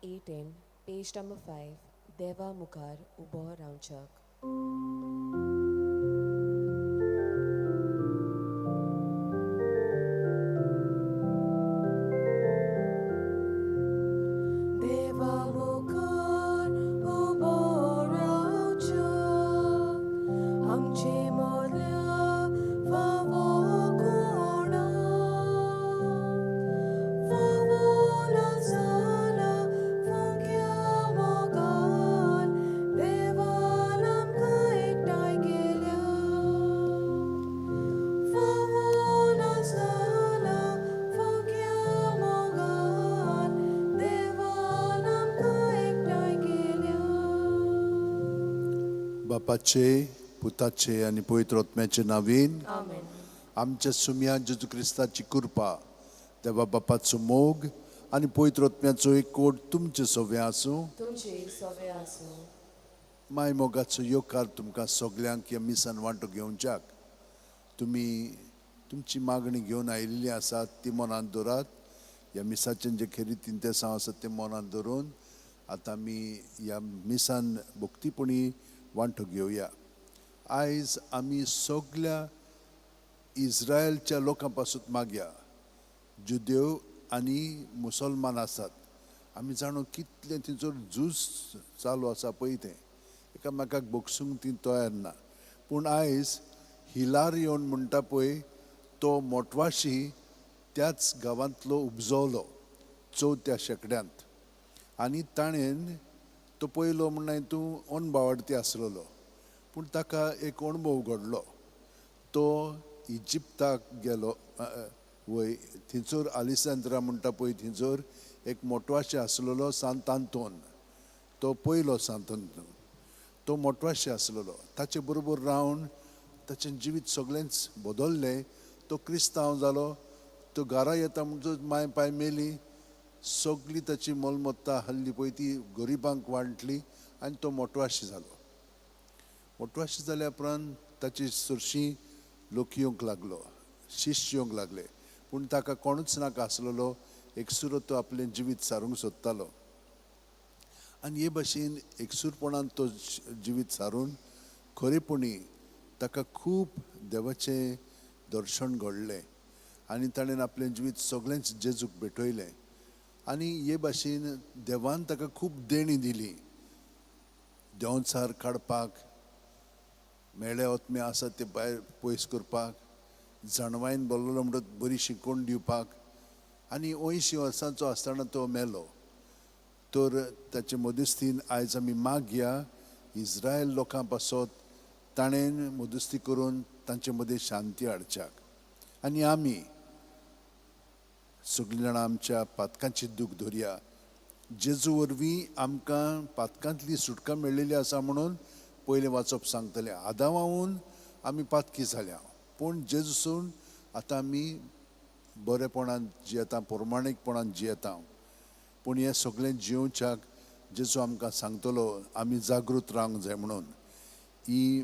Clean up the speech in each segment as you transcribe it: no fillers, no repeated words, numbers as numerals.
18, page number 5, देवा मुखार उबो रावच्याक. देवा मुखार उबो रावच्याक आमचे मोल्या फावो कोणाक फावो नासतना फुंक्या मोगान देवान आमकां एकठांय केल्या. फावो नासतना फुंक्या मोगान देवान आमकां एकठांय केल्या. बापाचे, पुताचे आनी पवित्र आत्म्याचे नांवान. आमेन. आमच्या सुमया जेजू क्रिस्ताची कृपा, देवा बापाचो मोग आनी पवित्र आत्म्याचो एकवट तुमचे सगळें आसूं. तुमचे सगळे आसूं. माय मोगाचो येवकार तुमकां सगल्यांक ह्या मिसान वांटो घेवच्याक. तुमी तुमची मागणी घेवन आयिल्ली आसात ती मनांत दवरात. ह्या मिसाचें जे खेरीत इंतेसांव आसात तें मनांत दवरून आतां आमी ह्या मिसान भक्तीपणी वांटो घेवया. आयज आमी सगल्या इस्रायलच्या लोकां पासून मागया. जुदेव आनी मुसलमान आसात, आमी जाणो कितलें थंयसर झूज चालू आसा पळय, तें एकामेकाक भोगसूंक ती तयार ना. पूण आयज हिलारियोन म्हणटा पळय, तो मोटवाशी त्याच गांवांतलो उपजवलो चवथ्या शेंकड्यांत आनी ताणें तो पयलो म्हणटा तूं अनबावाडती आसलेलो, पूण ताका एक अणभव घडलो. तो इजिप्ताक गेलो वय, थंयसर आलिसेंद्रा म्हणटा पळय, थंयसर एक मोटवाशी आसलेलो सांत आंतोन. तो पयलो सांत आंतोन, तो मोटवाशी आसलेलो. ताचे बरोबर रावन ताचें जिवीत सगळेंच बदल्लें. तो क्रिस्तांव जालो. तो घरा येता म्हणटच माय पाय मेली, सगळी ताची मोलमत्ता आहली पळय ती गरिबांक वांटली आनी तो मोटवाशी जालो. मोटवाशी जाल्या उपरांत ताची सरशीं लोक येवंक लागलो, शिश्य येवंक लागले, पूण ताका कोणूच नाका आसलेलो. एकसुरो तो आपलें जिवीत सारूंक सोदतालो आनी हे भाशेन एकसूरपणान तो जिवीत सारून खरेपणी ताका खूब देवाचें दर्शन घडलें आनी ताणें आपलें जिवीत सगळेंच जेजूक भेटयलें आनी हे भाशेन देवान ताका खूब देणी दिली. देंवचार काडपाक, मेळे आत्मे आसा ते भायर पयस करपाक, जाणवायन बोल्लो म्हणटच बरी शिकवण दिवपाक. आनी 80 वर्सांचो आसतना तो मेलो. तर ताचे मध्यस्थीन आयज आमी मागया इस्रायल लोकां पासत, ताणें मध्यस्थी करून तांचे मदीं शांती हाडच्याक. आनी आमी सगळीं जाणां आमच्या पातकांची दूख धरया. जेजू वरवीं आमकां पातकांतली सुटका मेळिल्ली आसा म्हणून पयलें वाचप सांगतलें. आदावाहून आमी पातकी जाल्या, पूण जेजूसून आतां आमी बरेपणान जियेता, प्रमाणीकपणान जियेता. पूण हें सगळें जियोवच्याक जेजू आमकां सांगतलो आमी जागृत रावंक जाय म्हणून. ही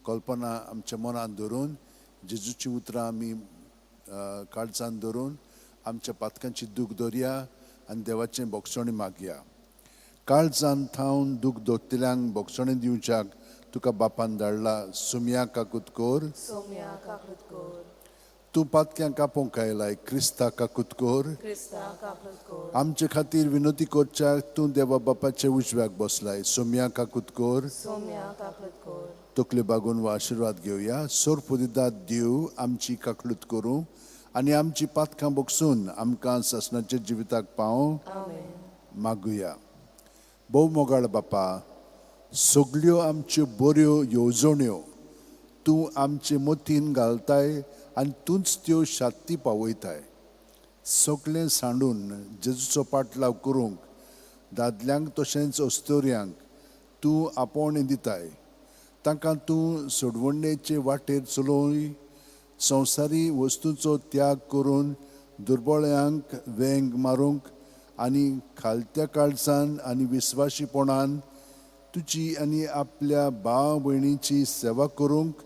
कल्पना आमच्या मनांत धरून, जेजूची उतरां आमी काळजान धरून आमच्या पातकांची दूख दवरया आनी देवाचें भोगसणी मागया. काळजान थावन दूख दवरतल्यांक भोगसणी दिवच्याक तुका बापान धाडला. सुमया काकूत कोर. सोम्या काकूत कोर. तूं पातक्यांक कापोवंक आयलाय, क्रिस्ता काकूत कोर. क्रिस्ता काकूत कोर. आमचे खातीर विनोती करच्याक तूं देवा बापाचे उजव्याक बसलाय. सोम्या काकूत कोर. सोम्या काकूत कोर. तकले बागून वा आशिर्वाद घेवया. सोरपुदिदात देव आमची काकलूत करूं आनी आमची पातकां बगसून आमकां सासणाच्या जिविताक पावों. आमेन. मागुया. भोव मोगाळ बापा, सगल्यो आमच्यो बऱ्यो येवजण्यो तूं आमचे मतीन घालताय आनी तूंच त्यो शात्ती पावयताय. सगळें सांडून जेजूचो पाटलाव करूंक दादल्यांक तशेंच अस्तोऱ्यांक तूं आपोवणें दिताय. तांकां तूं सोडवणेचे वाटेर चलोय, संवसारी वस्तूंचो त्याग करून दुर्बळ्यांक वेंग मारूंक आनी खालत्या काळजान आनी विस्वाशीपणान तुजी आनी आपल्या भाव भयणीची सेवा करूंक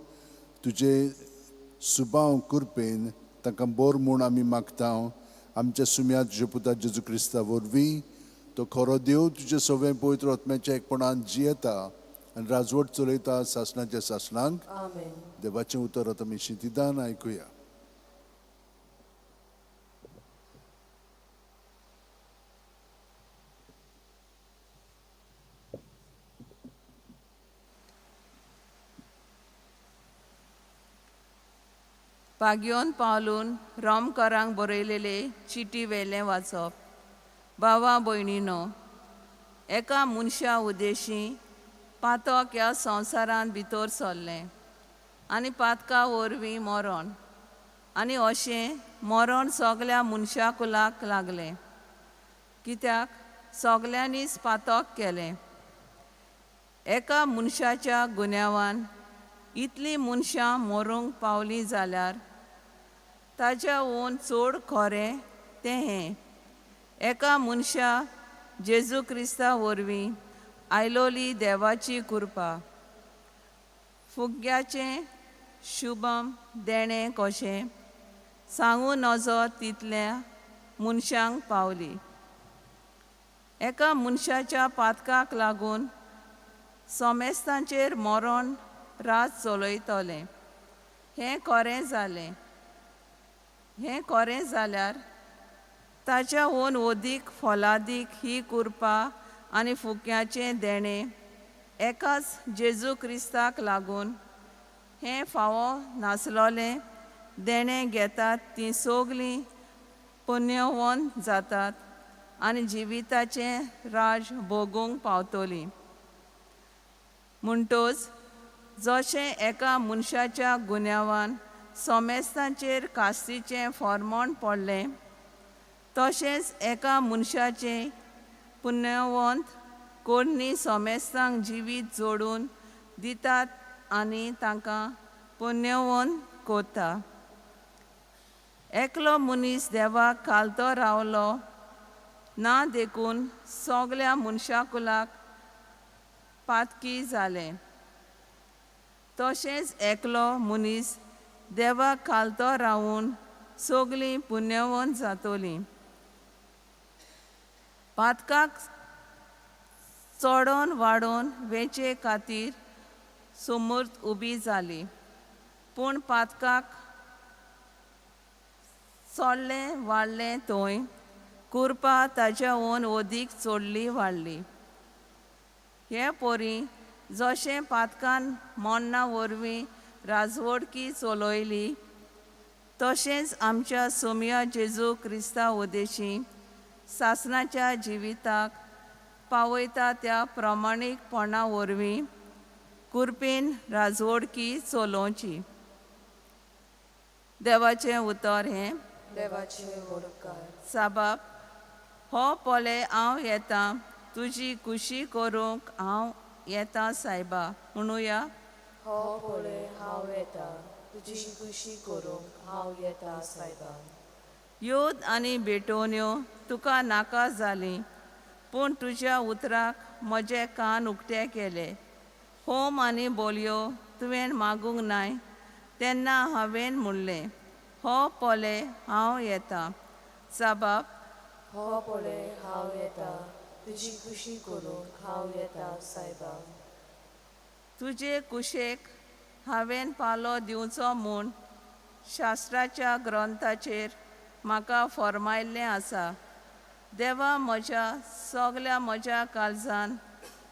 तुजे सुबाव कृपेन तांकां बोर म्हूण आमी मागता. आमच्या सुम्या तुज्या पुता जेजू क्रिस्ता वरवीं. तो खरो देव तुजे सवें पवित्र आत्म्याच्या एकपणान जियेता आनी राजवट चलयता सासणाच्या सासणांक. आमेन. देवाचें उतर आतां आमी शिंतिदान आयकुया. पागयोन पावलून रोमकरांक बरयलेले चिटी वेलें वाचप. भावा भयणीनो, एका मनशा उदेशी पातक ह्या संवसारांत भितर सरलें आनी पातका वरवीं मरण, आनी अशें मरण सगल्या मनशा कुलाक लागलें, कित्याक सगल्यांनीच पातक केलें. एका मनशाच्या गुन्यांवान इतलीं मनशां मरूंक पावलीं जाल्यार ताच्या वोन चड खरें तें हें, एका मनशा जेजू क्रिस्ता वरवीं आयलोली देवाची कृपा फुग्याचें शुभम देणें कशें सांगू नजो तितल्या मनशांक पावली. एका मनशाच्या पातकाक लागून सोमेस्तांचेर मरण राज चलयतलें हें खरें जालें. हें खरें जाल्यार ताच्या वोन वदीक फोलादीक ही कृपा आनी फुक्याचें देणें एकाच जेजू क्रिस्ताक लागून हें फावो नासलोलें देणें घेतात तीं सगलीं पुण्यवंत जातात आनी जिविताचें राज भोगूंक पावतलीं. म्हणटोच जशें एका मनशाच्या गुन्यांवान सोमेस्तांचेर कास्तीचें फॉर्मोण पडलें, तशेंच एका मनशाचें पुण्यवंत कोरणी सोमेस्तांक जिवीत जोडून दितात आनी तांकां पुण्यवंत कोता. एकलो मनीस देवाक खालतो रावलो ना देखून सगल्या मनशाकुलाक पातकी जालें, तशेंच एकलो मनीस देवाक खालतो रावून सगलीं पुण्यवंत जातलीं. पातकाक चडोन वाडोवन वेचे खातीर सुमूर्त उबी जाली, पूण पातकाक चडलें वाडलें थंय कृपा ताच्या वोन वदीक चडली वाडली. हे पोरी जशें पातकान मरणा वरवीं राजवडकी चलयली, तशेंच आमच्या सोमया जेजू क्रिस्ता उदेशी सासणाच्या जिविताक पावयता त्या प्रमाणीकपणा वरवीं कृपेन राजवडकी चलोवची. देवाचें उतर हें. देवाचें वडकार. साबाब, हो पळय हांव येता तुजी खुशी करूंक हांव येता सायबा म्हणुया. हो पळय हांव येता तुजी खुशी करूंक हांव येता सायबा. योद आनी भेटोवण्यो तुका नाका जाली, पूण तुज्या उतराक म्हजे कान उक्ते केले. होम आनी बोलयो तुवें मागूंक नाय, तेन्ना हांवें म्हणलें, हो पळय हांव येता. साबाब, हो पळय हांव येता तुजी खुशी करूंक हांव येता सायबा. तुजे कुशेक हांवें पालो दिवचो म्हूण शास्त्राच्या ग्रंथाचेर म्हाका फॉर्मायल्लें आसा. देवा, म्हज्या सगल्या म्हज्या काळजान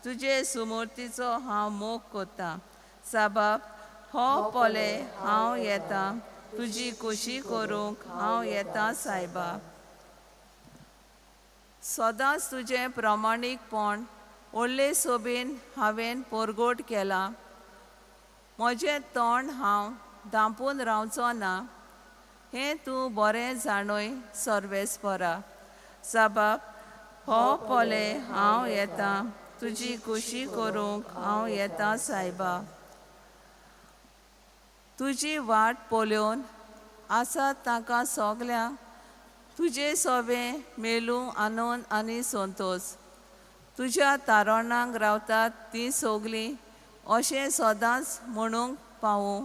तुजे सुमूर्तीचो हांव मोग कोत्ता. साबाब, हो पळय हांव येता तुजी खुशी करूंक हांव येता सायबा. सदांच तुजें प्रमाणीकपण व्हडले सोबेन हांवें परगट केलां. म्हजें तोंड हांव धांपून रावचो ना, हें तूं बरें जाणय सर्वेस्परा. साबाब, हो पळय हांव येता तुजी खुशी करूंक हांव येता सायबा. तुजी वाट पळोवन आसात तांकां सगल्यांक तुजे सोबें मेलूं आनंद आनी संतोश. तुज्या तारणांक रावतात तीं सगलीं अशें सदांच म्हणूंक पावूं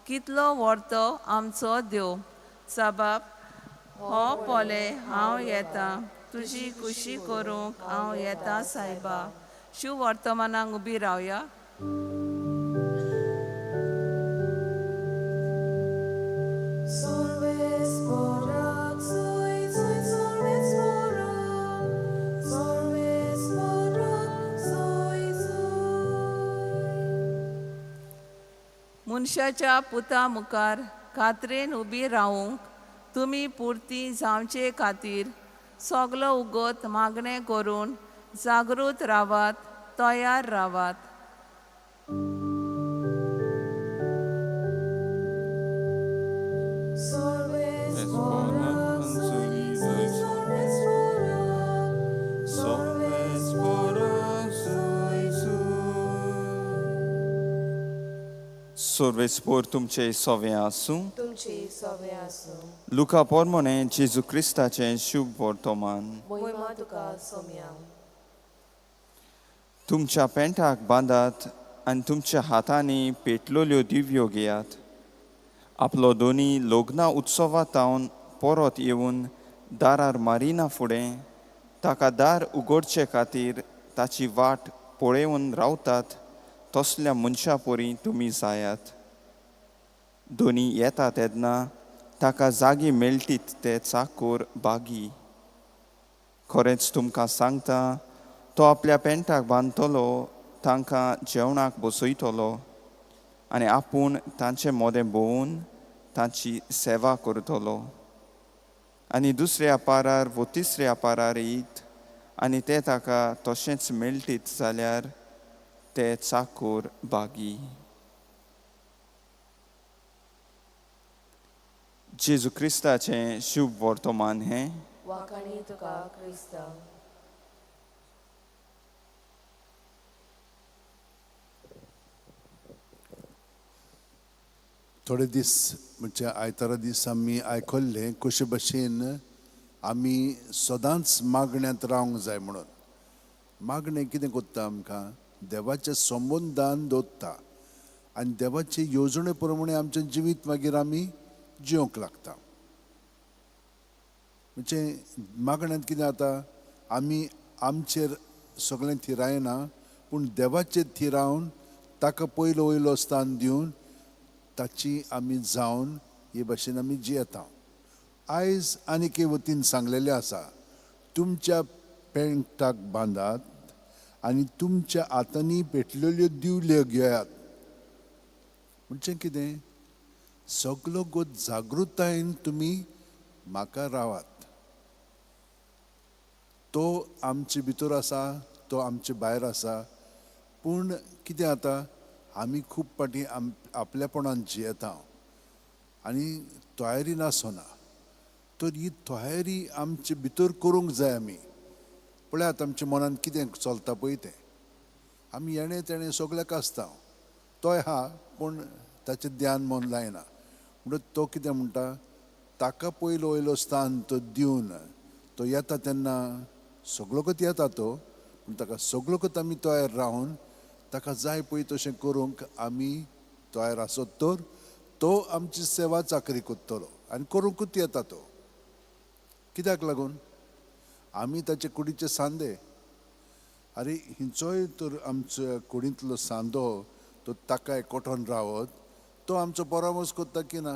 कितलो व्हरतो आमचो देव. साबाब, हो पळय हांव येता तुजी खुशी करूंक हांव येता सायबा। शिव वर्तमानाक उबी रावया। मनशाच्या पुता मुखार खात्रेन उबी रावूंक तुमी पुरती जावचे खातीर सगलो उगत मागणें करून जागृत रावात, तयार रावात। सर्वेस्पोर तुमचे सवे आसूं। तुमचे सवे आसूं। लुका पोरमोने जेजू क्रिस्ताचें शुभ वर्तमान। मोहिमा तुका सोम्या। तुमच्या पेंटाक बांदात आनी तुमच्या हातांनी पेटलोल्यो दिव्यो घेयात। आपलो दोनी लग्ना उत्सवातावन परत येवन दारार मारिना फुडें ताका दार उगडचे खातीर ताची वाट पळोवन रावतात तसल्या मनशा परी तुमी जायात। दोनी येता तेन्ना ताका जागी मेळटीत ते चाकोर बागी। खरेंच तुमकां सांगता, तो आपल्या पेंटाक बांदतलो, तांकां जेवणाक बसयतलो आनी आपूण तांचे मोदें भोंवून तांची सेवा करतलो। आनी दुसऱ्या पारार वो तिसऱ्या पारार येयत आनी ते ताका तशेंच मेळटीत जाल्यार ते चाकोर बागी। जेजू क्रिस्ताचें शुभ वर्तमान हें। वाखाणी तुका क्रिस्ता। थोडे दीस म्हणजे आयतारा दीस आमी आयकल्लें कशे भशेन आमी सदांच मागण्यांत रावंक जाय म्हणून। मागणें कितें करता आमकां देवाच्या संबंदान दवरता आनी देवाचे येवजणे प्रमाणे आमचें जिवीत मागीर आमी जिवंक लागता। म्हणजे मागण्यांत कितें जाता, आमी आमचेर सगळें थिरायना पूण देवाचेर थिरावन ताका पयलो वयलो स्थान दिवन ताची आमी जावन हे भाशेन आमी जियेता। आयज आनीक वतीन सांगलेलें आसा, तुमच्या पेंटाक बांदात आनी तुमच्या हातांनी पेटलेल्यो दिवल्यो घेयात। म्हणजे कितें, सगलो गोत जागृतायेन तुमी म्हाका रावात। तो आमचे भितर आसा, तो आमचे भायर आसा, पूण कितें जाता आमी खूब फावटी आपल्यापणान जियेता आनी तयारी नासना। तर ही तयारी आमचे भितर करूंक जाय। आमी पळयात आमच्या मनान कितें चलता पळय तें, आमी येणें तेणें सगल्याक आसता, तोय आहा पूण ताचें ध्यान मन लायना। म्हणटकच तो कितें म्हणटा, ताका पयलो वयलो स्थान तो दिवन तो येता तेन्ना सगलोकच येता तो, पूण ताका सगलोकच आमी तयार रावन ताका जाय पळय तशें करूंक आमी तयार आसत तर तो आमची सेवा चाकरी करतलो आनी करूंकूच येता तो। कित्याक लागून आमी ताचे कुडीचे सांदे। आरे हिंचोय तर आमच्या कुडींतलो सांदो तो ताका एकवटून रावत तो आमचो परामर्श करता की ना।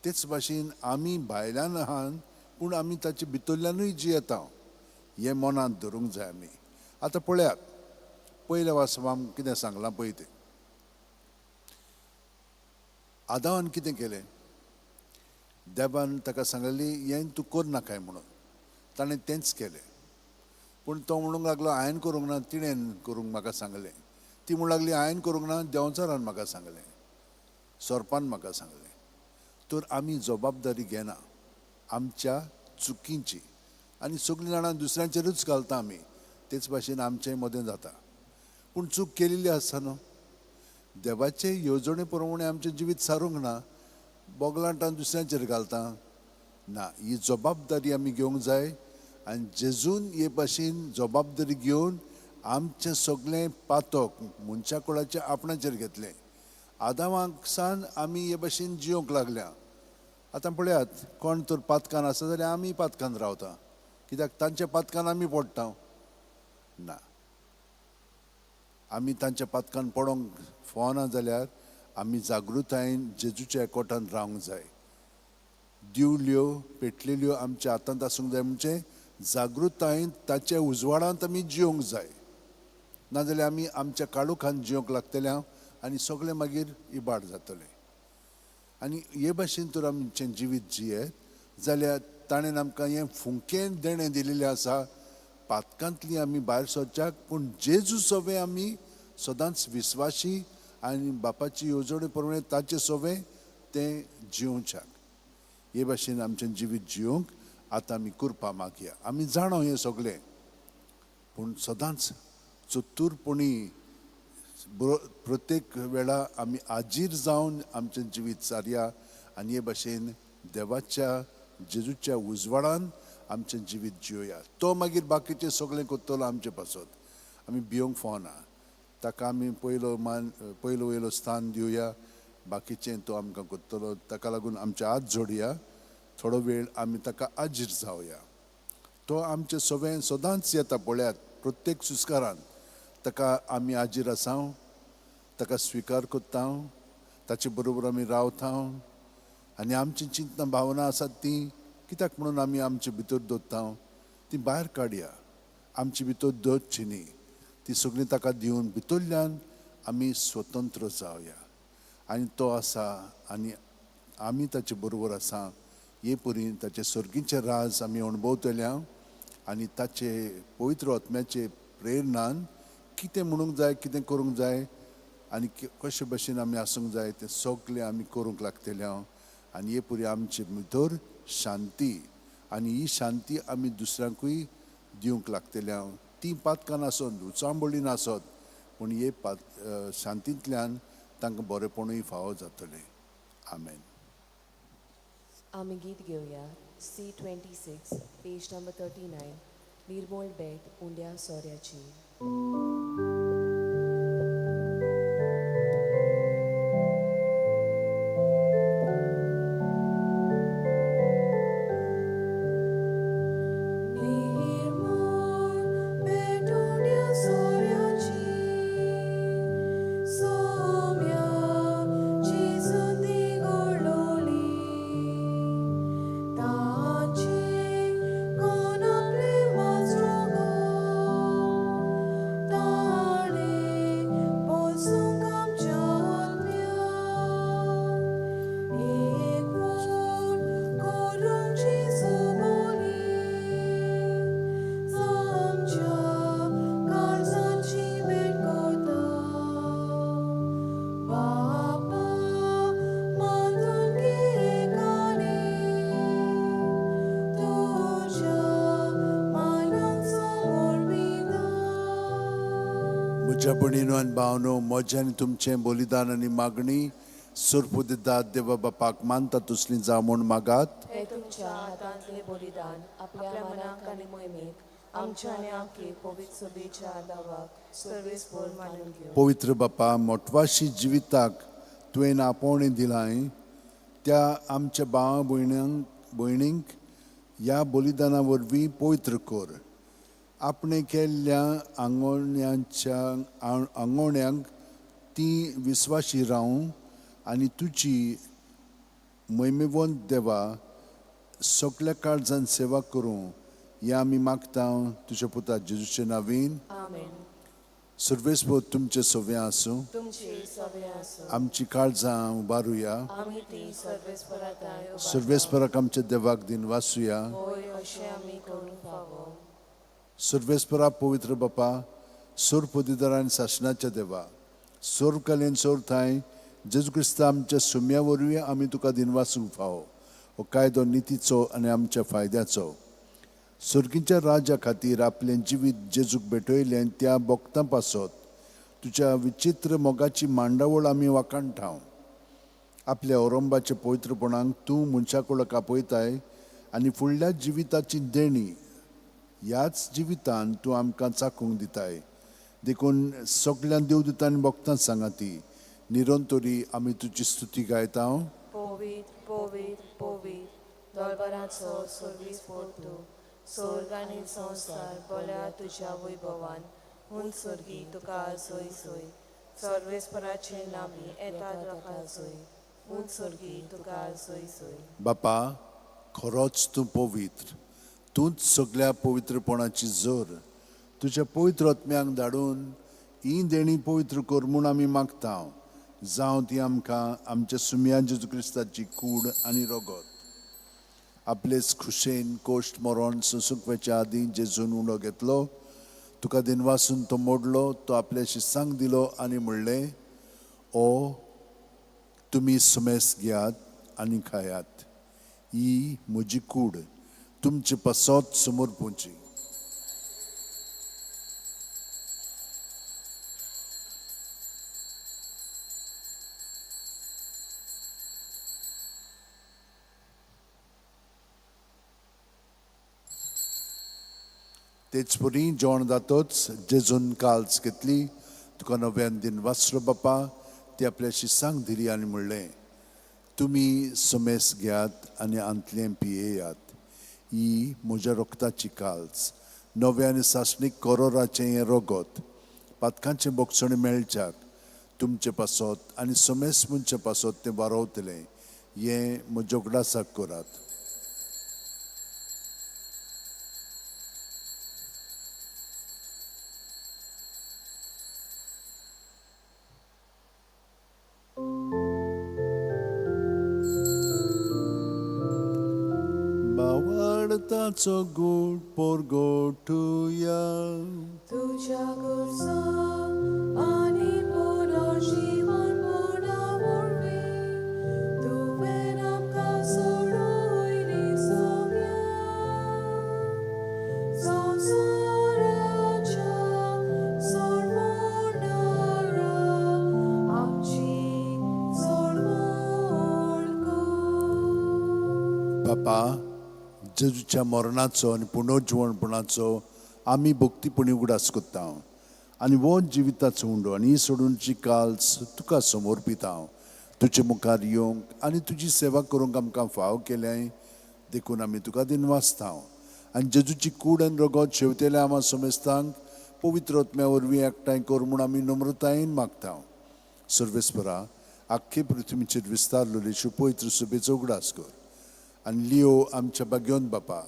तेच भाशेन आमी भायल्यान आहान पूण आमी ताचे भितरल्यानूय जियेता, हें मनांत धरूंक जाय आमी। आतां पळयात पयल्या वाचपाक कितें सांगलां पळय तें। आदावान कितें केलें, देवान ताका सांगलेली हें तूं करनाकाय म्हणून, ताणें तेंच केलें। पूण तो म्हणूंक लागलो हांवें करूंक ना, तिणें करूंक म्हाका सांगलें। ती म्हणूंक लागली हांवें करूंक ना, देंवचारान म्हाका सांगलें, सोरपान म्हाका सांगलें। तर आमी जबाबदारी घेना आमच्या चुकींची आनी सगळीं जाणां दुसऱ्यांचेरूच घालता आमी। तेच भाशेन आमचें मदें जाता, पूण चूक केलेली आसता न्हू। देवाचे येवजणे प्रमाणे आमचें जिवीत सारूंक ना, बोगलांटान दुसऱ्यांचेर घालता ना। ही जबाबदारी आमी घेवंक जाय आनी जेजून हे भाशेन जबाबदारी घेवन आमचें सगळें पातक मनशा कुळाचें आपणाचेर घेतलें। आदावाक सान आमी हे भाशेन जिवंक लागल्या। आतां पळयात कोण तर पातकान आसा जाल्यार आमी पातकान रावता, कित्याक तांच्या पातकान आमी पडटा ना. आमी तांच्या पातकान पडोंक फावना जाल्यार आमी जागृतायेन जेजूच्या एकवटान रावंक जाय. दिवल्यो पेटलेल्यो आमच्या हातांत आसूंक जाय, म्हणजे जागृतायेन ताच्या उजवाडांत आमी जियोंक जाय. नाजाल्यार आमी आमच्या काळोखान जियोंक लागतले आनी सगळें मागीर इबाड जातलें. आनी हे भाशेन तर आमचें जिवीत जियेत जाल्यार ताणें आमकां हें फुंकें देणें दिलेलें आसा. पातकांतली आमी भायर सरच्याक, पूण जेजू सवें आमी सदांच विस्वाशी आनी बापाची येवजणे प्रमाणे ताचे सवें तें जियोवच्याक. हे भाशेन आमचें जिवीत जियोवंक आतां आमी कुरपा मागया. आमी जाणो हें सगळें, पूण सदांच चतुरपणी प्रत्येक वेळा आमी आजीर जावन आमचें जिवीत सारया आनी हे भाशेन देवाच्या जेजूच्या उजवाडान आमचें जिवीत जियोया. तो मागीर बाकीचें सगळें करतलो आमचे पासत. आमी भियोंक फावना, ताका आमी पयलो मान पयलो वयलो स्थान दिवया, बाकीचें तो आमकां करतलो. ताका लागून आमचे हात जोडया, थोडो वेळ आमी ताका आजीर जावया. तो आमचें सवें सदांच येता पळयात, प्रत्येक सुस्कारान ताका आमी आजीर आसा, ताका स्विकार करता, ताचे बरोबर आमी रावता आनी आमची चिंतना भावना आसात ती कित्याक म्हणून आमी आमचे भितर दवरता, ती भायर काडया. आमचे भितर दवरची न्ही, ती सगळीं ताका दिवन भितरल्यान आमी स्वतंत्र जावया. आनी तो आसा आनी आमी ताचे बरोबर आसा. हे परी ताचे सर्गीचे राज आमी अणभवतले आनी ताचे पवित्र आत्म्याचे प्रेरणान कितें म्हणूंक जाय, कितें करूंक जाय आनी कशे भशेन आमी आसूंक जाय तें सगळें आमी करूंक लागतले. आनी हे परी आमचे भितर शांती, आनी ही शांती आमी दुसऱ्यांकूय दिवंक लागतले. ती पातकां नासत, उचांबळी नासत, पूण हे पात शांतींतल्यान तांकां बरेपणूय फावो जातलें. आमेन. आमी गीत घेवया C26 page number 39, निर्मोळ बेट उंड्या सोऱ्याची. म्हज्या भयणीनो आनी भावनो, म्हजें आनी तुमचें बलिदान आनी मागणी सोरपुदिदाद देवा बापाक मानता तसली जावं म्हूण मागात. हे तुमच्या हातांतले बलिदान आपल्या मनाक आनी मोहिमेक आमच्या आनी आमके पवित्र सभेच्या आदावाक सर्वेस्पोर मानून घेवं. पवित्र बापा, मोटवाशी जिविताक तुवें आपोवणें दिलां त्या आमच्या भावा भयणींक ह्या बलिदाना वरवीं पवित्र कर. आपणें केल्ल्या आंगोवण्यांच्या आंगोवण्यांक ती विस्वाशी रावूं आनी तुजी महिमेवंत देवा सगल्या काळजान सेवा करूं हें आमी मागता तुज्या पुता जेजूचे नावीन. आमेन. सर्वेस्पोर तुमचें सवें आसूं. तुमचे सवें आसूं. आमची काळजां उबारुया. आमी ती सर्वेस्पराक सर्वेस्पराक आमच्या देवाक दिन वासुया. होय, अशें आमी करूंक फावो. सर्वेस्परा पवित्र बापा, सोर पदिदार आनी सासणाच्या देवा, सोर कलेन सोर थांय जेजू क्रिस्ता आमच्या सुम्या वरवीं आमी तुका दिनवासूंक फावो. हो कायदो नितीचो आनी आमच्या फायद्याचो. सर्गीच्या राजा खातीर आपलें जिवीत जेजूक भेटयलें त्या भक्तां पासत तुज्या विचित्र मोगाची मांडावळ आमी वाखाणटाव. आपल्या ओरंबाच्या पवित्रपणाक तूं मनशा कडेन आपयताय आनी फुडल्या जिविताची देणी ह्याच जिवितान तूं आमकां चाखूंक दिताय. देखून सगळ्यां देवदूतांनी भक्तां सांगाती निरंतरी आमी तुजी स्तुती गायता. पवित्र पवित्र पवित्र दरबाराचो सर्वीस पोर तूं, स्वर्ग आनी संवसार बोल्या तुज्या वैभवान हून स्वर्गी तुका सोय सोय सर्वेस्पराचे नामी येतात राखा सोय हून स्वर्गी तुका सोय सोय. बापा, खरोच तूं पवित्र, तूंच सगल्या पवित्रपणाची जोर. तुज्या पवित्र आत्म्यांक धाडून ही देणी पवित्र कर म्हूण आमी मागता. जावं ती आमकां आमच्या सुमया जेजू क्रिस्ताची कूड आनी रगत. आपलेच खुशेन कोश्ट मरण सोंसूंक वचच्या आदीं जेजून उंडो घेतलो, तुका दिनवासून तो मोडलो, तो आपल्या शिसांक दिलो आनी म्हणलें, ओ तुमी सुमेस घेयात आनी खायात, ही म्हजी कूड तुमचे पासत समर्पूची. तेच परी जेवण जातच जेजून काल्स घेतली, तुका नव्यान दिन वाचलो बापा, ती आपल्या शिसांक दिली आनी म्हणलें, तुमी सुमेस घेयात आनी आंतलें पियेयात, ही म्हज्या रक्ताची काल्स, नव्या आनी सासणीक करोराचें हें रगत, पातकांचें बोगसणें मेळच्याक तुमचे पासत आनी समेस मनच्या पासत तें वारोवतलें, हें म्हज्या उगडासाक करात. ताचो गोड पोरगोटुया तुज्या गरजा आनी पुनर्जीवनपणा वरवीं तुवें आमकां सोडयली सोम्या संवसाराच्या सोडवणारा आमची सोडवण कर. बापा, जेजूच्या मरणाचो आनी पुनर्जिवणपणाचो आमी भक्तीपणी उगडास करता आनी हो जिविताचो उंडो आनी ही सोडूनची काल्स तुका समर्पिता. तुजे मुखार येवंक आनी तुजी सेवा करूंक आमकां फाव केलें देखून आमी तुका दिनवासता. आनी जेजूची कूड आनी रगत शेवतेल्या आमा समेस्तांक पवित्र आत्म्या वरवीं एकठांय कर म्हूण आमी नम्रतायेन मागता. सर्वेस्परा, आख्खे पृथ्वीचेर विस्तारलेली पवित्र सभेचो उगडास कर आनी लियो आमच्या बाग्योन बापा,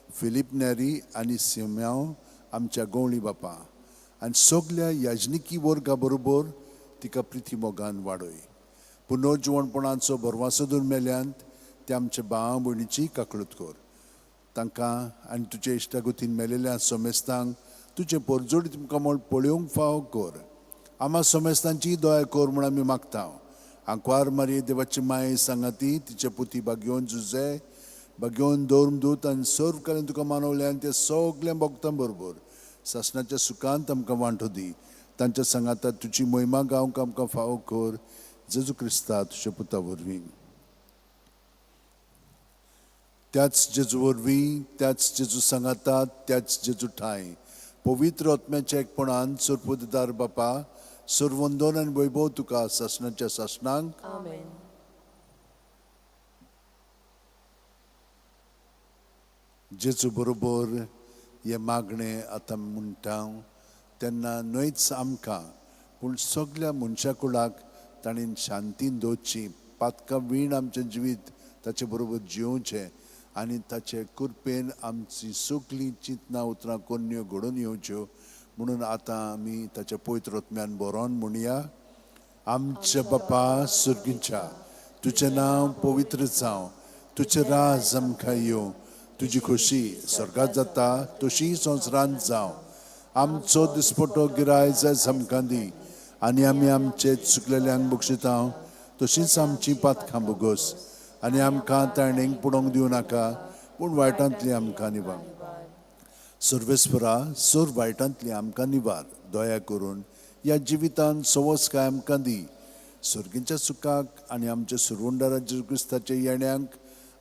फिलीप नेरी आनी सिम्यांव आमच्या गवळी बापा आनी सगल्या याजनिकी वर्गा बरोबर तिका प्रिती मोगान वाडय. पुनर्जिवणपणाचो भरवासो धरून मेल्यांत ते आमच्या भाव भयणीची काकळूत कर. तांकां आनी तुजे इश्टागतीन मेलेल्या समेस्तांक तुजें परजोडी तुमकां म्हण पळोवंक फाव कर. आमा समेस्तांची दया कर म्हूण आमी मागता. आंकवार मारये देवाची माये सांगाती तिचे पुती बागयोन जुजे बागयोन दवरून आनी सर्व कालीन तुका मानवले आनी ते सगळें भोगता बरोबर सासणाच्या सुखांत आमकां वांटो दी. तांच्या सांगाता तुजी महिमा गावंक आमकां फावो कर, जेजू क्रिस्ता तुज्या पुता वरवीं. त्याच जेजू वरवीं, त्याच जेजू सांगाता, त्याच जेजू ठांय पवित्र आत्म्याच्या एकपणान सरपुतदार बापा, सर्वंदन आनी वैभव तुका सासणाच्या सासणांक. आमेन. जेजू बरोबर हें मागणें आतां म्हणटा तेन्ना न्हयच आमकां पूण सगल्या मनशा कुळाक ताणें शांतीन दवरची, पातकां वीण आमचें जिवीत ताचे बरोबर जियोवचें आनी ताचे कृपेन आमची सगलीं चिंतनां उतरां कोन्न्यो घडोवन येवच्यो म्हणून आतां आमी ताच्या पवित्र आत्म्यान बरोवन म्हणया. आमच्या बापा सुर्गीच्या, तुजें नांव पवित्र जावं, तुजें राज आमकां येवं, तुजी खोशी स्वर्गात जाता तशी संवसारांत जावं. आमचो दिसपटो गिराय जायज आमकां दी आनी आमी आमचे चुकलेल्यांक बक्षिता तशींच आमची पातकां बोगस आनी आमकां ताणेंक पुडोवंक दिवं नाका पूण वायटांतली आमकां निवार. सर्वेस्परा, सोर वायटांतली आमकां निवार. दया करून ह्या जिवितान सवस काय आमकां दी. सर्गीच्या सुखाक आनी आमच्या सुरवंडारा जेजू क्रिस्ताच्या येण्यांक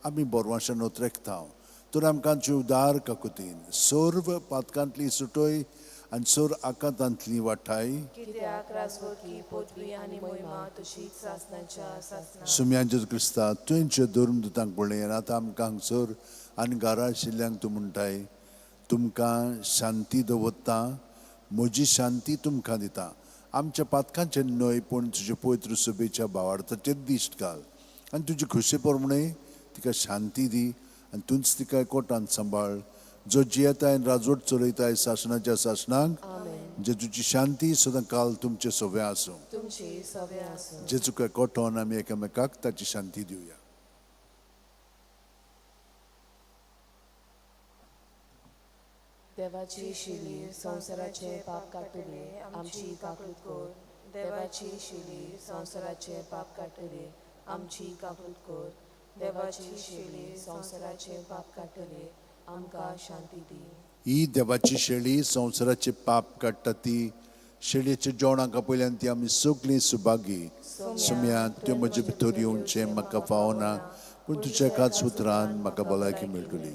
आमी बोरवाशान नोत्रेकता. तर आमकां उदार काकुतीन सर्व पातकांतली सुटय आनी सर्व आकांतांतली वाठाय. कित्याक राजवटी पदवी आनी महिमा तशीच सासणाच्या सासणाक. सुम्या जेजू क्रिस्ता, तुवें धर्म दुतांक पळय आतां आमकां हांगसर आनी घरा आशिल्ल्यांक तूं म्हणटाय, तुमकां शांती दवरता, म्हजी शांती तुमकां दिता. आमच्या पातकांचेर न्हय पूण तुजे पवित्र सभेच्या भावार्थाचेर दिश्ट घाल आनी तुजी खुशे प्रमाणे तिका शांती दी आनी तूंच तिका कोटान सांबाळ, जो जियेताय आनी राजवट चलयताय सासणाच्या सासणाक. जेजूची शांती सदां काल तुमचे सवे आसूं. तुमचे सवे आसूं. जेजूक कोटोन आमी एकामेकाक ताची शांती दिवया. देवाची शिली संवसाराचे पाप काडटली आमची काकूत कर. देवाची शिली संवसाराचे पाप काडटली आमची काकूत कर. देवाची शिली संवसाराचे पाप काडटली आमकां शांती दी. ही देवाची शेळी संवसाराचे पाप काडटा ती शेळयेच्या जेवणाक आपयल्यान ती आमी सगळीं सुभागी. सुम्या त्यो म्हजे भितर येवचें म्हाका फावना, पूण तुज्या एकाच उतरान म्हाका भलायकी मेळटली.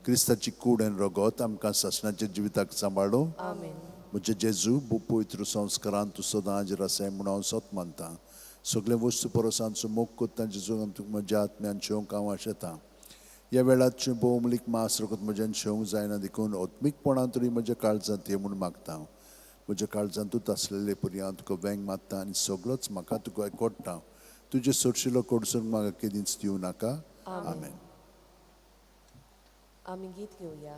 क्रिस्ताची कूड आनी रगत आमकां सासणाच्या जिविताक सांबाळो. म्हजे जेजू, पवित्र संस्कारान तूं सदां हाजीर आसाय म्हूण हांव सत मानतां. सगळे वस्तू परस आमचो मोग कोत्ता जेजू म्हज्या आत्म्यान शेवंक हांव आशेतां. ह्या वेळार तुजें भोवमूलीक मास रगत म्हज्यान शेवंक जायना देखून आत्मीकपणान तरी म्हज्या काळजांत ये म्हूण मागता. म्हज्या काळजांतूच आसलेले परी हांव तुका वेंग मारता आनी सगळोच म्हाका तुका एकवटता. तुजें सोडशिलो कडसून म्हाका केदींच दिवं नाका. आमेन. आमी गीत घेवया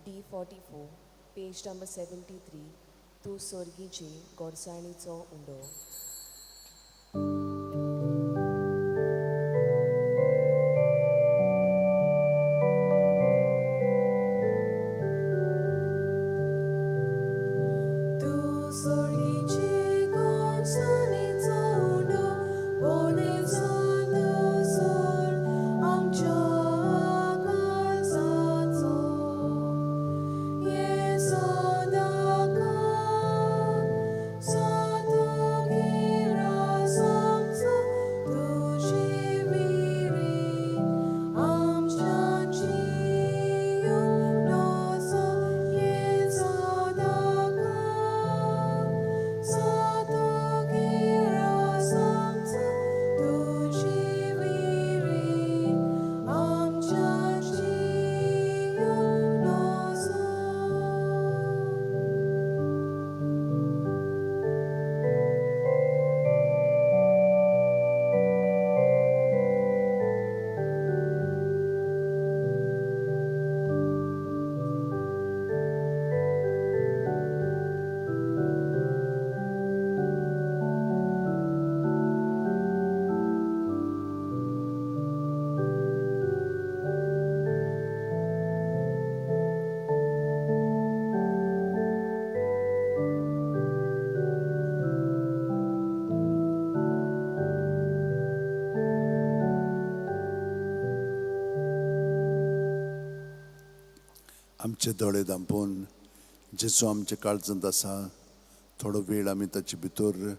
D44 page number 73. तूं सोर्गीची गोडसाणीचो उंडो. तूं सोर्गीची गोडसाणीचो उंडो, बोनेचो तूं सोर आमच्या काळजाचो. ये सदांकाळ सातुगिरा आमचो तुजी विरी आमच्या जिवन नजो. ये सदांकाळ सातुगिरा आमचो तुजी विरी आमच्या जिवन नजो. आमचे दोळे धांपून जेजू आमच्या काळजांत आसा थोडो वेळ आमी ताचे भितर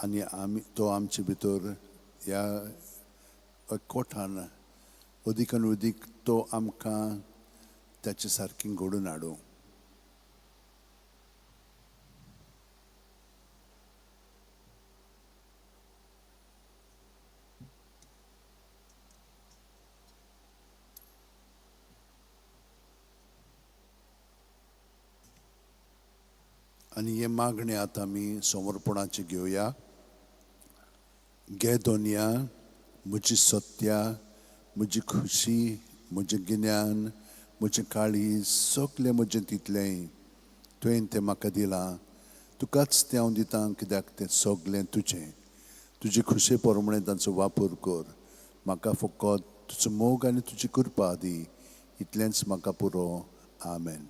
आनी आमी तो आमचे भितर ह्या कोठान अदीक आनी अदीक तो आमकां ताचे सारकी घडोवन हाडूं. आनी हे मागणें आतां आमी समर्पणाचें घेवया. घे दोनया म्हजी सत्या, म्हजी खुशी, म्हजें गिन्यान, म्हजें काळीज, सगळें म्हजें तितलेंय तुवें तें म्हाका दिलां. तुकाच तें हांव दितां कित्याक तें सगळें तुजें. तुजे खुशे प्रमाणे तांचो वापर कर. म्हाका फकत तुजो मोग आनी तुजी कृपा दी, इतलेंच म्हाका पुरो. आमेन.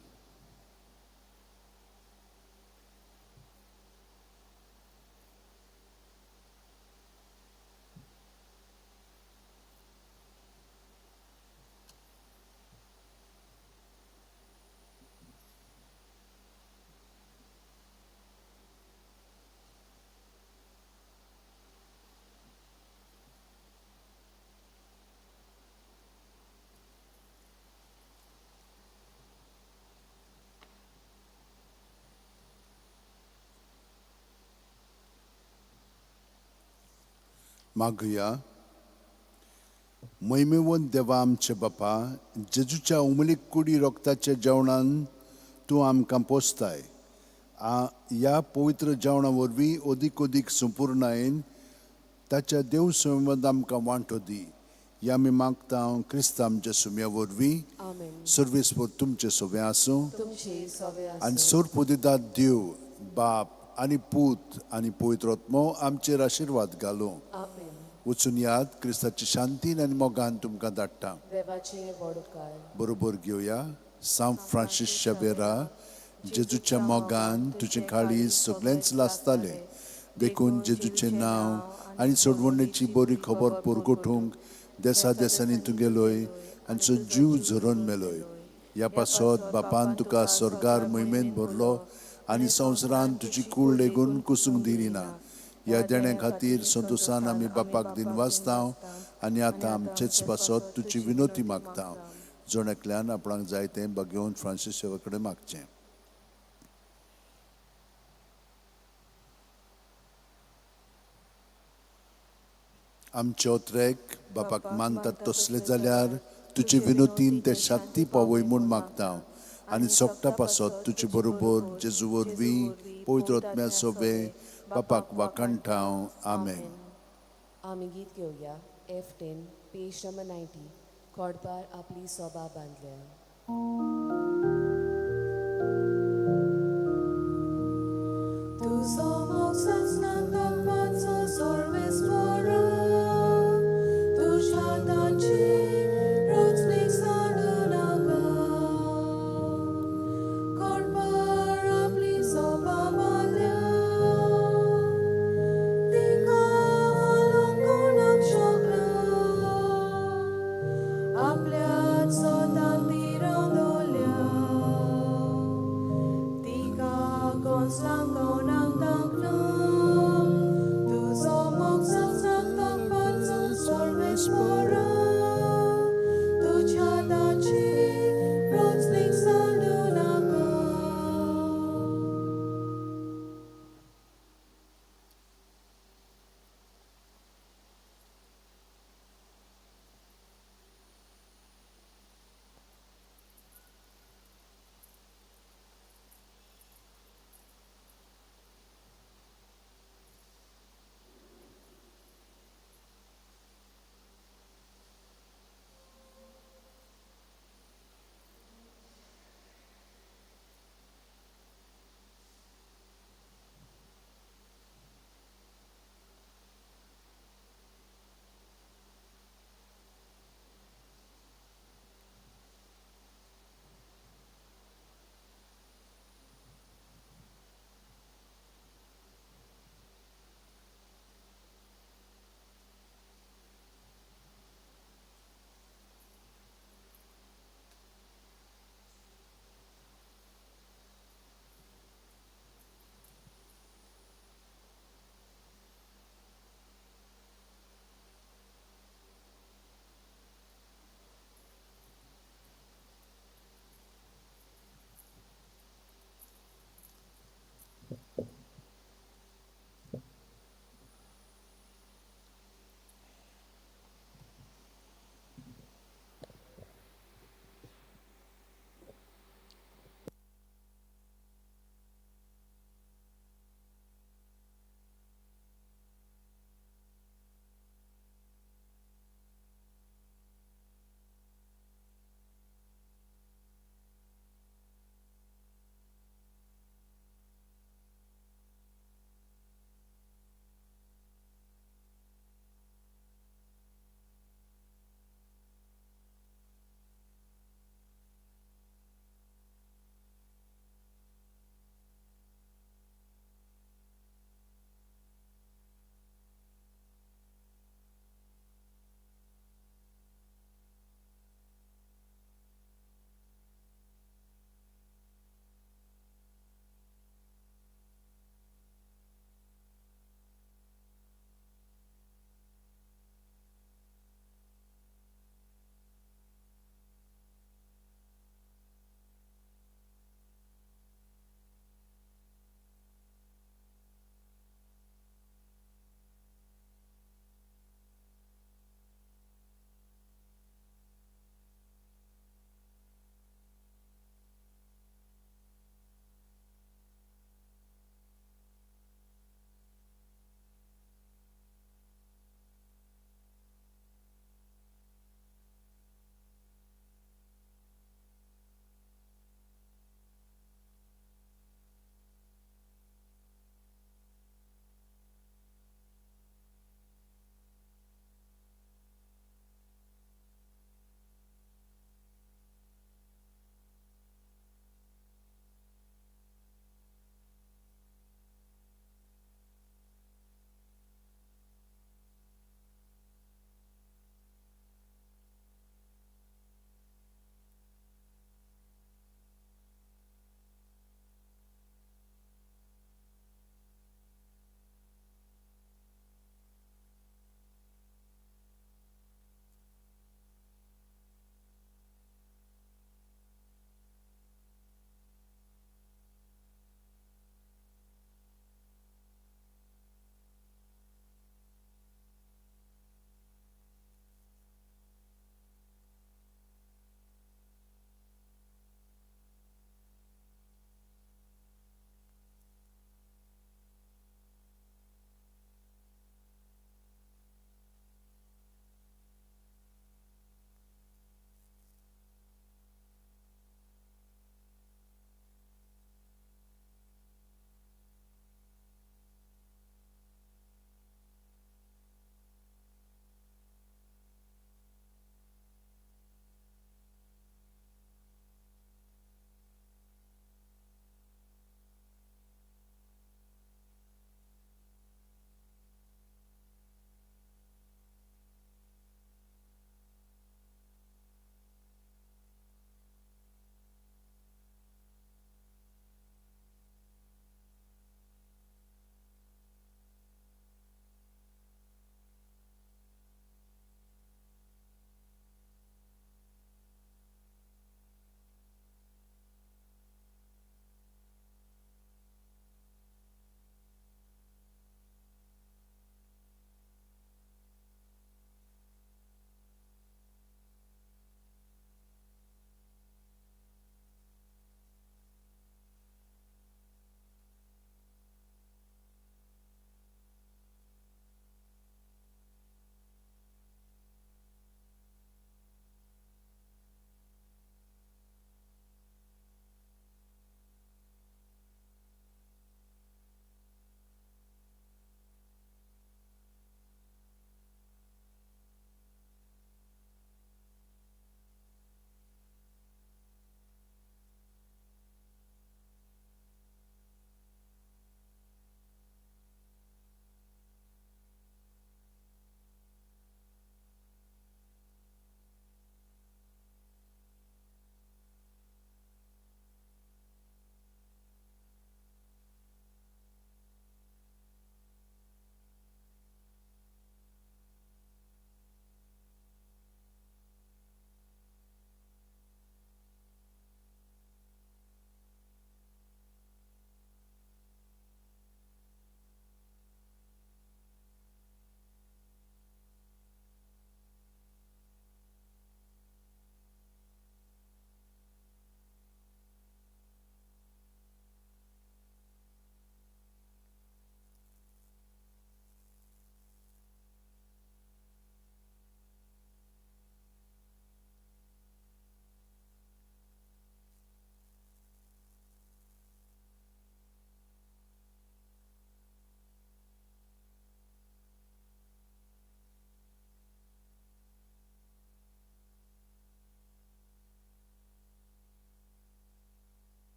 मागया. महिमेवंत देवा आमचे बापा, जेजूच्या उमळीक कुडी रोगताच्या जेवणान तूं आमकां पोसताय. ह्या पवित्र जेवणा वरवीं अदीक अदीक संपूर्णायेन ताच्या देव संबंद आमकां वांटो दी. ह्या आमी मागता क्रिस्तांव आमच्या सुम्या वरवीं. आमेन. सर्वेस्पर तुमचे सोबें आसूं. तुमचे सवे आनी आसूं. सोरपुदिदात देव बाप आनी पूत आनी पवित्र आत्मो आमचेर आशिर्वाद घालूं. आमेन. वचून याद क्रिस्ताची शांतीन आनी मोगान तुमकां धाडटा. देवाचे व्हड उपकार. बरोबर घेवया. सांत फ्रांसीस शावेरा, जेजूच्या मोगान तुजें काळीज सगळेंच लासतालें, देखून जेजूचें नांव आनी सोडवणेची बरी खबर पुरगोठूंक देसा देसांनी तूं गेलोय आनी सो जीव झरोवन मेलोय. ह्या पासत बापान तुका स्वर्गार मोहिमेंत भरलो आनी संवसारान तुजी कूळ लेगून कुसूंक दिली ना. ह्या देण्या खातीर संतोसान आमी बापाक दिनवासता आनी आतां आमचेच पासत तुजी विनोती मागता. जण एकल्यान आपणाक जाय तें बगेवन फ्रांसीस सेवा कडेन मागचें. आमचे ओत्रेक बापाक मानतात तसले जाल्यार तुजे विनोतीन ते शांती पावय म्हूण मागता आनी सोगटा पासत तुजे बरोबर जेजू वरवीं पवित्र आत्म्या सोबे बापाक वाखाणटा. आमेन. आमी गीत घेवया F10 page number 90. खोडपार आपली सोबा बांदल्या. तुजो मोग सासणाक तकपाचो सर्वेस्परा, तुज्या ताची रचणीक सांडू नाका. खोडपार आपली सोबा बांदल्या, तिका हालोवंक कोणाक शकना. आपल्याच सोतान ती रांदोल्या, तिका कोसलांक कोणाक तांकना. तुजो मोग सासणाक तकपाचो सर्वेस्परा, तुज्या ताची रचणीक सांडू नाका.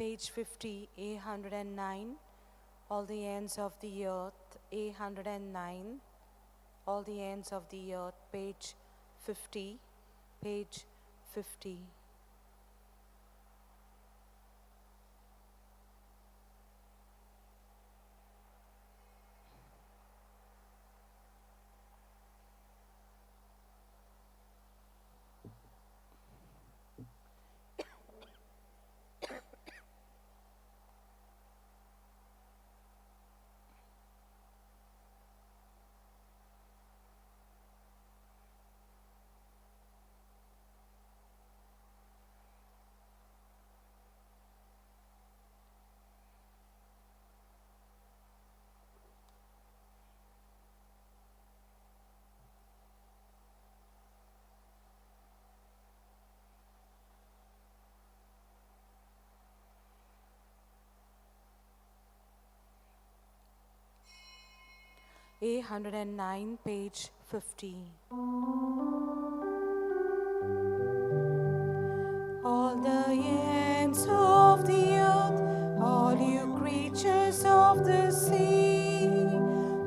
Page 50, A109, All the Ends of the Earth, A109, All the Ends of the Earth, page 50, page 50. A109, page 50. All the ends of the earth, all you creatures of the sea,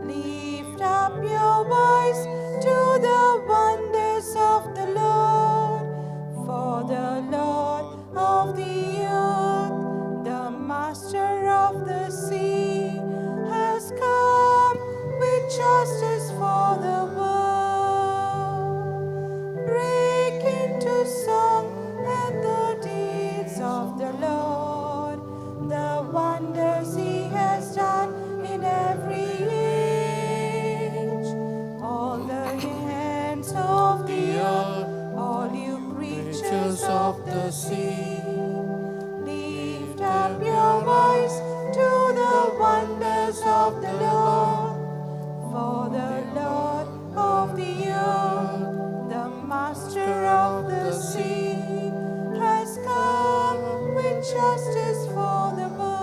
lift up your voice to the wonders of the Lord. For the Lord of the earth, the master of the sea, has come with justice for the world. Break into song at the deeds of the Lord, the wonders he has done in every age. All the ends of the earth, all you creatures of the sea, of the Lord, for the Lord of the earth, the master of the sea, has come with justice for the poor.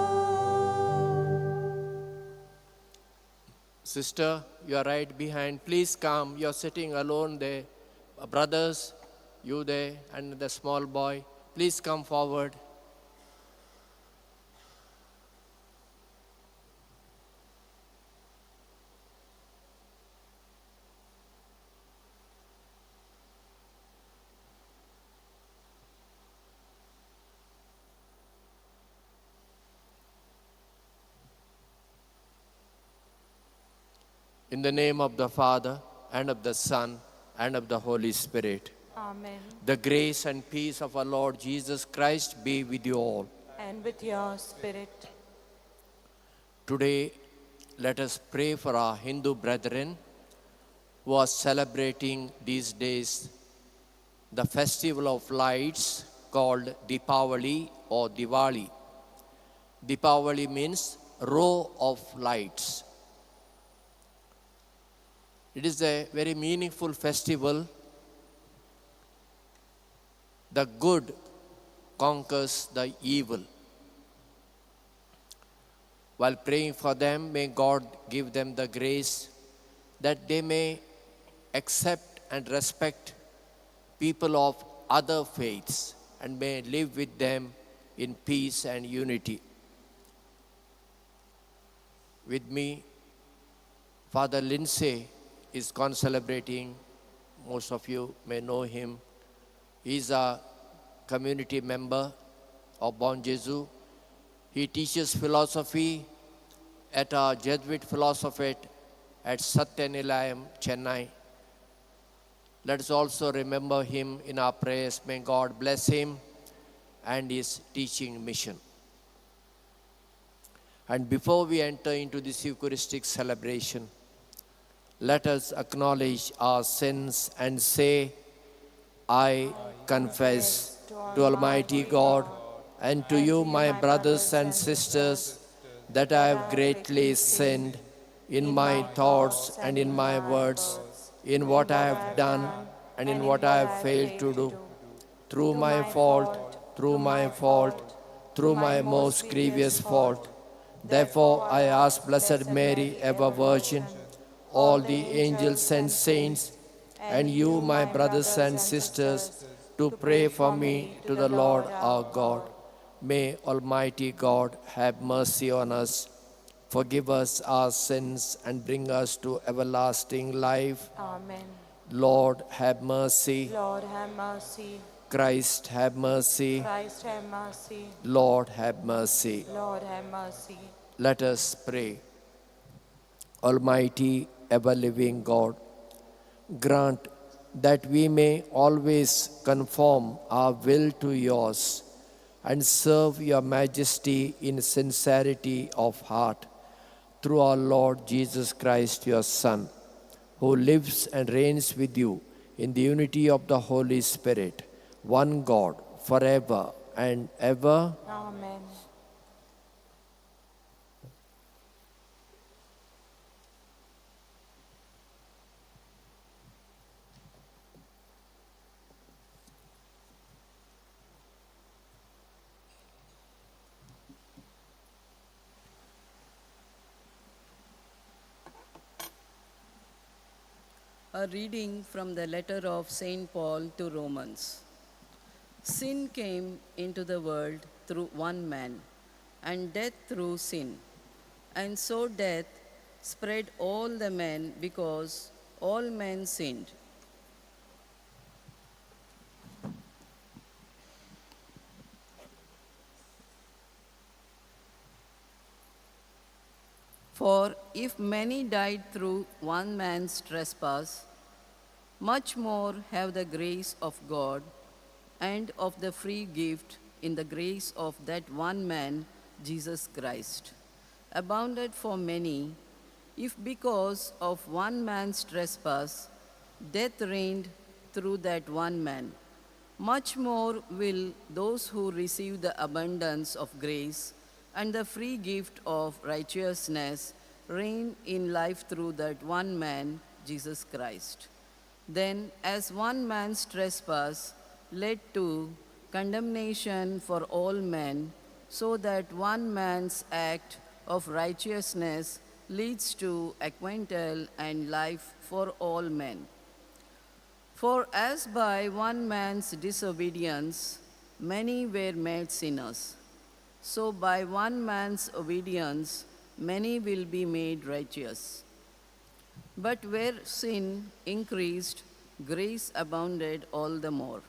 Sister, you are right behind. Please come. You are sitting alone there. Brothers, you there, and the small boy. Please come forward. In the name of the Father, and of the Son, and of the Holy Spirit. Amen. The grace and peace of our Lord Jesus Christ be with you all. And with your spirit. Today, let us pray for our Hindu brethren who are celebrating these days the festival of lights called Deepavali or Diwali. Deepavali means row of lights. It is a very meaningful festival. The good conquers the evil. While praying for them, may God give them the grace that they may accept and respect people of other faiths and may live with them in peace and unity. With me, Father Lindsay is concelebrating. Most of you may know him. He is a community member of Bon Jesu. He teaches philosophy at a Jesuit Philosophate at Satyanilayam, Chennai. Let us also remember him in our prayers. May God bless him and his teaching mission. And before we enter into this Eucharistic celebration, let us acknowledge our sins and say, I confess to Almighty God and to you, my brothers and sisters, that I have greatly sinned in my thoughts and in my words, in what I have done and in what I have failed to do. Through my fault, through my fault, through my most grievous fault. Therefore, I ask Blessed Mary, ever Virgin, all the angels and saints, and you, my brothers and sisters, to pray for me to the Lord our God. May Almighty God have mercy on us, forgive us our sins, and bring us to everlasting life. Amen. Lord, have mercy. Lord, have mercy. Christ, have mercy. Christ, have mercy. Lord, have mercy. Lord, have mercy. Let us pray. Almighty, ever-living God, grant that we may always conform our will to yours and serve your majesty in sincerity of heart, through our Lord Jesus Christ, your Son, who lives and reigns with you in the unity of the Holy Spirit, one God, forever and ever. Amen. A reading from the letter of St. Paul to Romans. Sin came into the world through one man, and death through sin. And so death spread all the men, because all men sinned. For if many died through one man's trespass, much more have the grace of God and of the free gift in the grace of that one man, Jesus Christ, abounded for many. If because of one man's trespass, death reigned through that one man, much more will those who receive the abundance of grace and the free gift of righteousness reign in life through that one man, Jesus Christ. Then, as one man's trespass led to condemnation for all men, so that one man's act of righteousness leads to acquittal and life for all men. For as by one man's disobedience many were made sinners, so by one man's obedience many will be made righteous. But where sin increased, grace abounded all the more,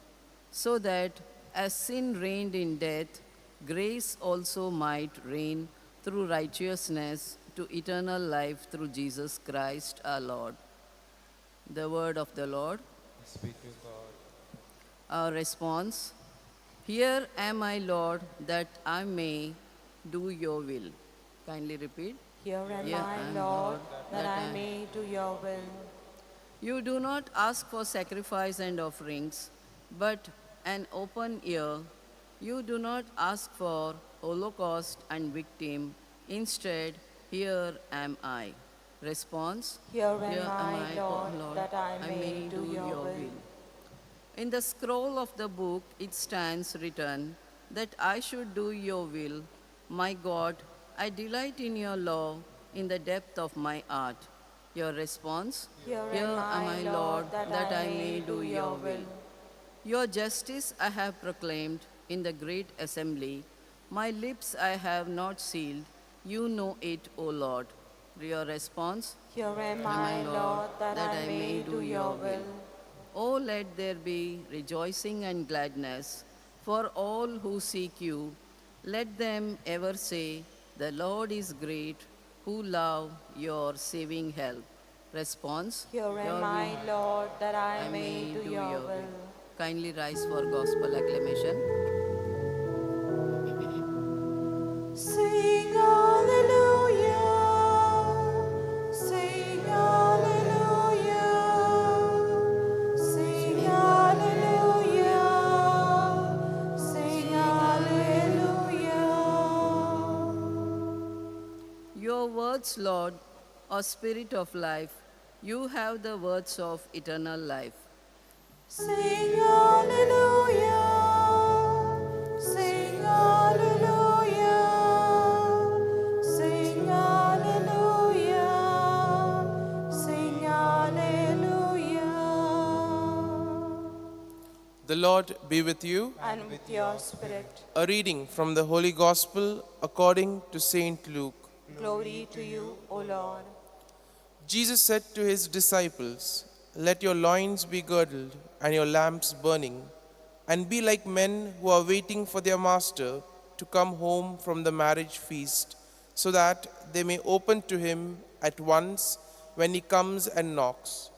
so that as sin reigned in death, grace also might reign through righteousness to eternal life through Jesus Christ our Lord. The word of the Lord. Thanks be to God. Our response: Here am I, Lord, that I may do your will. Kindly repeat. Here am Here I, am, Lord, that I I may do your will. You do not ask for sacrifice and offerings, but an open ear. You do not ask for holocaust and victim. Instead, here am I. Response: Here am I, Lord, that I may do your will. In the scroll of the book it stands written that I should do your will. My God, I delight in your law in the depth of my heart. Your response: Here am I, Lord, that I may do your will. Your justice I have proclaimed in the great assembly. My lips I have not sealed. You know it, O Lord. Your response: Here am I, Lord, that I may do your will. O let there be rejoicing and gladness for all who seek you. Let them ever say, The Lord is great, who love your saving help. Response: Here am I, Lord, that I may do your will. Kindly rise for gospel acclamation. Sing hallelujah, sing hallelujah, sing hallelujah, sing hallelujah. Your words, Lord, are spirit of life. You have the words of eternal life. Sing hallelujah, sing hallelujah, sing hallelujah, sing hallelujah. The Lord be with you. And with your spirit. A reading from the Holy Gospel according to Saint Luke. Glory to you, O Lord. Jesus said to his disciples, Let your loins be girdled and your lamps burning, and be like men who are waiting for their master to come home from the marriage feast, so that they may open to him at once when he comes and knocks.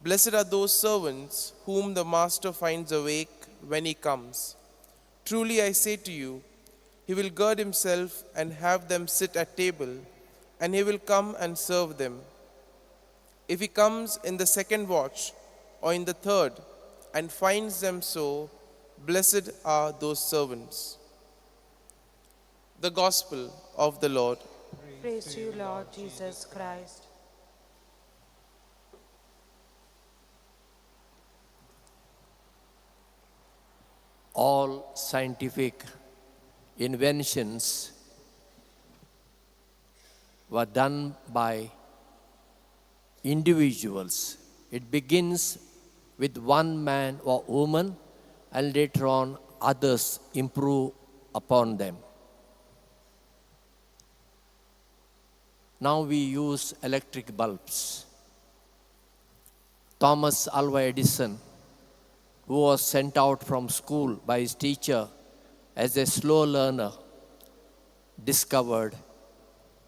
Blessed are those servants whom the master finds awake when he comes. Truly I say to you, he will gird himself and have them sit at table, and he will come and serve them. If he comes in the second watch or in the third and finds them so, blessed are those servants. The Gospel of the Lord. Praise to you, Lord Jesus Christ. All scientific inventions were done by individuals. It begins with one man or woman, and later on others improve upon them. Now we use electric bulbs. Thomas Alva Edison, who was sent out from school by his teacher as a slow learner, discovered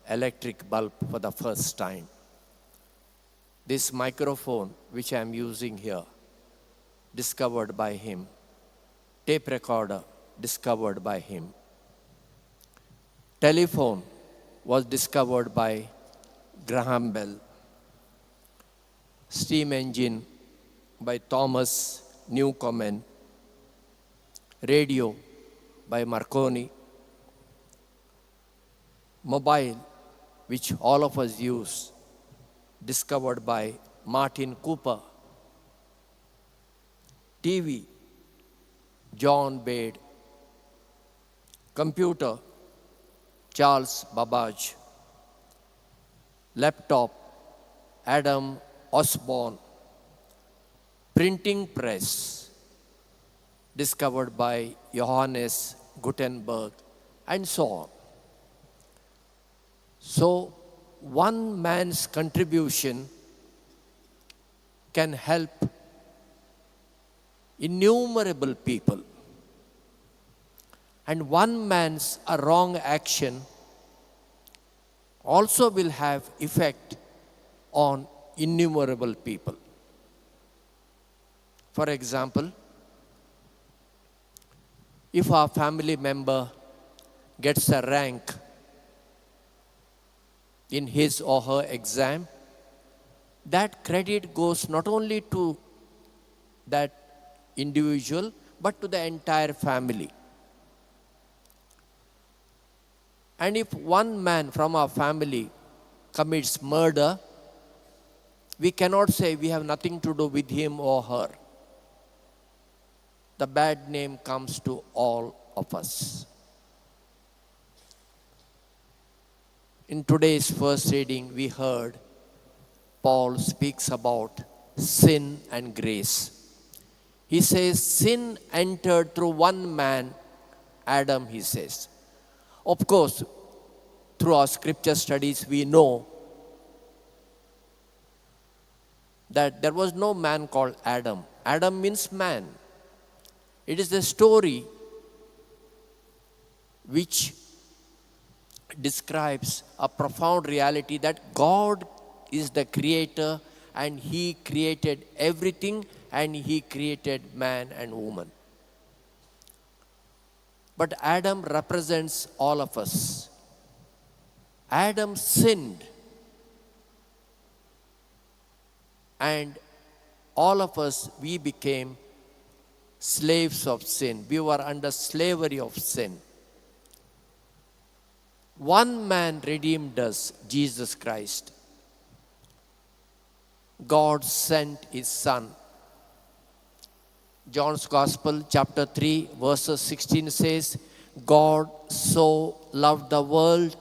electric bulb for the first time. This microphone, which I am using here, discovered by him. Tape recorder, discovered by him. Telephone was discovered by Graham Bell. Steam engine by Thomas Newcomen. Radio by Marconi. Mobile, which all of us use, discovered by Martin Cooper. TV, John Baird. Computer, Charles Babbage. Laptop, Adam Osborne. Printing press, discovered by Johannes Gutenberg, and so on. So, one man's contribution can help innumerable people. And one man's a wrong action also will have effect on innumerable people. For example, if our family member gets a rank in his or her exam, that credit goes not only to that individual, but to the entire family. And if one man from our family commits murder, we cannot say we have nothing to do with him or her. The bad name comes to all of us. In today's first reading, we heard Paul speaks about sin and grace. He says, sin entered through one man, Adam, he says. Of course, through our scripture studies, we know that there was no man called Adam. Adam means man. It is a story which describes a profound reality that God is the creator and He created everything and He created man and woman. But Adam represents all of us. Adam sinned, and all of us, we became slaves of sin. We were under slavery of sin. One man redeemed us, Jesus Christ. God sent His Son. John's Gospel, chapter 3, verses 16 says, God so loved the world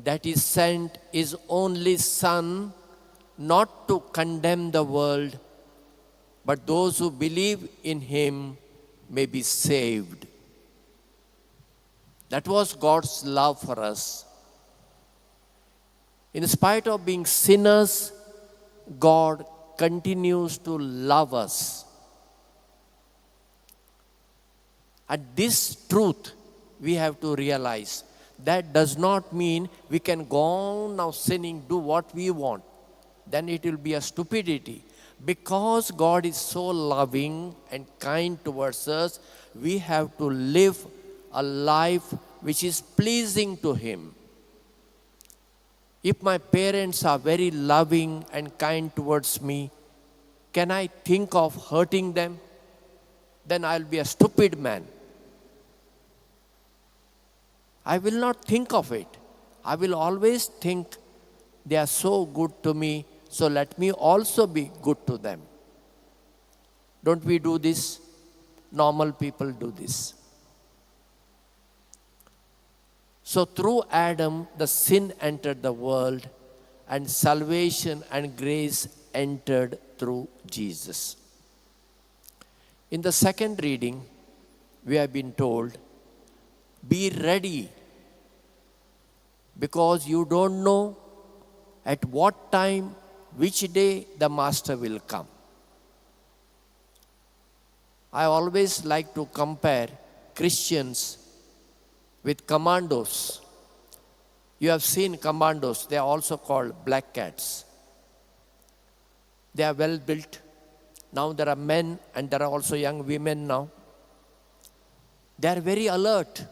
that He sent His only Son, not to condemn the world, but those who believe in Him may be saved. That was God's love for us. In spite of being sinners, God continues to love us. And this truth we have to realize. That does not mean we can go on now sinning, do what we want. Then it will be a stupidity. Because God is so loving and kind towards us, we have to live a life which is pleasing to Him. If my parents are very loving and kind towards me, can I think of hurting them? Then I'll be a stupid man. I will not think of it. I will always think they are so good to me, so let me also be good to them. Don't we do this? Normal people do this. So through Adam, the sin entered the world, and salvation and grace entered through Jesus. In the second reading, we have been told, be ready, because you don't know at what time, which day the Master will come. I always like to compare Christians with commandos. You have seen commandos, they are also called black cats. They are well built. Now there are men and there are also young women now. They are very alert.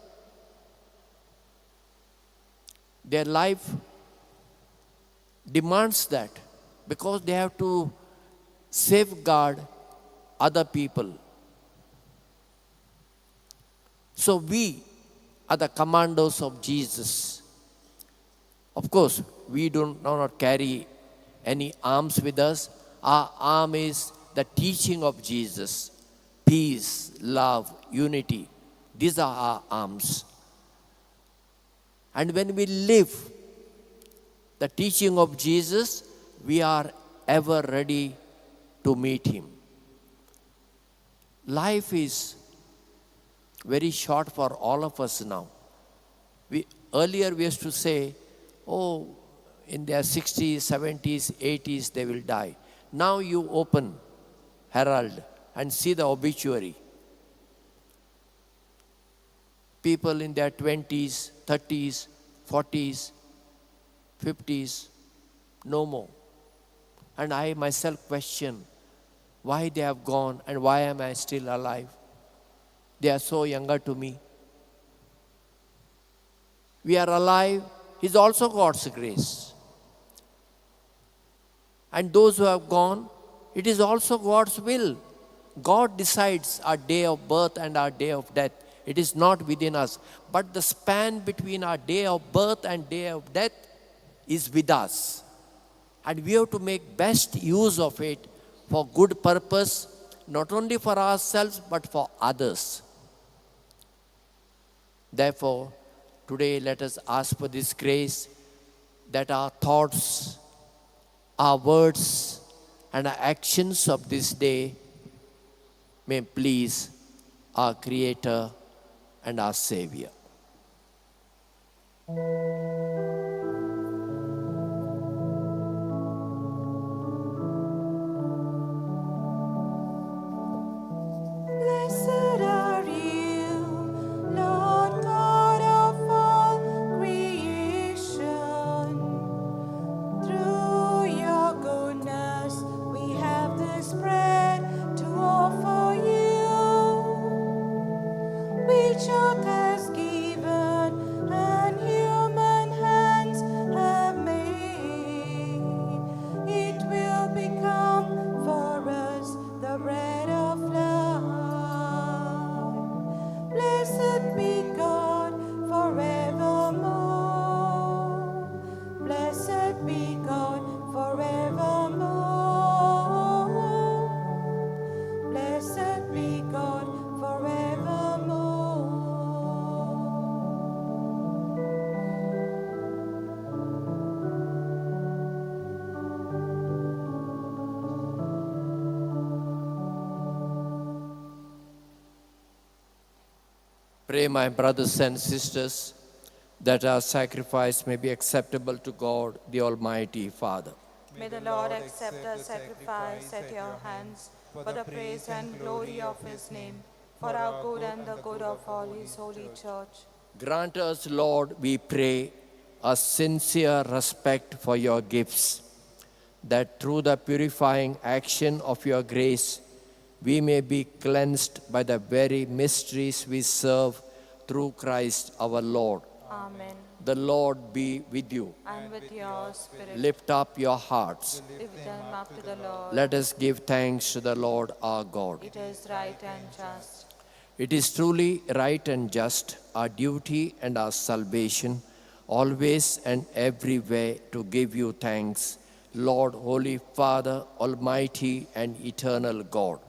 Their life demands that, because they have to safeguard other people. So we are the commandos of Jesus. Of course, we do not carry any arms with us. Our arm is the teaching of Jesus. Peace, love, unity. These are our arms. And when we live the teaching of Jesus, we are ever ready to meet Him. Life is very short for all of us now. Earlier we used to say, oh, in their 60s, 70s, 80s, they will die. Now you open Herald and see the obituary. People in their 20s, 30s, 40s, 50s, no more. And I myself question why they have gone and why am I still alive? They are so younger to me. We are alive is also God's grace. And those who have gone, it is also God's will. God decides our day of birth and our day of death. It is not within us. But the span between our day of birth and day of death is with us. And we have to make best use of it for good purpose, not only for ourselves, but for others. Therefore, today let us ask for this grace that our thoughts, our words, and our actions of this day may please our Creator and our Savior. Blessed are you, Lord God of all creation. Through your goodness we have this bread to offer you, which earth has given and human hands have made. It will become for us the bread of life. Blessed be God forevermore. Blessed be God forevermore. Blessed be God forevermore. Pray, my brothers and sisters, that our sacrifice may be acceptable to God, the Almighty Father. May the Lord accept the sacrifice at your hands for the praise and glory of his name, for our good and the good of all his holy church. Grant us, Lord, we pray, a sincere respect for your gifts, that through the purifying action of your grace, we may be cleansed by the very mysteries we serve through Christ our Lord. Amen. The Lord be with you. And with your spirit, Lift up your hearts. lift them up to the Lord. Let us give thanks to the Lord our God. It is right and just. It is truly right and just, our duty and our salvation, always and everywhere to give you thanks, Lord, Holy Father, Almighty and eternal God.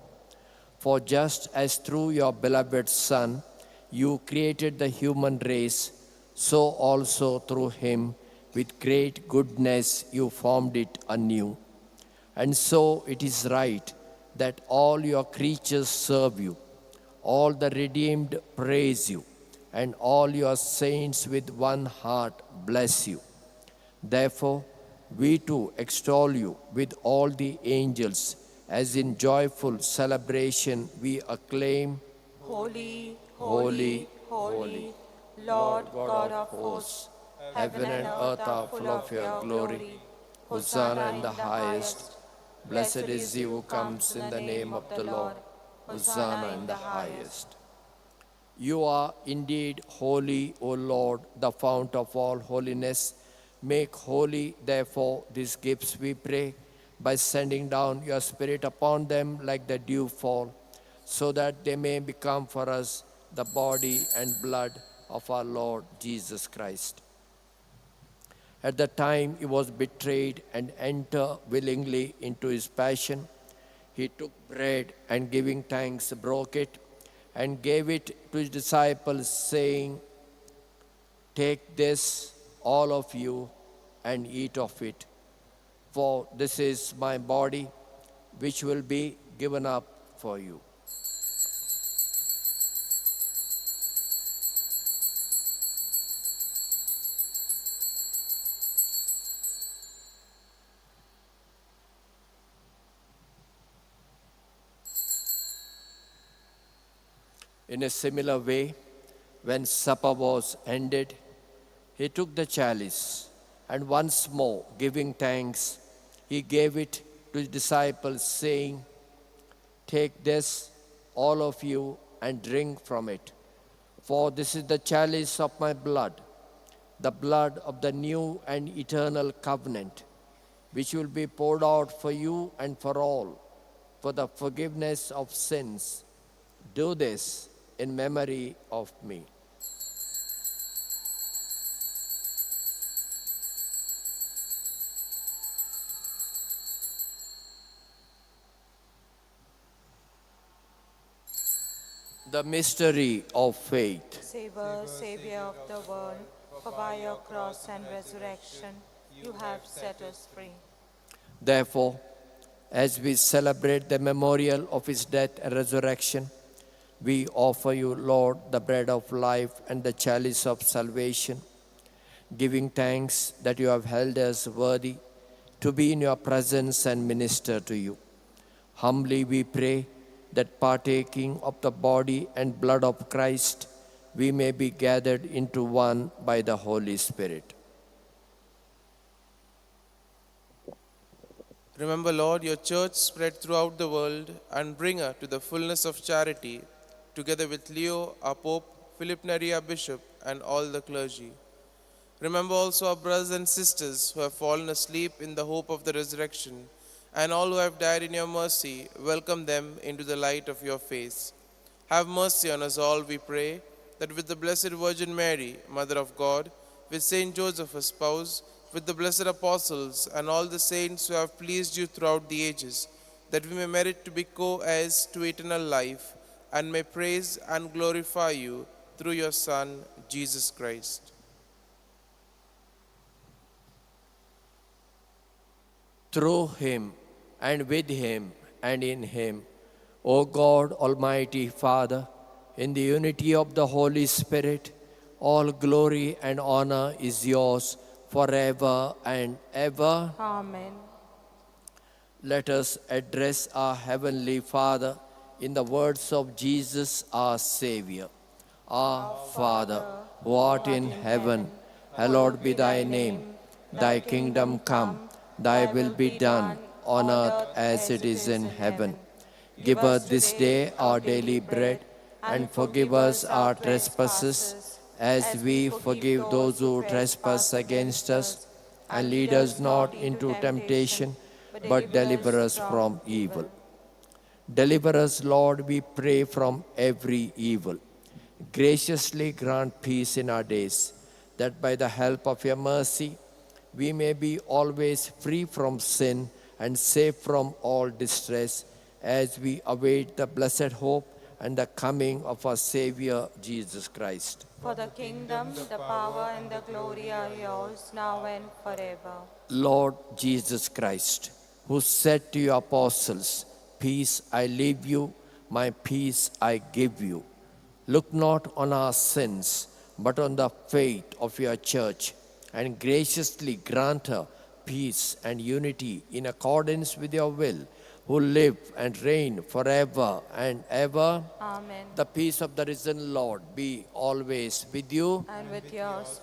For just as through your beloved Son you created the human race, so also through him with great goodness you formed it anew. And so it is right that all your creatures serve you, all the redeemed praise you, and all your saints with one heart bless you. Therefore, we too extol you with all the angels, as in joyful celebration we acclaim, Holy, Holy, holy, holy, Lord God of hosts, Heaven and earth are full of your glory. Hosanna in the highest. Blessed is he who comes in the name of the Lord. Hosanna in the highest. You are indeed holy, O Lord, the fount of all holiness. Make holy, therefore, these gifts, we pray, by sending down your Spirit upon them like the dew fall, so that they may become for us the body and blood of our Lord Jesus Christ. At the time he was betrayed and entered willingly into his passion, he took bread and giving thanks broke it and gave it to his disciples, saying, "Take this, all of you, and eat of it, for this is my body, which will be given up for you." In a similar way, when supper was ended, he took the chalice, and once more, giving thanks, he gave it to his disciples, saying, "Take this, all of you, and drink from it, for this is the chalice of my blood, the blood of the new and eternal covenant, which will be poured out for you and for all, for the forgiveness of sins. Do this in memory of me." The mystery of faith. Save us, Savior of the world, for by your cross and resurrection you have set us free. Therefore, as we celebrate the memorial of his death and resurrection, we offer you, Lord, the bread of life and the chalice of salvation, giving thanks that you have held us worthy to be in your presence and minister to you. Humbly we pray that partaking of the body and blood of Christ, we may be gathered into one by the Holy Spirit. Remember, Lord, your church spread throughout the world and bring her to the fullness of charity, together with Leo, our Pope, Philip Neri, our Bishop, and all the clergy. Remember also our brothers and sisters who have fallen asleep in the hope of the resurrection, and all who have died in your mercy, welcome them into the light of your face. Have mercy on us all, we pray, that with the Blessed Virgin Mary, Mother of God, with Saint Joseph, her spouse, with the blessed apostles and all the saints who have pleased you throughout the ages, that we may merit to be co-heirs to eternal life, and may praise and glorify you through your Son, Jesus Christ. Through him, and with him, and in him, O God, Almighty Father, in the unity of the Holy Spirit, all glory and honor is yours forever and ever. Amen. Let us address our Heavenly Father in the words of Jesus, our Savior. Our Father, who art in heaven, hallowed be thy name. Thy kingdom come, thy will be done, on earth as it is in heaven. Give us this day our daily bread, and forgive us our trespasses, as we forgive those who trespass against us. And lead us not into temptation, but deliver us from evil. Deliver us, Lord, we pray, from every evil. Graciously grant peace in our days, that by the help of your mercy, we may be always free from sin and safe from all distress, as we await the blessed hope and the coming of our Savior, Jesus Christ. For the kingdom, the power, and the glory are yours, now and forever. Lord Jesus Christ, who said to your apostles, "Peace I leave you, my peace I give you," look not on our sins, but on the faith of your church, and graciously grant her peace and unity in accordance with your will, who live and reign forever and ever. Amen. The peace of the risen Lord be always with you. And with yours.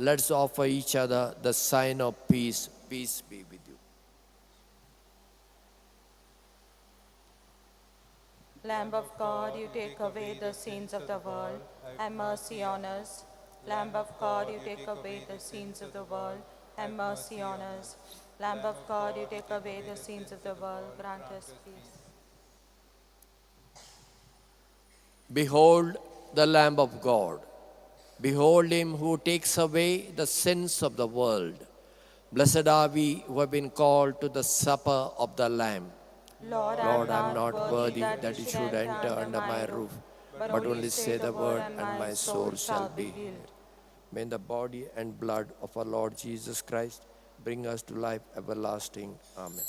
Let's offer each other the sign of peace. Peace be with you. Lamb of God, you take away the sins of the world, have mercy on us. Lamb of God, you take away the sins of the world, have mercy on us. Lamb of God, you take away the sins of the world, grant us peace. Behold the Lamb of God. Behold him who takes away the sins of the world. Blessed are we who have been called to the supper of the Lamb. Lord, Lord, I am not worthy that you should enter under my roof, but only say the word, and my soul shall be healed. May the body and blood of our Lord Jesus Christ bring us to life everlasting. Amen.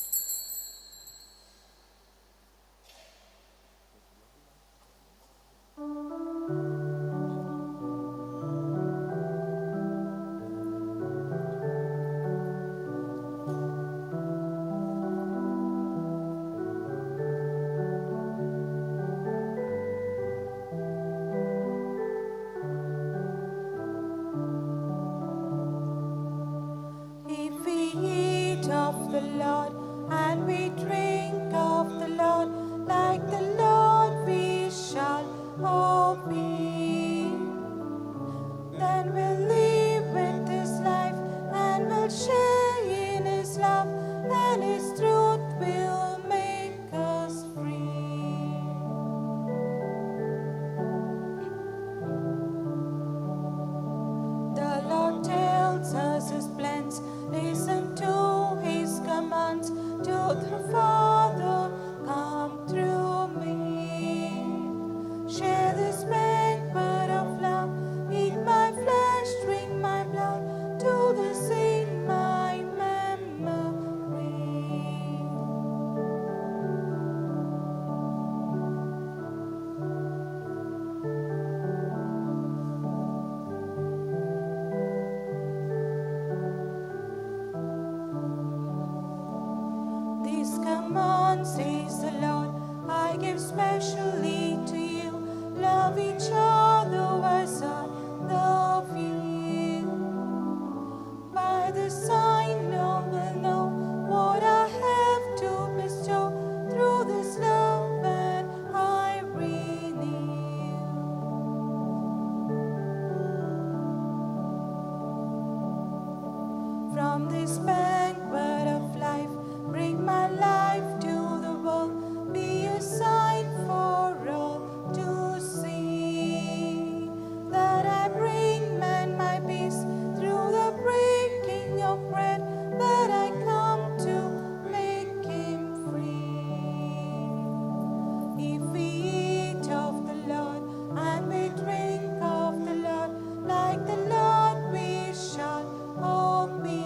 If we eat of the Lord and we drink of the Lord, like the Lord we shall all be. Then we'll live with His life and we'll share in His love, and His truth will make us free. The Lord tells us His plans, listen to His commands. To the Father, come through me. Share this banquet of love, eat my flesh, drink my blood, do this in my memory. This command, says the Lord, I give specially to you. Love each other as I love you. By the sign all will know what I have to bestow through this love that I renew. From this banquet of life, bring my life to the world, be a sign for all to see that I bring man my peace through the breaking of bread, that I come to make him free. If we eat of the Lord and we drink of the Lord, like the Lord we shall all be.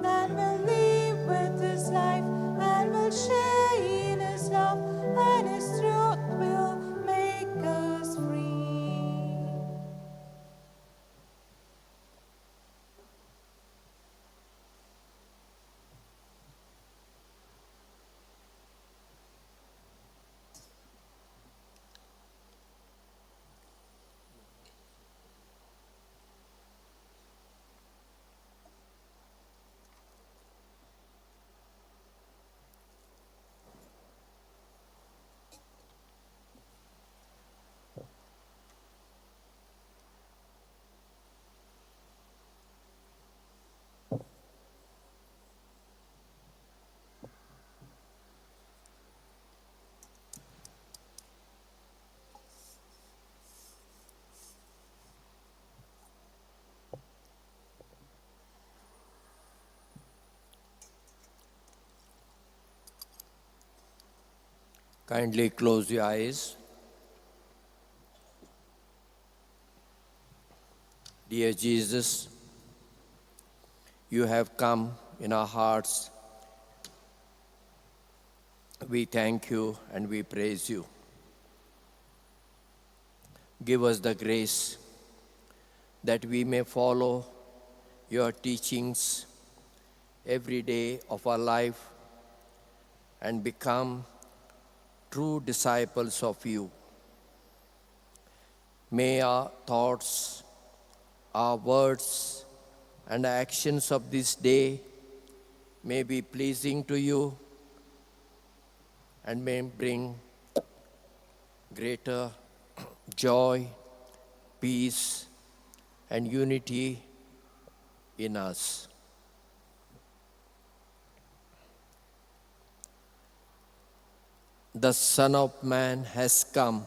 Then we'll live with His life and we'll share in His love, and His truth will make us free. Kindly close your eyes. Dear Jesus, you have come in our hearts. We thank you and we praise you. Give us the grace that we may follow your teachings every day of our life and become true disciples of you. May our thoughts, our words, and our actions of this day may be pleasing to you and may bring greater joy, peace, and unity in us. The Son of Man has come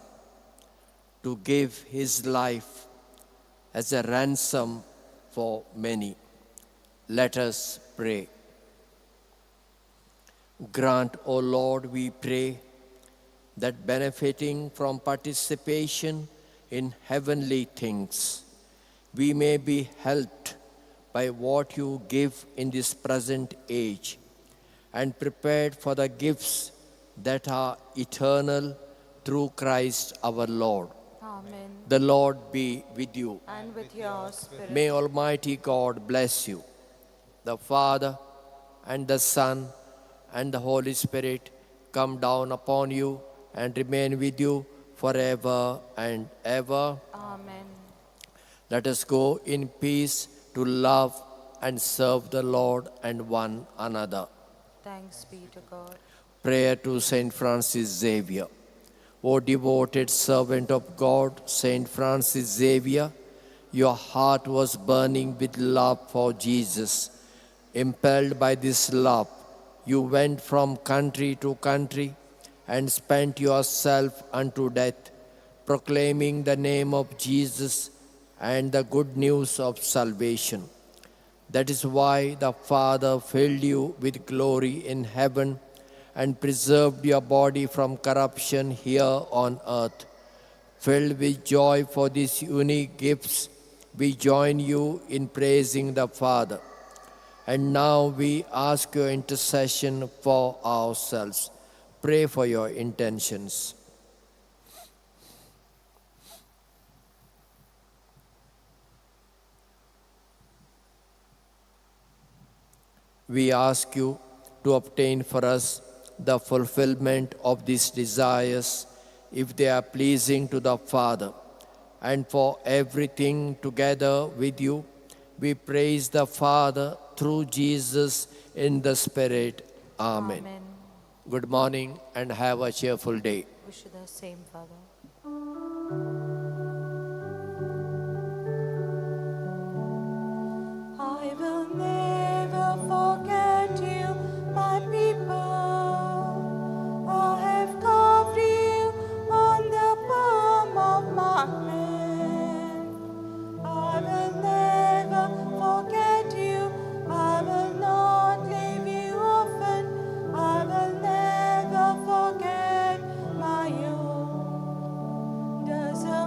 to give his life as a ransom for many. Let us pray. Grant, O Lord, we pray, that benefiting from participation in heavenly things, we may be helped by what you give in this present age and prepared for the gifts that are eternal through Christ our Lord. Amen. The Lord be with you. And with your spirit. May Almighty God bless you, the Father and the Son and the Holy Spirit come down upon you and remain with you forever and ever. Amen. Let us go in peace to love and serve the Lord and one another. Thanks be to God. Prayer to Saint Francis Xavier. O devoted servant of God, Saint Francis Xavier, your heart was burning with love for Jesus. Impelled by this love, you went from country to country and spent yourself unto death, proclaiming the name of Jesus and the good news of salvation. That is why the Father filled you with glory in heaven and preserved your body from corruption here on earth. Filled with joy for these unique gifts, we join you in praising the Father. And now we ask your intercession for ourselves. Pray for your intentions. We ask you to obtain for us the fulfillment of these desires, if they are pleasing to the Father, and for everything together with you, we praise the Father through Jesus in the Spirit. Amen. Amen. Good morning and have a cheerful day. Wish you the same, Father. I will never forget you, my people. I have carved you on the palm of my hand. I will never forget you. I will not leave you orphan. I will never forget my own. Does a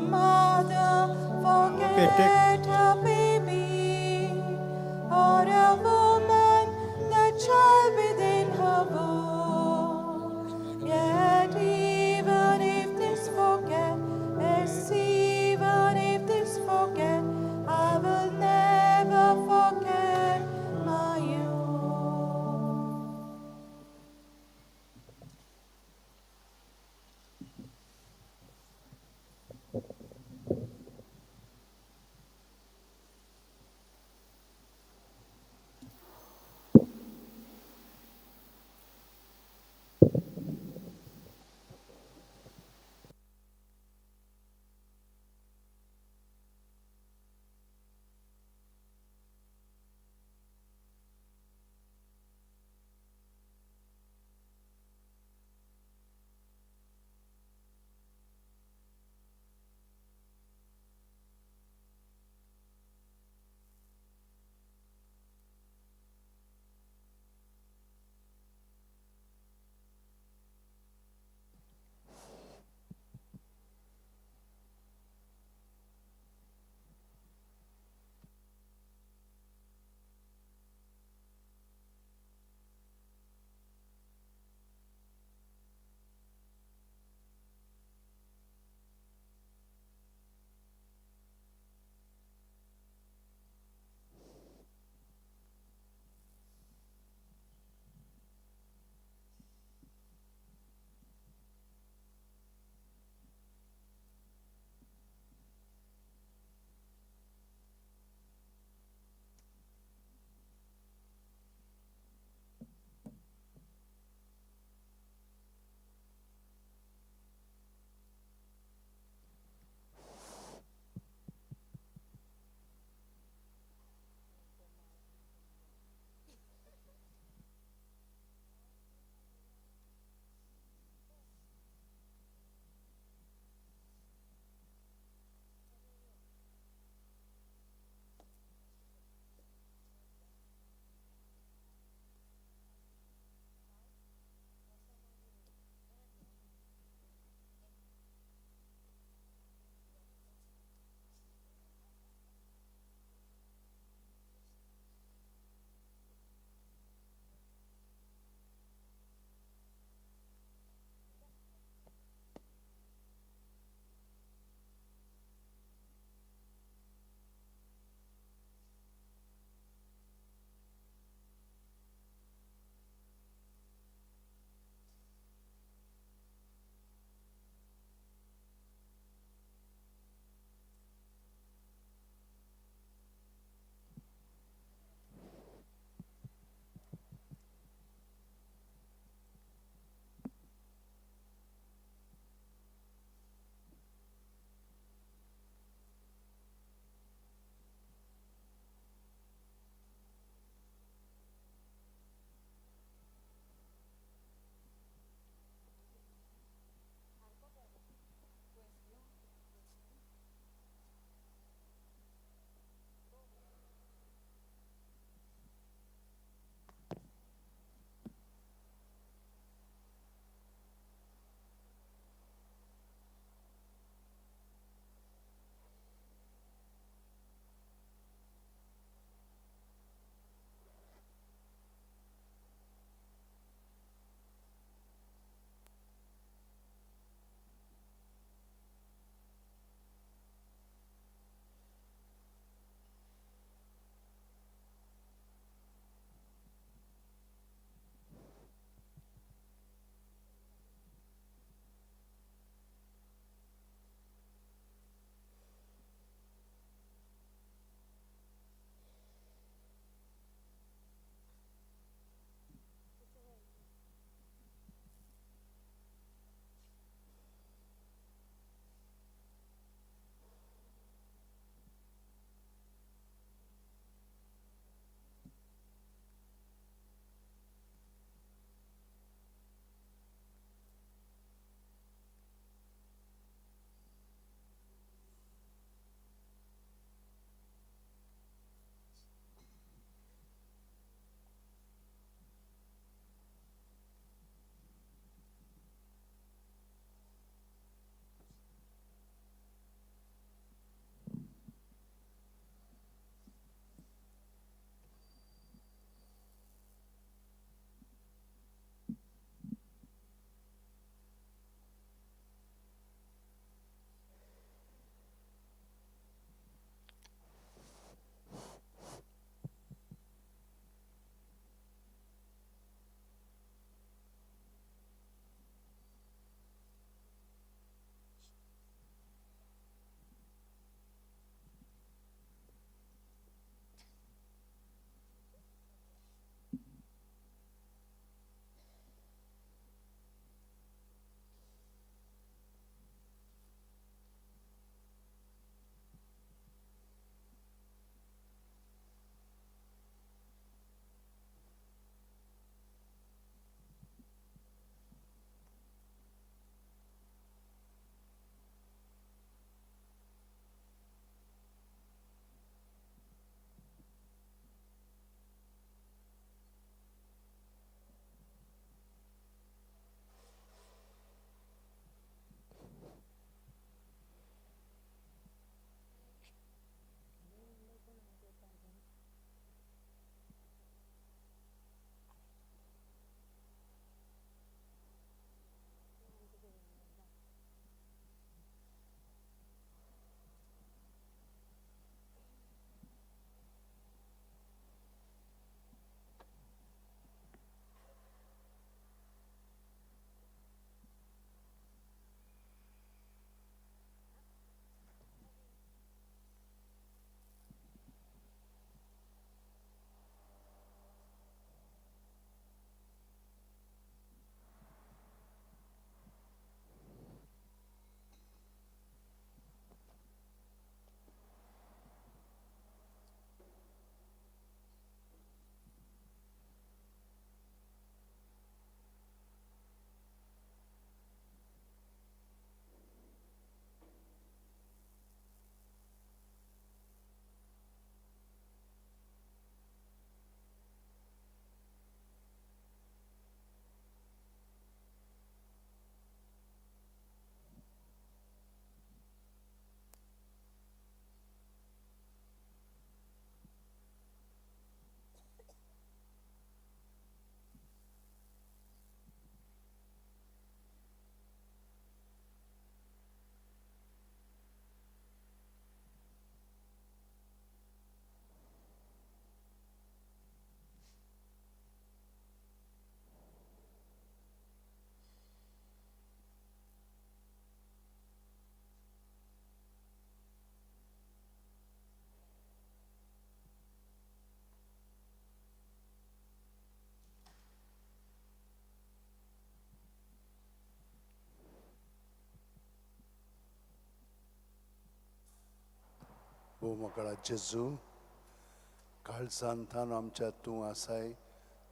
भोव जेजू, काळजान थान आमच्या तूं आसाय,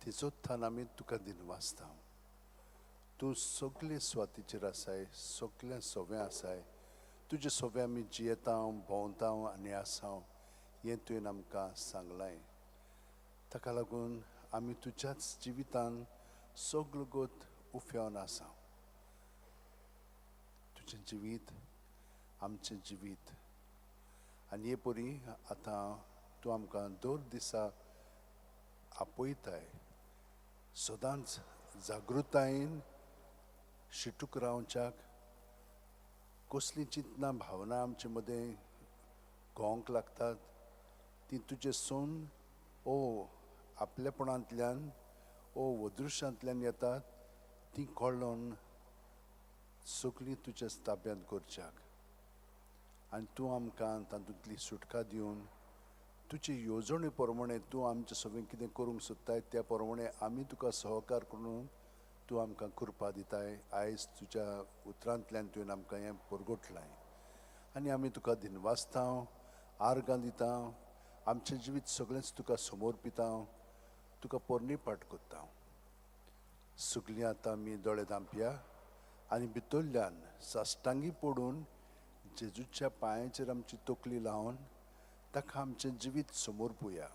तिचोच थान आमी तुका दिनवासता. तूं सगळे स्वातीचेर आसाय, सगळें सोवें आसाय. तुजे सोवें आमी जियेता, भोंवता आनी आसा हें तुवें आमकां सांगलां. ताका लागून आमी तुज्याच जिवितान सगलो गोत उफेवन आसा. तुजें जिवीत आमचें जिवीत आनी हे परी आतां तूं आमकां दर दिसा आपयताय. सदांच जागृतायेन शिटूक रावच्याक, कसलीं चिंतनां भावना आमचे मदें घोवंक लागतात ती तुजे सून ओ आपलेपणांतल्यान ओ अदृश्यांतल्यान येतात ती कळोन सगळीं तुज्या ताब्यांत करच्याक आनी तूं आमकां तातूंतली सुटका दिवन तुजे येवजणे प्रमाणे तूं आमचे सगळें कितें करूंक सोदताय त्या प्रमाणे आमी तुका सहकार करून तूं आमकां कृपा दिताय. आयज तुज्या उतरांतल्यान तुवें आमकां हें परगटलां आनी आमी तुका दिनवासता, आर्गां दिता, आमचें जिवीत सगळेंच तुका समर्पिता, तुका पोरणी पाट करता. सगळीं आतां आमी दोळे धांपया आनी भितरल्यान साश्टांगी पडून जेजूच्या पांयाचेर आमची तकली लावन ताका आमचें जिवीत समर्पुया.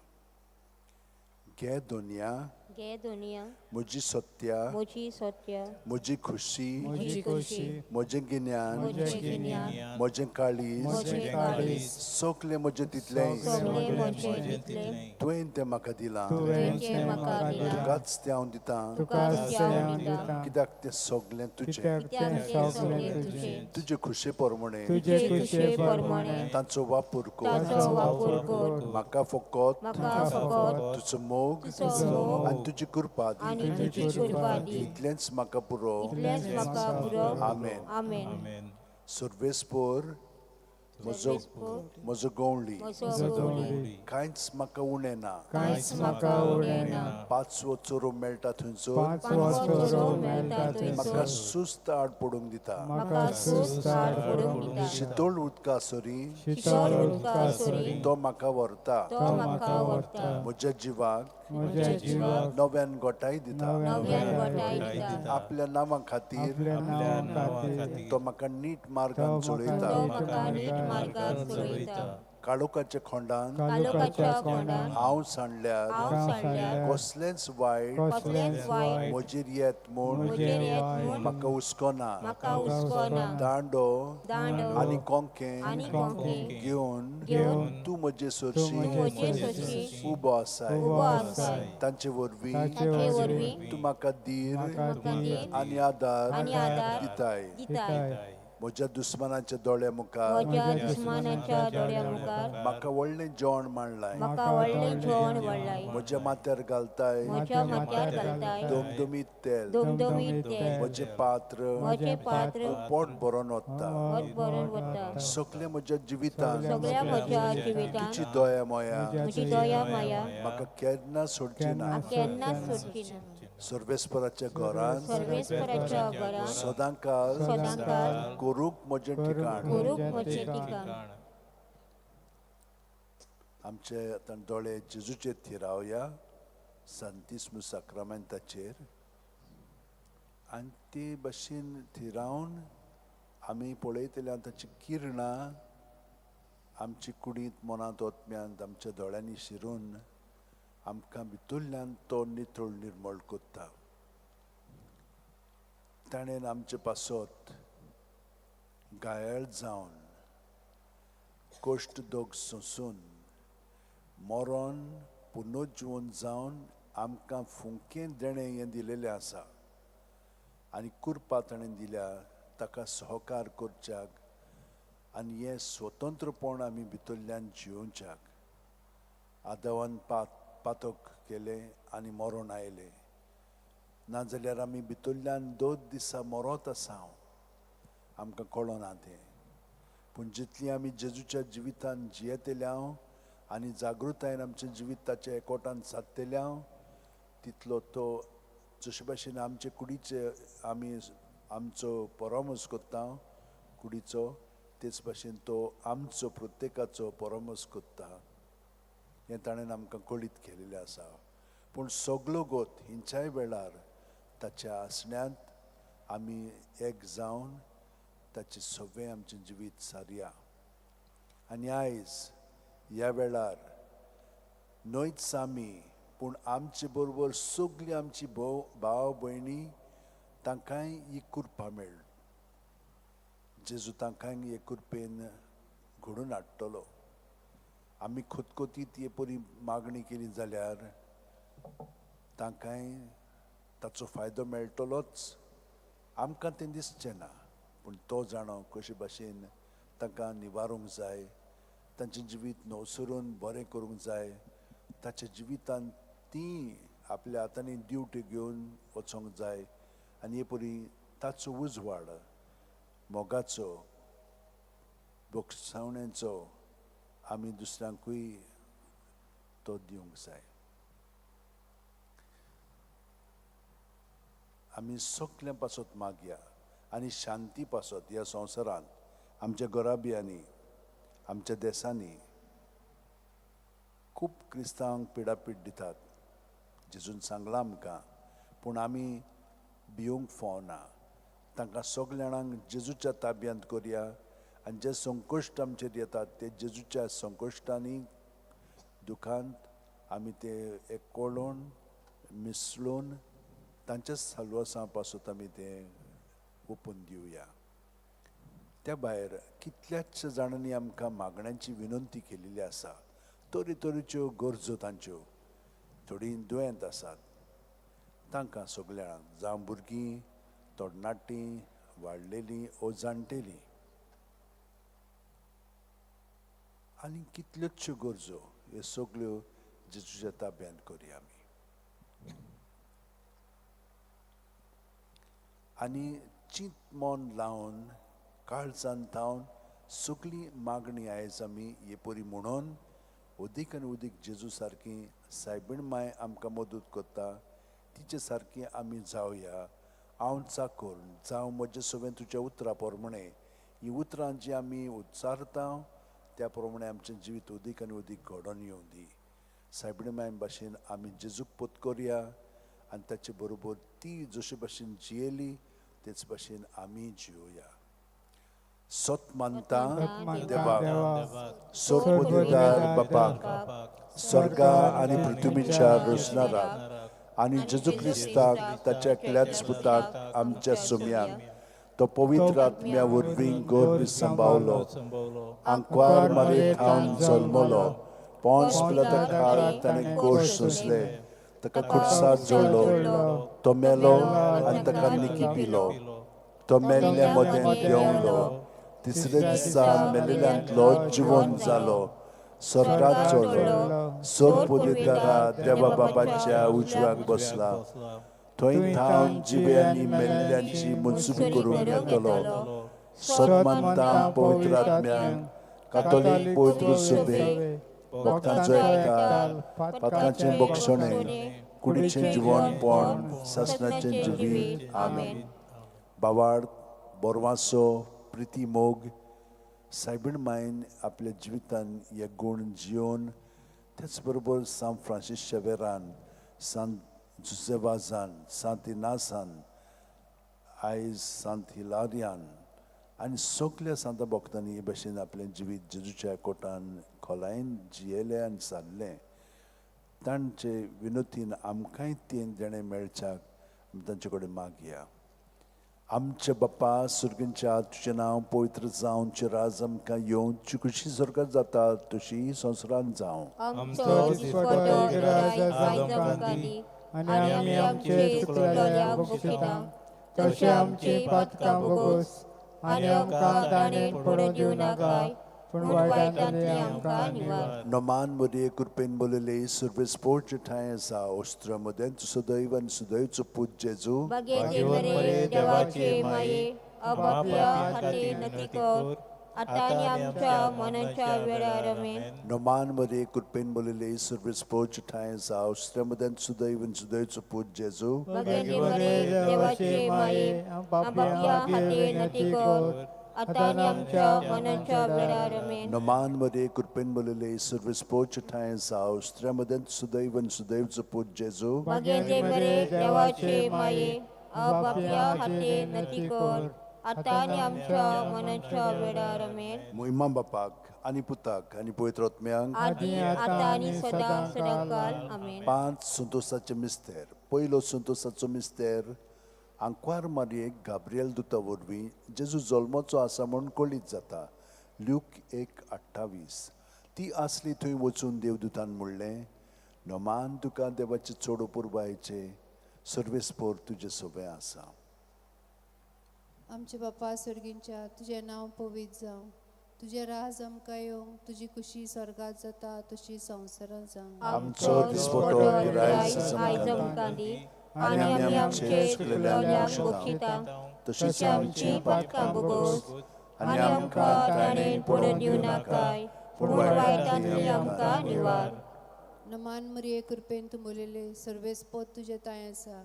घे दुनिया, घे दुनिया, म्हजी सत्या, म्हजी सत्या, म्हजी खुशी, म्हजी खुशी, म्हजें गिन्यान, म्हजें गिन्यान, म्हजें काळीज, म्हजें काळीज, सगळें म्हजें तितलें सगळें म्हजें तितलें तुवें तें म्हाका दिलां, तुवें तें म्हाका दिलां, तुकाच तें हांव दितां, तुकाच तें हांव दितां, कित्याक तें सगळें तुजें, कित्याक तें सगळें तुजें, तुजे खुशे प्रमाणे, तुजे खुशे प्रमाणे तांचो वापर कर, ताचो वापर कर, म्हाका फकत तुजो मोग आनी तुजी कृपा दी, इतलेंच म्हाका पुरो. आमेन. आमेन. सर्वेस्पोर म्हजो म्हजो गवळी, कांयच म्हाका उणें ना, कांयच म्हाका उणें ना, पांचवो चोरो मेळटा थंयसर म्हाका सुस्त आड पडूंक दिता, म्हाका सुस्त आड पडूंक दिता, शितोळ उदका सरी शितोळ उदका सरी तो म्हाका व्हरता, तो म्हाका व्हरता, म्हज्या जिवाक नव्यान गोठाय दिता, नव्यान गोठाय दिता, आपल्या नांवा खातीर तो म्हाका नीट मार्गान चलयता, तो म्हाका नीट मार्गान चलयता, काळोखाच्या खोंडान हांव सांडल्यार कसलेंच वायट म्हजेर येत म्हूण म्हाका हुस्को ना, दांडो आनी कोंके घेवन तूं म्हजे सरशी उबो आसाय, तांचे वरवीं तूं म्हाका धीर आनी आदार दिताय. म्हज्या दुस्मानाच्या दोळ्या मुखार म्हाका व्हडलें जेवण मांडलाय, म्हज्या माथ्यार घालताय दमदमीत तेल, म्हजें पात्र पोट भरून वता, सगळें म्हज्या जिवितान तुजी दया माया म्हाका केन्ना सोडची ना. सर्वेस्पराच्या घरान सदांकाल करूंक म्हजें ठिकाण. आमचे आतां दोळे जेजूचेर थिरावया, सांतिस्मु साक्रामेंताचेर, आनी ते भशेन थिरावन आमी पळयतले ताची किरणां आमची कुडींत, मनांत, ओतम्यांत, आमच्या दोळ्यांनी शिरून आमकां भितरल्यान तो नितळ निर्मळ करता. ताणें आमचे पासत घायाळ जावन कश्ट दोग सोंसून मरोन पुनर्जिवन जावन आमकां फुंकें देणें हें दिलेलें आसा आनी कृपा ताणें दिल्या ताका सहकार करच्याक आनी हें स्वतंत्रपण आमी भितरल्यान जियोवच्याक. आदावान पातक केलें आनी मरण आयलें, नाजाल्यार आमी भितरल्यान दोन दिसा मरत आसा, आमकां कळना तें. पूण जितली आमी जेजूच्या जिवितान जियेतले हांव आनी जागृतायेन आमचें जिवीत ताच्या एकवटान सादतले हांव, तितलो तो जशे भाशेन आमचे कुडीचे आमी आमचो परामर्श करता कुडीचो, तेच भाशेन तो आमचो प्रत्येकाचो परामर्श करता हें ताणें आमकां कळीत केलेलें आसा. पूण सगलो गोत हिंच्याय वेळार ताच्या आसण्यांत आमी एक जावन ताचें सगळें आमचें जिवीत सारया. आनी आयज ह्या वेळार न्हयच आमी पूण आमचे बरोबर सगळीं आमची भाव भयणी तांकांय ही कृपा मेळ. जेजू तांकांय हे कृपेन घडोवन हाडटलो. आमी खतखतीत हे परी मागणी केली जाल्यार तांकांय ताचो फायदो मेळटलोच. आमकां तें दिसचें ना पूण तो जाणो कशे भाशेन तांकां निवारूंक जाय, तांचें जिवीत नवसरून बरें करूंक जाय, ताच्या जिवितांत ती आपल्या हातांनी ड्युटी घेवन वचोंक जाय आनी हे परी ताचो उजवाड मोगाचो भोगसावण्याचो आमी दुसऱ्यांकूय तो दिवंक जाय. आमी सगल्यां पासत मागया आनी शांती पासत ह्या संवसारांत, आमच्या घराब्यांनी, आमच्या देसांनी खूब क्रिस्तांवांक पिडापीड दितात जेजून सांगलां आमकां, पूण आमी भिवंक फावना. तांकां सगल्या जाणांक जेजूच्या ताब्यांत करया आनी जे संकश्ट आमचेर येतात ते जेजूच्या संकश्टांनी दुखांत आमी ते एक कोळोवन मिसळून तांच्याच साल्वासां पासून आमी तें ओपून दिवया. त्या भायर कितल्याच जाणांनी आमकां मागण्यांची विनंती केलेली आसा. तरेतरेच्यो गरजो तांच्यो, थोडीं दुयेंत आसात, तांकां सगळ्यांक, जावं भुरगीं, तरणाटीं, वाडलेलीं ओ जाणटेलीं आनी कितल्योचश्यो गरजो, ह्यो सगळ्यो जेजूच्या ताब्यांत करया आमी. आनी चिंत मन लावन काळजान थावन सगळी मागणी आयज आमी हे परी म्हणून अदीक आनी अदीक जेजू सारकी सायबीण माय आमकां मदत करता तिचे सारकी आमी जावया. हांव चाकर जावं म्हजें सगळें तुज्या उतरां प्रमाणें, ही उतरां जी आमी उच्चारता त्या प्रमाणें आमचें जिवीत अदीक आनी अदीक घडोवन येवं दी. सायबीण माय भाशेन आमी जेजूक पोत करया आनी ताचे बरोबर ती जशे भाशेन जियेली तेच भाशेन आमी जियोया. सत मानता देवाक, सर्वपुदेदार बापाक, स्वर्गा आनी पृथ्वीच्या रचणाराक आनी जेजू क्रिस्ताक ताच्या एकल्याच पुताक आमच्या सोम्याक, तो पवित्र आत्म्या वरवीं गर्भ सांबावलो, आंकवार मारे थावन जल्मलो, पोंस पिलाता ताणें गोश सोंसले, ताका खुर्सार जोडलो, तो मेलो आनी ताका निकी पिलो, तो मेल्ल्या मदें देंवलो, तिसरे दिसा मेलेल्यांतलो जिवन जालो, स्वर्गात चडलो, सर्वपुदेदारा देवा बाबाच्या उजव्याक बसला, थंय थावन जिवे आनी मेल्ल्यांची मनसुबी करूंक येतलो. सत मानता पवित्र आत्म्याक, कातोलीक पवित्र सभेक, भक्तांचो एकठार, पातकांचें बक्षणें, कुडीचें जिवनपण, सासणाचें जिवीत. आमेन. बावाड बोरवासो प्रिती मोग सायबीण मायन आपल्या जिवितान हे गूण जियोवन त्याच बरोबर सांत फ्रांसीस शेवेरान, सांत जुसेवाजान, सांत इनासान, आयज सांत हिलारियान आनी सगल्या सांता भक्तांनी हे भाशेन आपलें जिवीत जेजूच्या कोटान खोलायेन जियेलें आनी सारलें. तांचे विनोतीन आमकांय तें देणें मेळच्याक आमी तांचे कडेन मागया. आमच्या बापा सुर्गींच्या, तुजें नांव पवित्र जावन, तुजें राज आमकां येवन, तुजी खुशी स्वर्गात जाता तशी संवसारांत जावं. आमचो दिसपटो गिराज आमकां दी आनी आमी आमचे चुकलेल्या बक्षिता तशें आमची पातकां भोगोस आनी आमकां ताणें पडून दिवं नाकाय पूण वायटांतले आमकां निवार. नमान मरिये कृपेन बोलले, सर्वेस्पोर्ट ठांय आसा, ओस्त्र मदें सदैव आनी सदैवचो पूत जेजू. भाग्यवंत मरिये देवाचे माये, पापया खातीर विनंती कर आतां आनी आमच्या मरणाच्या वेळार. आमेन. नमान मरिये कृपेन बोलले, सर्वेस्पोर्ट ठांय आसा, ओस्त्र मदें सदैव आनी सदैवचो पूत जेजू. भाग्यवंत मरिये देवाचे माये, पापया खातीर विनंती कर आतां आनी आमच्या मनाच्या वेळार आमेन. नमान मरे कृपेन बोलले सर्वेस्पोच ठांय जाव स्त्र्या मदें सुदैव आनी सुदैवचो पूत जेजू. भाग्यांचे मरे देवाचे माये, बापया हाते नती कर, आतां आनी आमच्या मनाच्या वेळार आमेन. मोहिमा बापाक आनी पुताक आनी पवित्र आत्म्यांक, आदी आतां आनी सदां सदांकाल आमेन. पांच संतोसाचे मिस्तेर. पयलो संतोसाचो मिस्तेर, आंकवार मारयेक गाब्रियल दुता वरवीं जेजू जल्माचो आसा म्हूण कळीत जाता. ल्यूक 1:28. ती आसली थंय वचून देवदूतान म्हणलें, नमान तुका देवाचे चड पुरबायचे, सर्वेस्पोर तुजें सोबें आसा. आमचे बापा सर्गींच्या, तुजें नांव पवित्र जावं, तुजें राज आमकां येवं, तुजी खुशी स्वर्गात जाता तशी संवसारांत जावं. आमचो दिसपटो गिरायक आयज आमकां दी आनी आमी आमचे चुकलेल्यांक बक्षिता तशीच तशी आमची पातकां भोगोस आनी आनी आमकां ताणें पडून दिवं नाकाय, पूण वायटांतली आमकां निवार. नमान मरिये, कृपेन तुंबलेले, सर्वेस्पोत तुजे तांय आसा,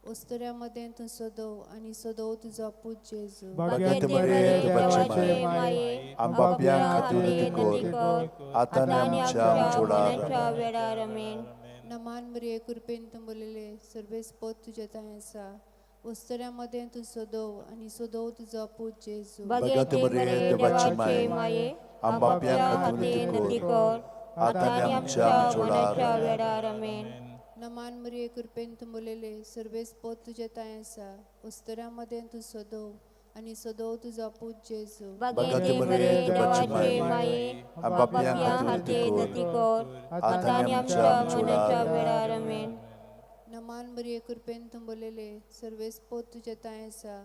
ओस्तऱ्या मदें तूं सदोव आनी सदोव तुजो पूत जेजू. भाग्यांत मरे देवाचे माये, आमबाप्या खातीर ती कर, आतां आनी आमच्या जोडार. वेळार आमेन. नमान मरिये, कृपेन तुंबलेले, सर्वेस्पोत तुजे तांय आसा, ओस्तऱ्या मदें तूं सदोव आनी सदोव तुजो पूत जेजू. भाग्यांत मरे देवाचे माये, आमबाप्या खातीर ती कर, आतां आनी आमच्या जोडार. वेळार आमेन. नमान मरिये, कृपेन तुंबलेले, सर्वेस्पोत तुजे तांय आसा, ओस्तऱ्या मदें तूं सदोव आनी सदोव तुजो पूत जेजू. भाग्यांत मरे देवाचे माये, आमबाप्या खातीर ती कर, आतां आनी आमच्या मनाच्या जोडार. वेळार आमेन. नमान मरिये, कृपेन तुंबलेले, सर्वेस्पोत तुजे तांय आसा,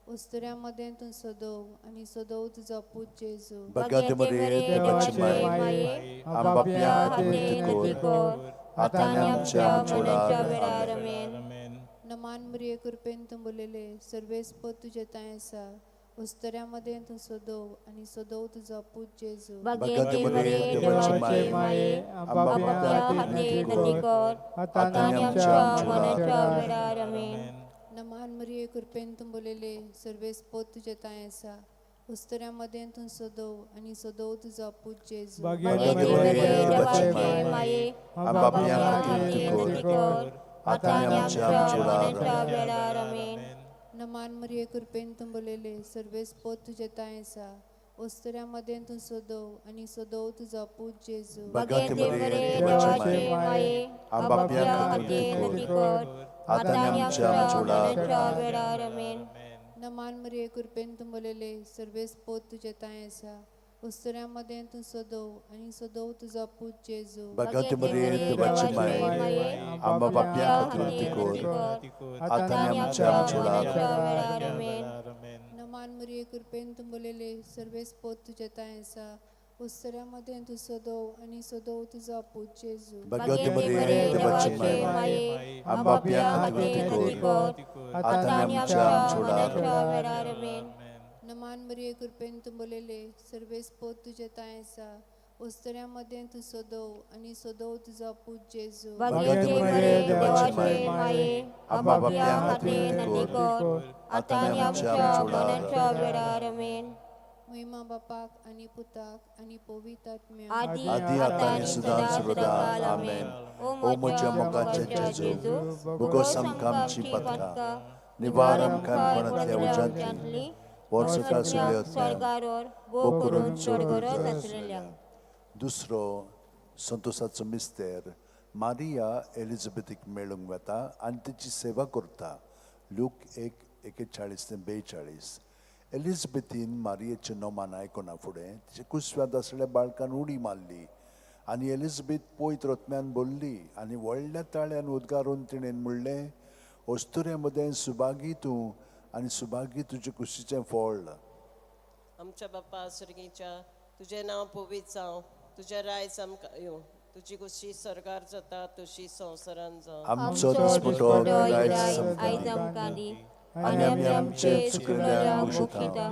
ओस्तऱ्या मदें तूं सदोव आनी सदोव तुजो पूत जेजू. भाग्यांत मरे देवाचे माये, आमबाप्या खातीर ती कर, आतां आनी आमच्या जोडार. वेळार आमेन. नमान मरिये, कृपेन तुंबलेले, सर्वेस्पोत तुजे तांय आसा, ओस्तऱ्या मदें तूं सदोव आनी सदोव तुजो पूत जेजू. भाग्यांत मरे देवाचे माये, आमबाप्या हाते नती कर, आतां आनी आमच्या मनाच्या जोडार. वेळार आमेन. नमान मरिये, कृपेन तुंबलेले, सर्वेस्पोत तुजे तांय आसा, ओस्तऱ्या मदें तूं सदोव आनी सदोव तुजो पूत जेजू. भाग्यांत मरे देवाचे माये, आमबाप्या खातीर ती कर, आतां आनी आमच्या जोडार. वेळार आमेन. नमान मरिये, कृपेन तुंबलेले, सर्वेस्पोत तुजे तांय आसा, ओस्तऱ्या मदें तूं सदोव आनी सदोव तुजो पूत जेजू. भाग्यांत मरे देवाचे माये, आमबाप्या खातीर ती कर, आतां आनी आमच्या जोडार. वेळार आमेन. नमान मरिये, कृपेन तुंबलेले, सर्वेस्पोत तुजे तांय आसा, ओस्तऱ्या मदें तूं सदोव आनी सदोव तुजो पूत जेजू. भाग्यांत मरे देवाचे माये, आमबाप्या खातीर ती कर, आतां आनी आमच्या जोडार. वेळार आमेन. नमान मरिये, कृपेन तुंबलेले, सर्वेस्पोत तुजे तांय आसा, ओस्तऱ्या मदें तूं सदोव आनी सदोव तुजो पूत जेजू. भाग्यांत मरे देवाचे माये, आमबाप्या खातीर ती कर, आतां आनी आमच्या जोडार. वेळार आमेन. नमान मरिये, कृपेन तुंबलेले, सर्वेस्पोत तुजे तांय आसा, ओस्तऱ्या मदें तूं सदोव आनी सदोव तुजो पूत जेजू. भाग्यांत मरे देवाचे माये, आमबाप्या हाते खातीर नती ती कर, कर, आतां आनी आमच्या मनाच्या वेळार आमेन. महिमा बापाक आनी पुताक आनी पवित्र आत्म्याक, आदी आदी आतां आनी सदां सर्वदा आमेन. ओ म्हज्या मोगाचे जेजू, भोगोस आमकां आमची पातकां, निवार आमकां कोणांतल्या उज्यांतली, वर्सका सुरल्या स्वर्गारोर भोग करून चड चड गरज आसलेल्या. दुसरो संतोसाचो मिस्तेर, मारिया एलिझाबेथीक मेळूंक वता आनी तिची सेवा करता. ल्यूक 1:41 ते 42. एलिझाबेथीन मारियेचें नोमान आयकना फुडें तिचे कुसव्यांत आसलेल्या बाळकान उडी मारली आनी एलिझाबेथ पवित्र आत्म्यान भरली आनी व्हडल्या ताळ्यान उद्गारून तिणें म्हणलें, अस्तुरे मदें सुभागी तूं आनी सुभागी तुजे कुशीचें फळ. आमच्या बापा सर्गीच्या, तुजें नांव पवित्र जावं, तुजें रायज आमकां येवं, तुजी खुशी स्वर्गार जाता तशी संवसारान जावं. आमचो दिसपटो गिरायक आयज आमकां दी आनी आमी आमचे चुकलेल्यांक बक्षिता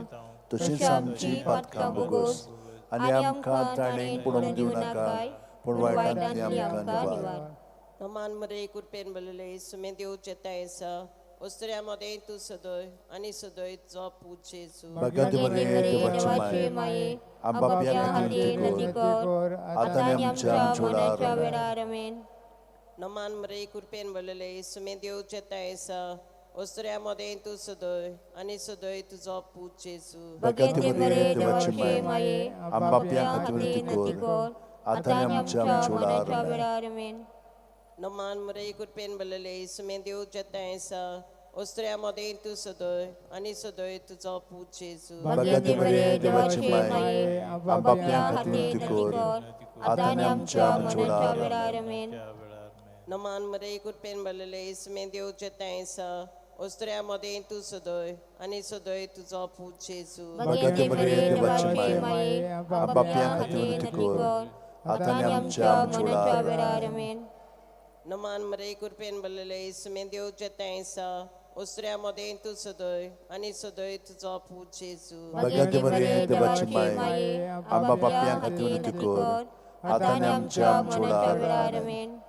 तशीच आमची पातकां भोगोस आनी आमकां ताणें पडूंक दिवं नाका, पूण वायटांतली आमकां निवार. नमान मरे कृपेन भरलेले, सुमे देव चेताय आसा, ओस्तऱ्या मदें तूं सदय आनी सदय जो पूत जेजू. भाग्यवती मरिये देवाची माये, आमच्या खातीर विनंती कर, आतां आनी आमच्या मरणाच्या वेळार. आमेन. नमान मरे कृपेन भरलेले, सुमे देव चेताय आसा, ओस्तऱ्या मदें तूं सदय आनी सदय तुजो पूत जेजू. भाग्यवती मरिये देवाची माये, आमच्या खातीर विनंती कर, आतां आनी आमच्या मरणाच्या वेळार. आमेन. नमान मरे कृपेन भरलेले, सुमे देव चेताय आसा, ओस्तऱ्या मदें तूं सदय आनी सदय तुजो पूत जेजू. भाग्यवती मरिये देवाची माये, आमच्या खातीर विनंती कर, आतां आनी आमच्या मरणाच्या वेळार. आमेन. नमान मरे कृपेन भरलेले, सुमे देव चेताय आसा, ओस्तऱ्या मदें तूं सदय आनी सदय तुजो पूत जेजू. भाग्यवती मरिये देवाची माये, आमच्या खातीर विनंती कर, आतां आनी आमच्या मरणाच्या वेळार. आमेन. नमान मरे कृपेन भरलेले, सुमे देव चेताय आसा, ओस्तऱ्या मदें तूं सदय आनी सदय तुजो पूत जेजू. भाग्यवती मरिये देवाची माये, आमच्या खातीर विनंती कर, आतां आनी आमच्या मरणाच्या वेळार. आमेन.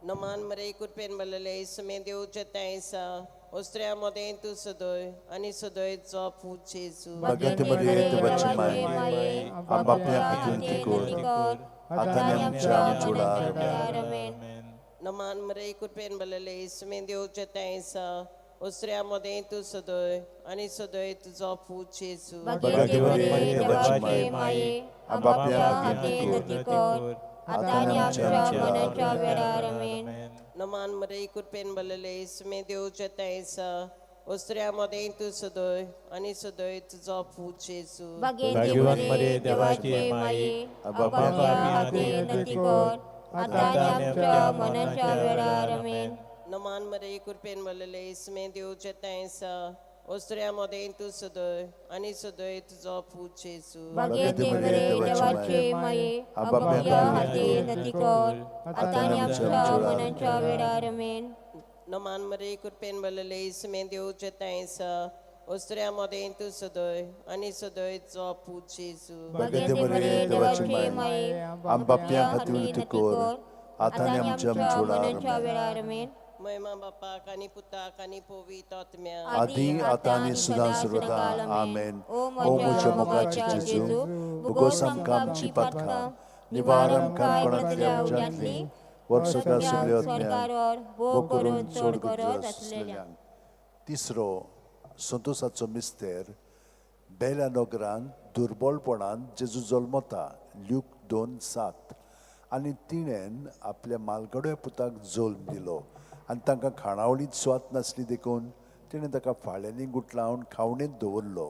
नमान मरे कृपेन भरलेले, सुमे देव चेताय आसा, ओस्तऱ्या मदें तूं सदय आनी सदय तुजो पूत जेजू. भाग्यवती मरिये देवाची माये, आमच्या खातीर विनंती कर, आतां आनी आमच्या मरणाच्या वेळार. आमेन. नमान मरे कृपेन भरलेले, सुमे देव चेताय आसा, ओस्तऱ्या मदें तूं सदय आनी सदय तुजो पूत जेजू. भाग्यवती मरिये देवाची माये, आमच्या खातीर विनंती कर, आतां आनी आमच्या मरणाच्या वेळार. आमेन. नमान मरे कृपेन भरलेले, सुमे देव चेताय आसा, ओस्तऱ्या मदें तूं सदय आनी सदय तुजो पूत जेजू. भाग्यवान मरिये देवाची माये, आमच्या खातीर विनंती कर, आतां आनी आमच्या मरणाच्या वेळार. आमेन. नमान मरे कृपेन भरलेले, सुमे देव चेताय आसा, ओस्तऱ्या मदें तूं सदय आनी सदय तुजो पूत जेजू. भाग्यवती मरिये देवाची माये, आमच्या खातीर विनंती कर, आतां आनी आमच्या मरणाच्या वेळार. आमेन. नमान मरे कृपेन भरलेले, सुमे देव चेताय आसा, ओस्तऱ्या मदें तूं सदय आनी सदय तुजो पूत जेजू. भाग्यवती मरिये देवाची माये, आमच्या खातीर विनंती कर, आतां आनी आमच्या मरणाच्या वेळार. आमेन. महिमा बापाक आनी पुताक आनी पवित्र आत्म्या. आदी आतां आनी सदां सर्वदा. आमेन. ओ म्हज्या मोगाचे जेजू, भोगोस आमकां आमची पातकां, निवार आमकां कोणांतल्या उज्यांतली, वर्सभर सगळ्यो आत्म्यांक भोग करून चड गरज आसलेल्यांक. तिसरो संतोसाचो मिस्तेर, बेल्या नगरान दुर्बळपणान जेजू जल्मता, ल्यूक 2:7. आनी तिणेन आपल्या मालगड्या पुताक जल्म दिलो आनी तांकां खाणावळींत सुवात नासली देखून तिणें ताका फाळ्यांनी गुटलावन खावणेंत दवरलो.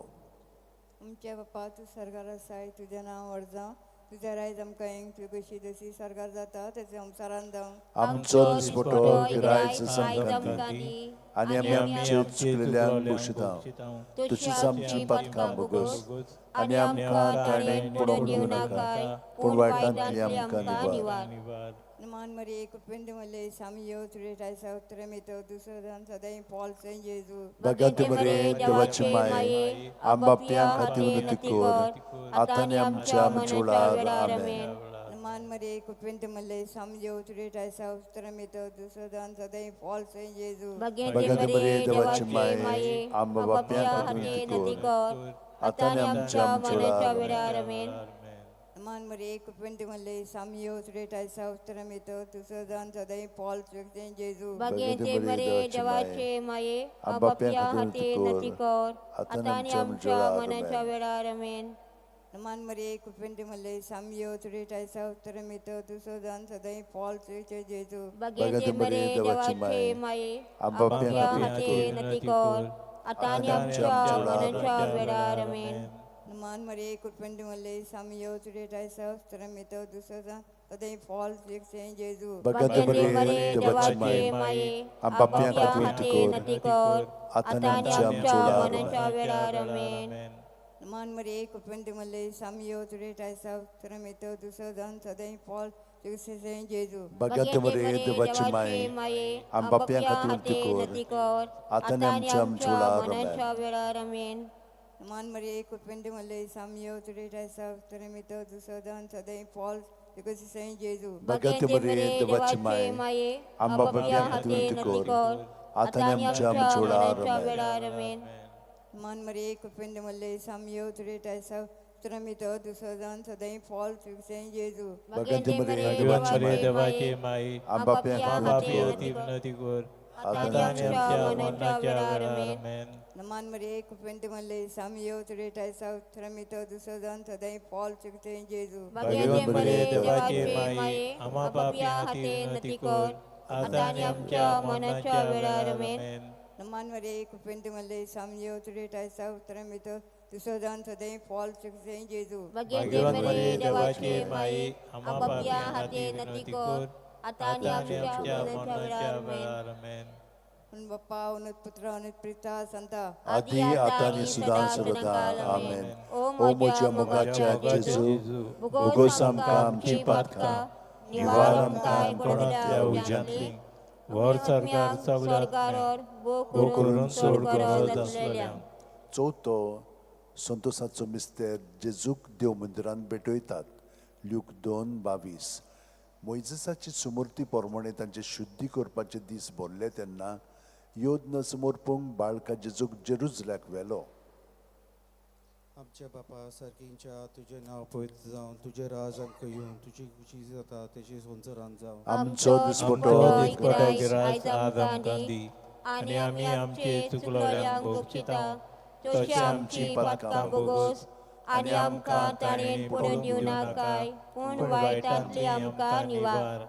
आमच्या बापा, तूं सरकार आसाय, तुजें नांव व्हड जावं, तुजें रायज आमकां येवंक, तुजी कशी जशी सरकार जाता तशें संवसारान जावं. आमचो दिसपटो गिरायच आमकां दी, आनी आमी आमचे चुकलेल्यांक बक्षिता, तशीच आमची पातकां बोगस, आनी आमकां ताणें पडोवंक दिवं नाका, पूण वायटांतली आमकां निवार. नमान मरिये कृपेन मल्ले, स्वामी येव तुजे ठायसा उत्तरमेतो दुसरो सदांय पॉल सेंट जेजू. भाग्यवती मरिये देवाची माये, आमच्या खातीर विनंती कर, आतां आनी आमच्या मरणाच्या वेळार. आमेन. नमान मरिये कृपेन मल्ले, स्वामी येव तुजे ठायसा उत्तरमेतो दुसरो सदांय पॉल सेंट जेजू. भाग्यवती मरिये देवाची माये, आमच्या खातीर विनंती कर, आतां आनी आमच्या मरणाच्या वेळार. आमेन. नमान मरिये कृपेन मल्ले, स्वामी येव तुजे ठायसा उत्तरमेतो दुसरो सदांय पॉल सेंट जेजू. भाग्यवती मरिये देवाचे माये, आमच्या खातीर विनंती कर, आतां आनी आमच्या मरणाच्या वेळार. आमेन. नमान मरिये कृपेन मल्ले, स्वामी येव तुजे ठायसा उत्तरमेतो दुसरो सदांय पॉल सेंट जेजू. भाग्यवती मरिये देवाचे माये, आमच्या खातीर विनंती कर, आतां आनी आमच्या मरणाच्या वेळार. आमेन. नमान मरिये कृपेन मल्ले, स्वामी येव तुजे ठायसा उत्तरमेतो दुसरो सदांय पॉल सेंट जेजू. भाग्यवती मरिये देवाची माये, आमच्या खातीर विनंती कर, आतां आनी आमच्या मरणाच्या वेळार. आमेन. नमान मरिये कृपेन मल्ले, स्वामी येव तुजे ठायसा उत्तरमेतो दुसरो सदांय पॉल सेंट जेजू. भाग्यवती मरिये देवाची माये, आमच्या खातीर विनंती कर, आतां आनी आमच्या मरणाच्या वेळार. आमेन. नमान मरिये कृपेन मल्ले, स्वामी येव तुजे ठायसा उत्तरमेतो दुसरो सदांय पॉल सेंट जेजू. भाग्यवती मरिये देवाची माये, आमच्या खातीर विनंती कर, आतां आनी आमच्या मरणाच्या वेळार. वेळार आमेन. मान मरिये कृपेन तुमले सामयो तुरे टायसा उतरामितो दुसरो जावन सदांय फॉल तुझें जेजू. भगवंती मरिये, भगवान मरिये देवाची माई, आमच्या आमच्या विनंती कर, आता आनी आमच्या मरणाच्या वेळार. आमेन. नमान मरिये कृपेन तुमले सामयो तुरे टायसा उतरामितो दुसरो जावन सदांय फॉल तुझें जेजू. भगवान मरिये देवाची माई, आम्हा पापी विनंती कर, आता आनी आमच्या मरणाच्या वेळार. आमेन. नमान मरिये कृपेन तुमले सामयो तुरे टायसा उतरामितो दुसरो जावन सदांय फॉल तुझें जेजू. भगवान मरिये देवाची माई, आम्हा पापी विनंती कर, आता आनी आमच्या मरणाच्या वेळार. आमेन. उन बाप्पा उन पुत्र उन प्रिता संता. आदी आतां आनी सदां सर्वदा. आमेन. ओ म्हज्या मोगाच्या जेजू, भोगोस आमकां आमची पातकां, निवार आमकां कोणांतल्या उज्यांतली, व्हर सरकार सगळ्यांत भो करून चड गरज आसलेल्यांक. चवथो संतोसाचो मिस्तेर, जेजूक देव मंदिरांत भेटयतात. ल्यूक 2:22. मोयजेसाची सुमूर्ती प्रमाणे तांचे शुद्धी करपाचे दीस भरले तेन्ना योद्न समर्पूंक बाळका जेजूक जेरुजल्याक व्हेलो. आमच्या बापा सारकींच्या, तुजें नांव पवित्र जावं, तुजें राज आमकां येवं, तुजी खुशी जाता तशी संवसारांत जावं. आमचो दिसपटो दिसपटो गिरास आज आमकां दी, आनी आमी आमचे चुकलोल्यांक भोगशिता तशी आमची पातकां भोगोस, आनी आमकां ताणें पडून दिवं नाकाय, पूण वायटांतली आमकां निवार.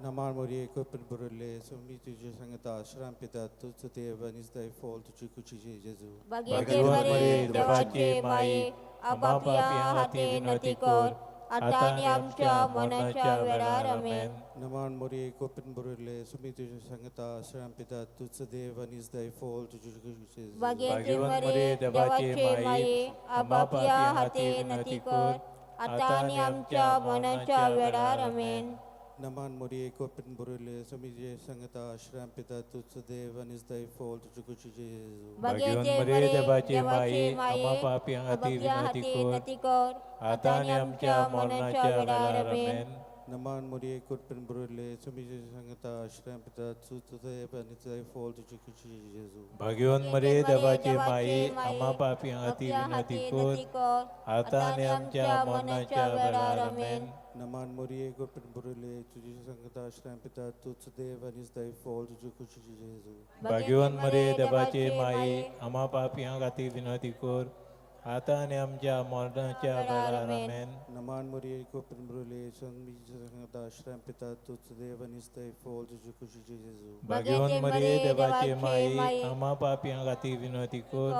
नमाळ मोरये कृपेन भरिल्ले, सोमी तुजे सांगता, आश्राम पिता तुझ देव आनी दाय फॉल तुजी खुशीचे जेजू. भगवंती मरिये देवाची माई, आपापल्या हाती विनंती कर, आतां आनी आमच्या मरणाच्या वेळार. आमेन. नमाळ मोरये कृपेन भरिल्ले, सोमी तुजे सांगता, आश्राम पिता तुझ देव आनी दाय फॉल तुजी खुशीचे जेजू. भगवंती मरिये देवाची माई, आपापल्या हाती विनंती कर, आतां आनी आमच्या मरणाच्या वेळार. आमेन. नमान मोरये कृपेन भरिल्ले, सोमी तुजे सांगता, आश्राम पिता तुझ देव आनी दाय फॉल तुजी खुशीचे जेजू. भगवंती मरिये देवाची माई, आपापल्या हाती विनंती कर, आतां आनी आमच्या मरणाच्या वेळार. आमेन. नमान मोरये कृपेन भरिल्ले, सोमी तुजे सांगता, आश्राम पिता तुझ देव आनी दाय फॉल तुजी खुशीचे जेजू. भगवान मरिये देवाची माई, आम्हा पापी विनंती कर, आता आनी आमच्या मरणाच्या वेळार. आमेन. नमान मोरये कृपेन भरिल्ले, तुजी सांगता, आश्राम पिता तुझ देव आनी दाय फॉल तुजी खुशीचे जेजू. भगवान मरिये देवाची माई, आम्हा पापी खातीर विनंती कर, आता आनी आमच्या मरणाच्या वेळार. आमेन. नमान मोरये कृपेन भरिल्ले, सोमी तुजे सांगता, आश्राम पिता तुझ देव आनी दाय फॉल तुजी खुशीचे जेजू. भगवान मरिये देवाची माई, आम्हा पापी खातीर विनंती कर,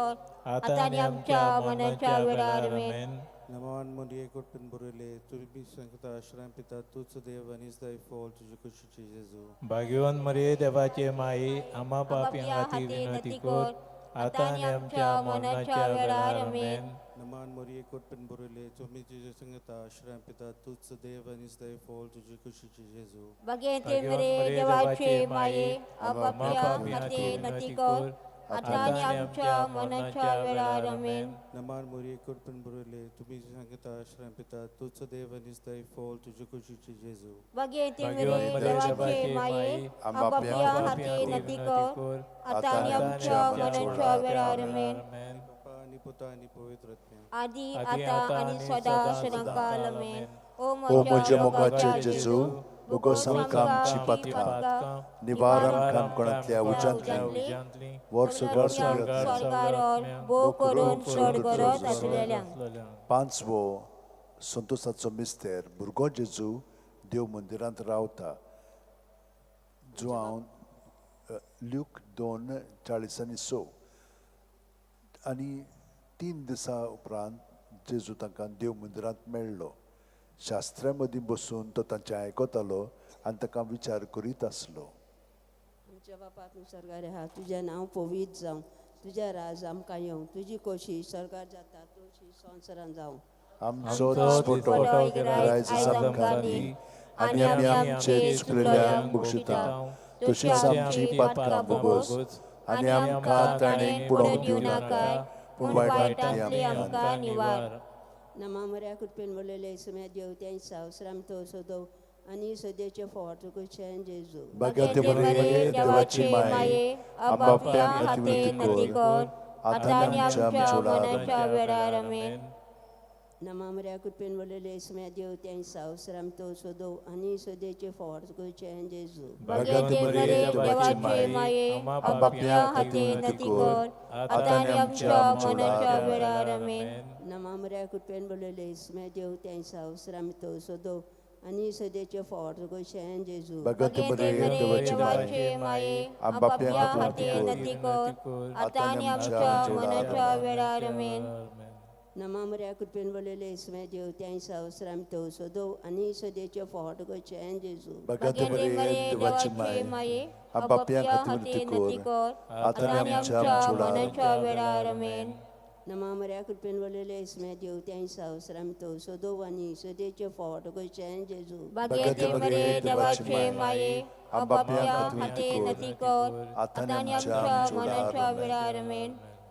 आता आनी आमच्या मरणाच्या वेळार. आमेन. नमान मोरये कृपेन भरिल्ले, तुजी सांगता, आश्राम पिता तुझ देव आनी दाय फॉल तुजी खुशीचे जेजू. भगवान मरिये देवाची माई, आम्हा पापी खातीर विनंती कर, आता आनी आमच्या मरणाच्या वेळार. आमेन. नमान मोरये कृपेन भरिल्ले, तुमी तुजे सांगता, आश्राम पिता तुझ देव आनी दाय फॉल तुजी खुशीचे जेजू. भगवंती मरिये देवाची माई, आपापल्या हाती विनंती कर, आतां आनी आमच्या मरणाच्या वेळार. आमेन. नमान मोरये कृपेन भरिल्ले, तुमी सांगता, आश्राम पिता तुझ देव आनी दाय फॉल तुजी खुशीचे जेजू. भगवंती मरिये देवाची माई, आपापल्या हाती विनंती कर, आतां आनी आमच्या मरणाच्या वेळार. आमेन. बापा आनी पुता आनी पवित्र आत्म्या. आदी आतां आनी सदां सदांकाल. आमेन. ओ ओ म्हज्या मोगाचे जेजू, भोगोस आमकां आमची पातकां, निवार आमकां कोणांतल्या उज्यांतली, व्हर सगळ्या सरकार भोव करून चड गरज आसलेल्यांक. पांचवो संतोसाचो मिस्तेर, भुरगो जेजू देव मंदिरांत रावता. जुआंव ल्यूक 2:46. आनी 3 दिसां उपरांत जेजू तांकां देव मंदिरांत मेळ्ळो. शास्त्रा मदीं बसून तो तांचें आयकतालो आनी ताका विचार करीत आसलो. आमच्या बापा तूं सरकार आहा, तुजें नांव पवित्र जावं, तुजें राज आमकां येवं, तुजी कोशी सरकार जाता तशी संवसारांत जावं. आमचो दिसपटो आयज आमकां दी, आनी आमी आमचे चुकलेल्यांक बक्षिता तशीच आमची पातकां भोगोस, आनी आमकां ताणें पुडोवंक दिवं नाका, पूण वायटांतली आमकां निवार. नमा मर्या कृपेन भरलेले सुम्या देव त्या सावसराम तो सदो आनी सदेचे फोवार तुका जेजू. भाग्यवती मरिये, देवाची माये, आमकां पाप्यांक खातीर विनंती कर, आतां आनी आमच्या मरणाच्या वेळार. आमेन. नमा मरिया, कृपेन भरलेले, इसम्या देव तें सावसराम तो सोदो आनी सदेचे फोवार तुका जेजू. भाग्यवती मरिये, देवाची माये, आमकां पाप्यां खातीर विनंती कर, आतां आनी आमच्या मरणाच्या वेळार. आमेन. नमा मरिया, कृपेन भरलेले, इसम्या देव तें सावसराम तो सोदो आनी सदेचे फोवार तुका जेजू. भाग्यवती मरिये, देवाची माये, आमकां पाप्यां खातीर विनंती कर, आतां आनी आमच्या मरणाच्या वेळार. आमेन. नमा मरिया, कृपेन भरलेले, इसम्या देव तें सावसराम तो सोदो आनी सदेचे फोवार तुका जेजू. भाग्यवती मरिये, देवाची माये, आमकां पाप्यां खातीर विनंती कर, आतां आनी आमच्या मरणाच्या वेळार. आमेन. नमा मरिया, कृपेन भरलेले, इसम्या देव तें सावसराम तो सोदो आनी सदेचे फोवार तुका जेजू. भाग्यवती मरिये, देवाचे माये, आमकां पाप्यां खातीर विनंती कर, आतां आनी आमच्या मरणाच्या वेळार. आमेन.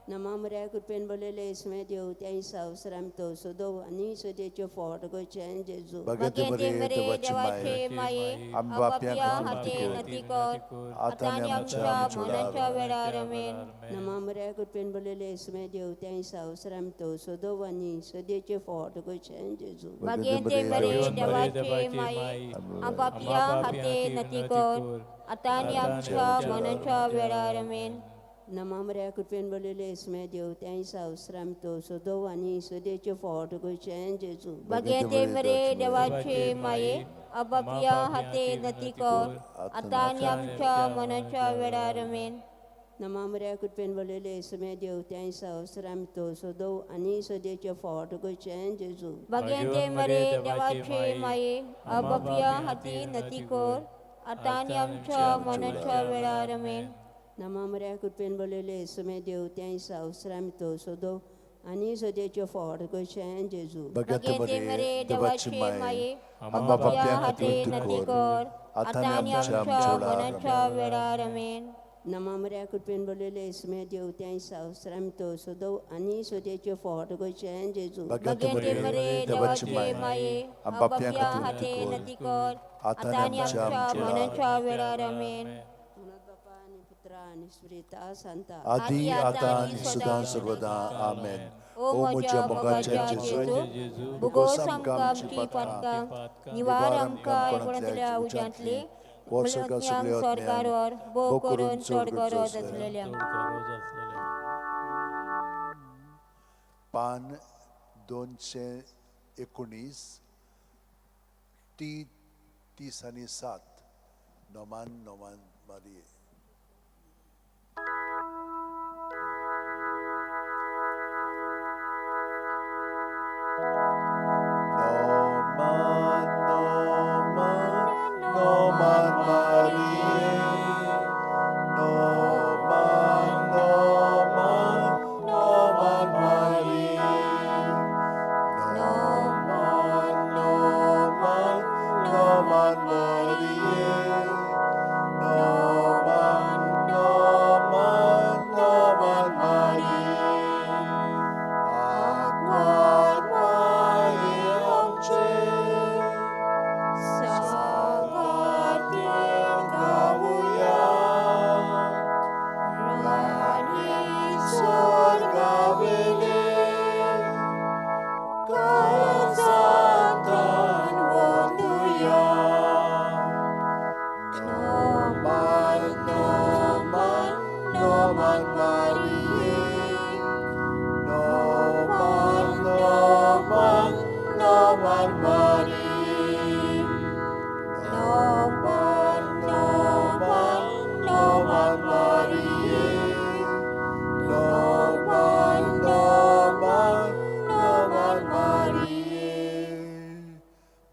नमा मरिया, कृपेन भरलेले, इसम्या देव तें सावसराम तो सोदो आनी सदेचे फोवार तुका जेजू. भाग्यवती मरिये, देवाची माये, आमकां पाप्यां खातीर विनंती कर, आतां आनी आमच्या मरणाच्या वेळार. आमेन. नमा मरिया, कृपेन भरलेले, इसम्या देव तें सावसराम तो सोदो आनी सदेचे फोवार तुका जेजू. भाग्यवती मरिये, देवाचे माये, आमकां पाप्यां खातीर विनंती कर, आतां आनी आमच्या मरणाच्या वेळार. आमेन. नमा मरिया, कृपेन भरलेले, इसम्या देव तें सावसराम तो सोदो आनी सदेचे फोवार तुका जेजू. भाग्यवती मरिये, देवाचे माये, आमकां पाप्यां खातीर विनंती कर, आतां आनी आमच्या मरणाच्या वेळार. आमेन. नमा मरिया, कृपेन भरलेले, इसम्या देव तें सावसराम तो सोदो आनी सदेचे फोवार तुका जेजू. भाग्यवती मरिये, देवाचे माये, आमकां पाप्यां खातीर विनंती कर, आतां आनी आमच्या मरणाच्या वेळार. आमेन. नमा मरिया, कृपेन भरलेले, इसम्या देव तें सावसराम तो सोदो आनी सदेचे फोवार तुका जेजू. भाग्यवती मरिये, देवाची माये, आमकां पाप्यां पाप्यां खातीर खातीर विनंती कर, कर, आतां आतां आनी आनी आमच्या आमच्या मरणाच्या वेळार. आमेन. नमा मरिया, कृपेन भरलेले, इसम्या देव तें सावसराम तो सोदो आनी सदेचे फोवार तुका जेजू. भाग्यवती भाग्यवती मरिये, मरिये, देवाची देवाचे माये, माये, आमकां आमकां पाप्यां पाप्यां खातीर खातीर विनंती विनंती कर, कर, आतां आतां आनी आनी आमच्या आमच्या मरणाच्या वेळार. आमेन. बापा आनी पुत्रा आनी स्पिरिता सांता. आदी, आतां आनी सदां सर्वदा. आमेन. ओ म्हज्या मोगाच्या जेजू, भुगोस आमकां आमची पातकां, निवार आमकां कोणांतल्या उज्यांतली, वर्सका सगळ्या स्वर्गार भोव करून चड गरज आसलेल्या. पान 219, टी 37, नोमान नोमान मारिये. नोमान नोमान नोमान मारिये, नोमान नोमान नोमान मारिये, नोमान नोमान नोमान मारिये, नोमान नोमान नोमान मारिये. आगवार माये आमचे, सांगातीन गावया, राणी स्वर्गावेले, काळजांतान वंदुया. नोमान नोमान नोमान मारिये, नोमान नोमान नोमान मारिये, नोमान नोमान नोमान मारिये, नोमान नोमान नोमान मारिये.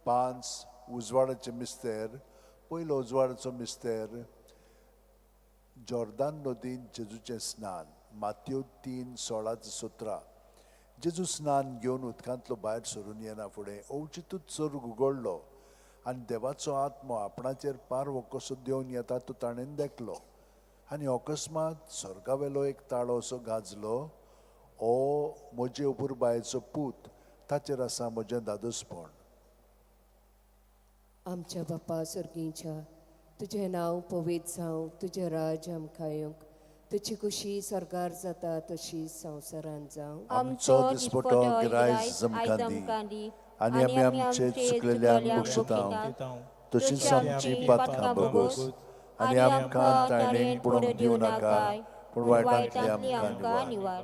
5 उजवाडाचे मिस्तेर. पयलो उजवाडाचो मिस्तेर, जॉर्दान नदीन जेजूचें स्नान, मातयो 3:16 ते 17. जेजू स्नान घेवन उदकांतलो भायर सरून येना फुडें अवचितूच स्वर्ग उगडलो आनी देवाचो आत्मो आपणाचेर पारवो कसो देंवन येता तो ताणें देखलो. आनी अकस्मात स्वर्गावेलो एक ताळो असो गाजलो, ओ म्हजे अपुरबायेचो पूत, ताचेर आसा म्हजें दादोसपण. आमच्या बापा सर्गींच्या, तुजें नांव पवित्र जावं, तुजें राज्य आमकां येवंक, तुजी खुशी सर्गार जाता तशी संवसारांत जावं. आमचो दिसपटो गिरायस आमकां दी आनी आमी आमचे चुकलेल्यांक बक्षिता तशीच आमची पातकां बगोस आनी आमकां ताणें पडूंक दिवं नाका, पूण वायटांतली आमकां निवार.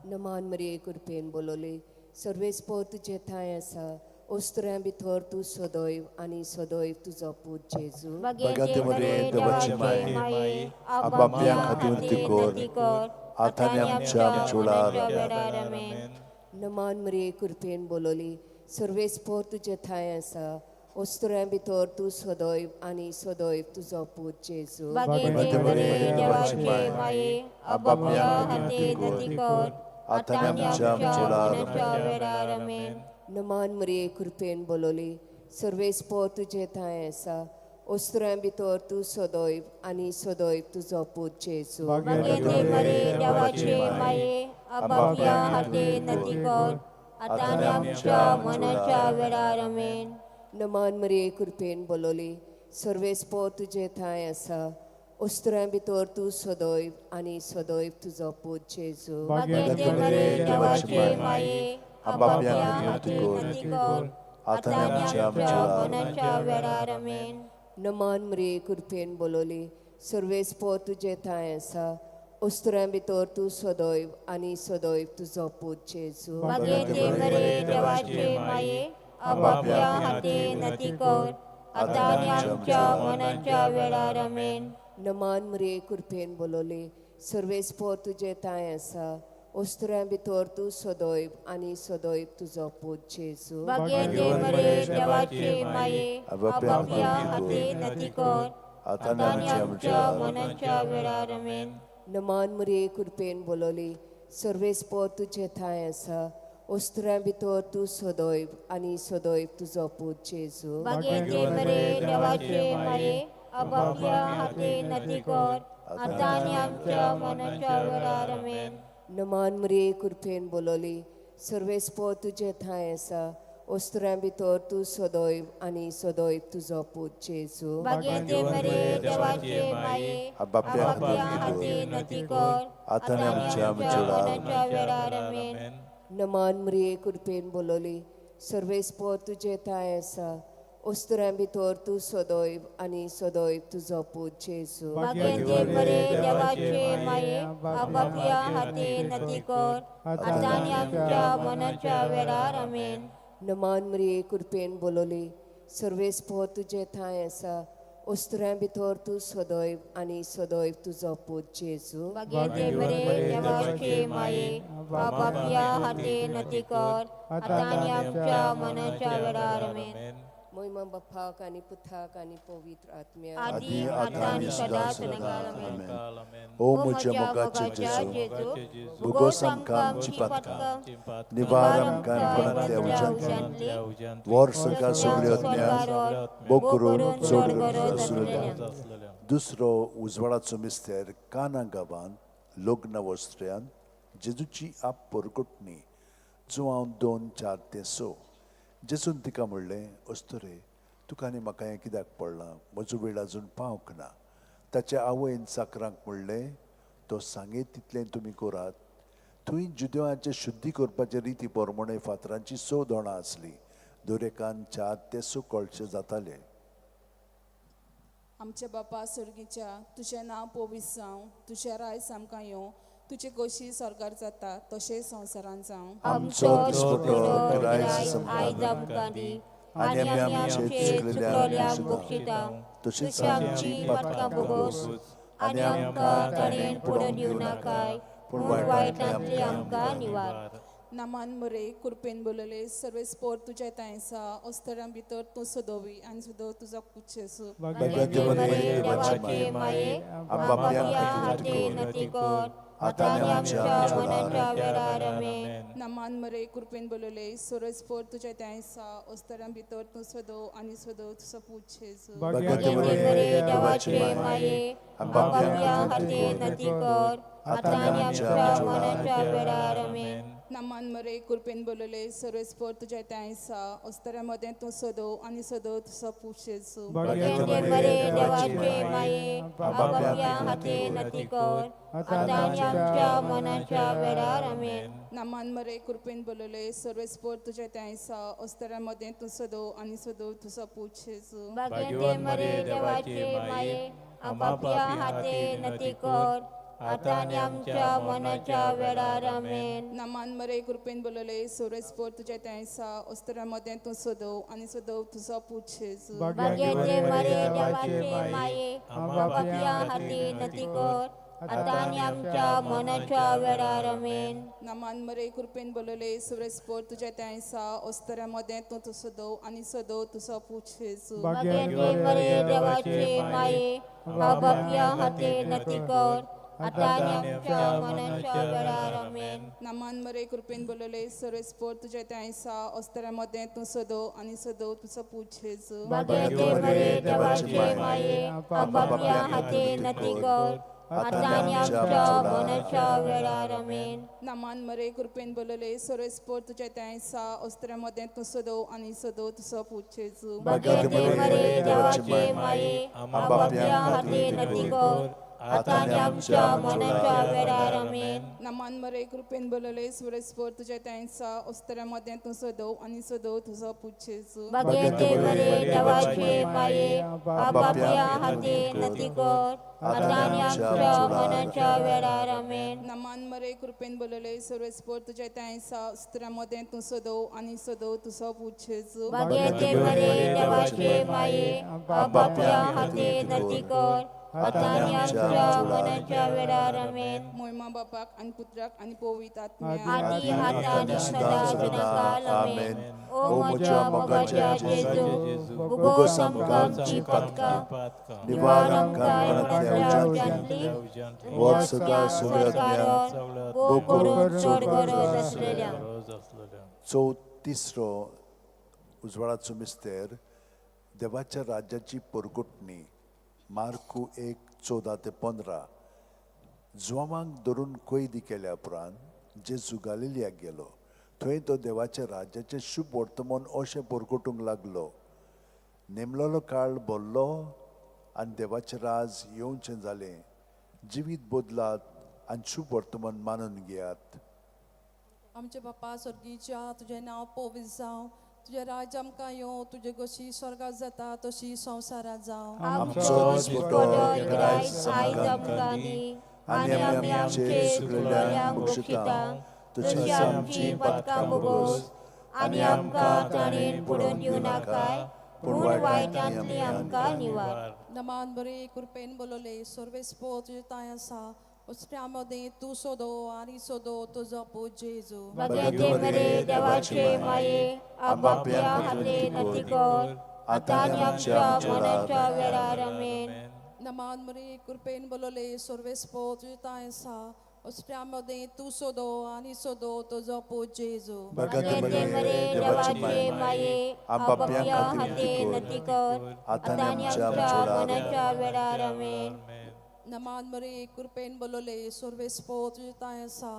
नमान मरिये, कृपेन बोलवले, सर्वेस्पोर तुजे ठांय आसा, ओस्तऱ्यां भितर तूं सदैव आनी सदैव तुजो पूत जेजू. भगवती मरिये, देवाची माये, आपापल्या खातीर ती कर, आतां आनी आमच्या वेळार. नमान मरिये, कृपेन बोलवली, सर्वेस्पोर तुजे ठांय आसा, ओस्तऱ्यां भितर तूं सदैव आनी सदैव तुजो पूत जेजू. भगवती मरिये, देवाची माये, आपापल्या खातीर ती कर, आतां आनी आमच्या वेळार. नमान मरिये, कृपेन बोलवली, सर्वेस्पोर तुजे ठांय आसा, ओस्तऱ्यां भितर तूं सदैव आनी सदैव तुजो पूत जेजू. भगवती मरिये, देवाची माये, आपापल्या खातीर ती कर, आतां आनी आमच्या मरणाच्या वेळार. आमेन. नमान मरिये, कृपेन बोलवली, सर्वेस्पोर तुजे ठांय आसा, ओस्तऱ्यां भितर तूं सदैव आनी सदैव तुजो पूत जेजू. भगवती मरिये, देवाची माये, आपापल्या खातीर ती कर, आतां आनी आमच्या मरणाच्या वेळार. आमेन. नमान मरिये, कृपेन बोलवली, सर्वेस्पोर तुजे ठांय आसा, ओस्तऱ्यां भितर तूं सदैव आनी सदैव तुजो पूत जेजू. भगवती मरिये, देवाची माये, आपापल्या खातीर ती कर, आतां आनी आमच्या मरणाच्या वेळार. आमेन. नमान मरिये, कृपेन बोलवली, सर्वेस्पोर तुजे ठांय आसा, ओस्तऱ्यां भितर तूं सदैव आनी सदैव तुजो पूत जेजू. भगवती मरिये, देवाची माये, आपापल्या खातीर ती कर, आतां आनी आमच्या मरणाच्या वेळार. आमेन. नमान मरिये, कृपेन बोलवली, सर्वेस्पोर तुजे ठांय आसा, ओस्तऱ्यां भितर तूं सदैव आनी सदैव तुजो पूत जेजू. भगवती मरिये, देवाची माये, आपापल्या खातीर ती कर, आतां आनी आमच्या मरणाच्या वेळार. आमेन. नमान मरिये, कृपेन बोलवली, सर्वेस्पोर तुजे ठांय आसा, ओस्तऱ्यां भितर तूं सदैव आनी सदैव तुजो पूत जेजू. भगवती मरिये, देवाची माये, आपापल्या खातीर ती कर, आतां आनी आमच्या मरणाच्या वेळार. आमेन. नमान मरिये, कृपेन बोलवली, सर्वेस्पोर तुजे ठांय आसा, ओस्तऱ्यां भितर तूं सदैव आनी सदैव तुजो पूत जेजू. भगवती मरिये, देवाची माये, आपापल्या खातीर ती कर, आतां आनी आमच्या मरणाच्या वेळार. आमेन. नमान मरिये, कृपेन बोलवली, सर्वेस्पोर तुजे ठांय आसा, ओस्तऱ्यां भितर तूं सदैव आनी सदैव तुजो पूत जेजू. भगवती मरिये, देवाची माये, आपापल्या खातीर ती कर, आतां आनी आमच्या मरणाच्या वेळार. आमेन. मोहिमा बापाक आनी पुताक आनी पवित्र आत्म्याक, आदी आतां आनी सदां सदांकाळ. आमेन. ओ म्हज्या मोगाचे जेजू, भुगोस आमकां आमची पातकां, निवार आमकां कोणांतल्या उज्यांतली, वर सरकार सगळ्यो आत्म्यांक बोग करून चड गरज आसलेल्या. दुसरो उजवाडाचो मिस्तेर काना गांवांत लग्न वस्त्र्यान जेजूची आप परगटणी, जुवांव 2:4-6. जेजून तिका म्हणलें, अस्तुरे, तुका आनी म्हाका हें कित्याक पडलां, म्हजो वेळ अजून पावंक ना. ताच्या आवयन चाकरांक म्हणलें, तो सांगेत तितलें तुमी करात. थंय जुदेवांचे शुद्धी करपाचे रिती प्रमाणे फातरांची 6 दोणां आसलीं, दरेकान 4 ते 6 कळशे जाताले. आमच्या बापा सर्गीच्या, तुजें नांव पवित्र जावं, तुजें रायस आमकां येवं, तुजे गोशी स्वर्गार जाता तशें संवसारांत जावं. आमचो दिसपटो गिरायस आमकां दी आनी आमी आमचे चुकलेल्यांक बक्षिता तशीच आमची पातकां भोगोस आनी आमकां ताणें पडून दिवं नाकाय, पूण वायटांतली आमकां निवार. नामान मरे कृपेन बोलले, सर्वेस्पोर तुज्या ठांय आसा, ओस्तऱ्यां भितर तूं सदोवी आनी सदो तुजो पूत जेजू. भगवती मरिये, देवाची माये, आपापल्या खातीर ती कर, आतां आनी आमच्या मरणाच्या वेळार. आमेन. नामान मरे कृपेन बोलले, सर्वेस्पोर तुज्या ठांय आसा, ओस्तऱ्यां भितर तूं सदो आनी सदो तुजो पूत जेजू. भगवती मरिये, देवाची माये, आपापल्या खातीर ती कर, आतां आनी आमच्या मरणाच्या वेळार. आमेन. नामान मरे कृपेन बोलले सर्वेस्पर तुज्या तांय आसा अस्तऱ्या मदें तूं सदो आनी सदो तुजो पूत जेजू. भाग्यवंते मरे देवाचे माये, आपापल्या हाते नती कर, आतां आनी आमच्या मनाच्या वेळार. आमेन. नामान मरे कृपेन बोलले सर्वेस्पर तुज्या तांय आसा अस्तऱ्या मदें तूं सदो आनी सदो तुजो पूत जेजू. भाग्यवंते मरे देवाचे माये, आपापल्या हाते नती कर, आतां आनी आमच्या मनाच्या वेळार. आमेन. नामान मरे कृपेन बोलले सर्वेस्पर तुज्या तांय आसा अस्तऱ्या मदें तूं सदो आनी सदो तुजो पूत जेजू. भाग्यवंते मरे देवाचे माये, आपापल्या हाते नती कर, आतां आनी आमच्या मनाच्या वेळार. आमेन. नामान मरे कृपेन बोलले सर्वेस्पर तुज्या तांय आसा अस्तऱ्या मदें तूं सदो आनी सदो तुजो पूत जेजू. भाग्यवंते मरे देवाचे माये, आपापल्या हाते नती कर, आतां आनी आमच्या मनाच्या वेळार. आमेन. नामान मरे कृपेन बोलले सर्वेस्पर तुज्या तांय आसा अस्तऱ्या मदें तूं सदो आनी सदो तुजो पूत जेजू. भाग्यवंते मरे देवाचे माये, आपापल्या हाते नती कर, आतां आनी आमच्या मनाच्या वेळार. आमेन. नामान मरे कृपेन बोलले सर्वेस्पर तुज्या तांय आसा अस्तऱ्या मदें तूं सदो आनी सदो तुजो पूत जेजू. भाग्यवंते मरे देवाचे माये, आपापल्या हाते नती कर, आतां आनी आमच्या मनाच्या वेळार. आमेन. नामान मरे कृपेन बोलले सर्वेस्पर तुज्या तांय आसा अस्तऱ्या मदें तूं सदो आनी सदो तुजो पूत जेजू. भाग्यवंते मरे देवाचे माये, आपापल्या हाते नती कर, आतां आनी आमच्या मनाच्या वेळार. आमेन. नामान मरे कृपेन बोलले सर्वेस्पर तुज्या तांय आसा अस्तऱ्या मदें तूं सदो आनी सदो तुजो पूत जेजू. भाग्यवंते मरे देवाचे माये, आपापल्या हाते नती कर, आतां आनी आमच्या मनाच्या वेळार. आमेन. मोयमा बापाक आनी पुत्राक आनी पवित्र आत्म्याक. आदी आतां आनी सदां सदांकाळ. आमेन. ओ म्हज्या मोगाच्या जेजू, भोगोस आमकां आमची पातकां, निवार आमकां मरणांतल्या उज्यांतली, वर सदां सगळ्या भोग करून चड गरज आसलेल्या. चवतिसरो उजवाडाचो मिस्तेर, देवाच्या राज्याची परगटणी. मार्कू 1:14-15. जुवांक धरून कैदी केल्या उपरांत जेजू गालिलियाक गेलो. थंय तो देवाच्या राज्याचें शुभ वर्तमान अशें परगटूंक लागलो. नेमलेलो काळ भरलो आनी देवाचें राज येवचें जालें. जिवीत बदलात आनी शुभ वर्तमान मानून घेयात. आमचे बापा स्वर्गीच्या, तुजें नांव पवित्र जावं, तुजें राज्य आमकां येवं, तुजे गोशी स्वर्गात जाता तशी संवसारांत जावं. आमचो दिसपटो ग्रायस आयज आमकां दी, आनी आमी आमचे चुकलेल्यांक बक्षिता, तशी आमची पातकां भोगोस, आनी आमकां ताणें पडून दिवं नाकाय, पूण वायटांतली आमकां निवार. नमान बरे कृपेन बोलले सर्वेस्पर तुजे तांय आसा, उसऱ्या मदें तूं सोदो आनी सोदो तुजो पूत जेजू. भाग्यवंते मरे देवाचे माये, आपापल्या हाते नती कर, आतां आनी आमच्या मनाच्या वेळार. आमेन. नमान मरे कृपेन बोलले सर्वेस्पर तुजे तांय आसा, उसऱ्या मदें तूं सोदो आनी सोदो तुजो पूत जेजू. भाग्यवंते मरे देवाचे माये, आपापल्या हाते नती कर, आतां आनी आमच्या मनाच्या वेळार. आमेन. नमान मरे कृपेन बोलले सर्वेस्पर तुजे तांय आसा,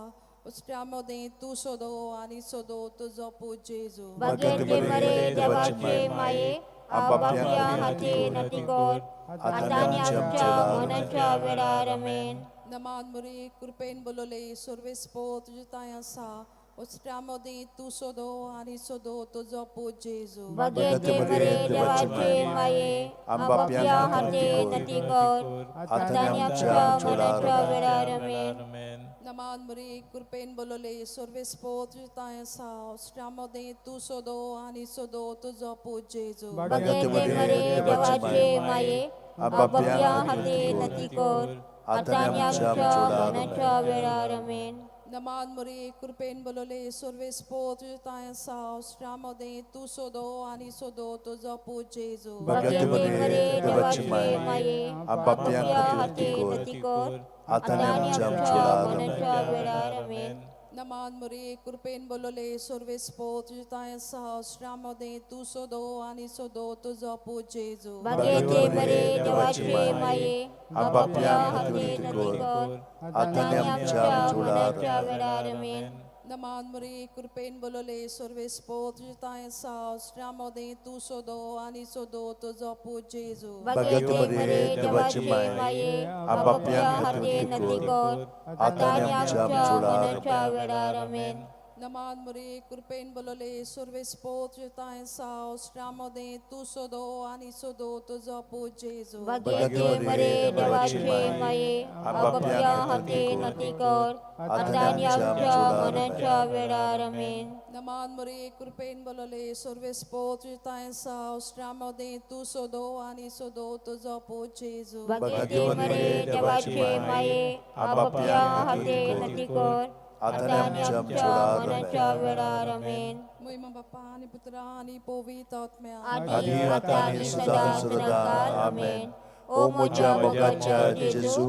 उसऱ्या मदें तूं सोदो आनी सोदो तुजो पूत जेजू. भाग्यवंते मरे देवाचे माये, आपापल्या हाते नती कर, आतां आनी आमच्या मनाच्या वेळार. आमेन. नमान मरे कृपेन बोलले सर्वेस्पर तुजे तांय आसा, उसऱ्या मदें तूं सोदो आनी सोदो तुजो पूत जेजू. भाग्यवंते मरे देवाचे माये, आपापल्या हाते नती कर, आतां आनी आमच्या मनाच्या वेळार. आमेन. नमान मरे कृपेन बोलले सर्वेस्पर तुजे तांय आसा, उसऱ्या मदें तूं सोदो आनी सोदो तुजो पूत जेजू. भाग्यवंते मरे देवाचे माये, आपापल्या हाते नती कर, आतां आनी आमच्या मनाच्या वेळार. आमेन. नमान मरे कृपेन बोलले सर्वेस्पर तुजे तांय आसा, उसऱ्या मदें तूं सोदो आनी सोदो तुजो पूत जेजू. भाग्यवंते मरे देवाचे माये, आपापल्या हाते नती कर, आतां आनी आमच्या मनाच्या वेळार. आमेन. नमान मरे कृपेन बोलले सर्वेस्पर तुजे तांय आसा, उसऱ्या मदें तूं सोदो आनी सोदो तुजो पूत जेजू. भाग्यवंते मरे देवाचे माये, आपापल्या हाते नती कर, आतां आनी आमच्या मनाच्या वेळार. आमेन. नमान मरे कृपेन बोलले सर्वेस्पोर तुजें तांय आसा स्त्रियां मदें तूं सदो आनी सदो तुजो पूत जेजू. भाग्यवती मरिये, देवाची माये, आपापल्या खातीर नती कर, आतां आनी आमच्या मरणाच्या वेळार. आमेन. नमान मरे कृपेन बोलले सर्वेस्पोर तुजें तांय आसा स्त्रियां मदें तूं सदो आनी सदो तुजो पूत जेजू. भाग्यवती मरिये, देवाची माये, आपापल्या खातीर नती कर, आतां आनी आमच्या मरणाच्या वेळार. आमेन. नमान मरे कृपेन बोलले सर्वेस्पोर तुजें तांय आसा स्त्रियां मदें तूं सदो आनी सदो तुजो पूत जेजू. भाग्यवती मरिये, देवाची माये, आपापल्या खातीर नती कर, आतां आनी आमच्या मरणाच्या वेळार. आमेन. मोहिमा बापा आनी पुत्रा आनी पवित्र आत्म्या. आदी आतां आनी सदां सर्वदा. आमेन. ओ म्हज्या मोगाच्या जेजू,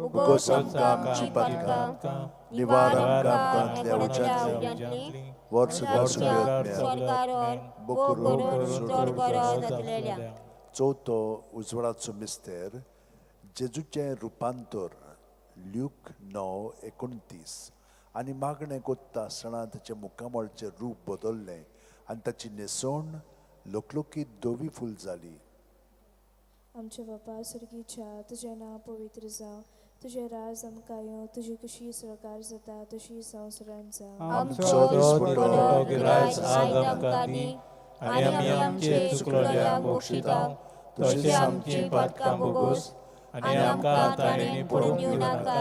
उगोस आमकां आमची पातकां, निवार आमकां आमकांतल्या उज्यांतली, वर्सभर स्वर्गार बोकरून चड गरज जातलेल्या. चवथो उजवाडाचो मिस्तेर, जेजूचें रुपांतर, ल्यूक 9:29. आनी मागणें कोत्ता आसतना ताचें मुखामळचें रूप बदल्लें आनी ताची न्हेसवण लोकलोकीत धवी फूल जाली. आमच्या बापा सर्गीच्या, तुजें नांव पवित्र जावं, तुजें राज आमकां येवं, तुजी कशी स्वर्गार जाता तशी संवसारांत जावं. आमचो दिसपटो गिरायच आज आमकां दी, आनी आमी आमचे चुकलोल्यांक बक्षिता तशें आमची पातकां भोगोस, आनी आमकां ताणें पडूंक दिवं नाका,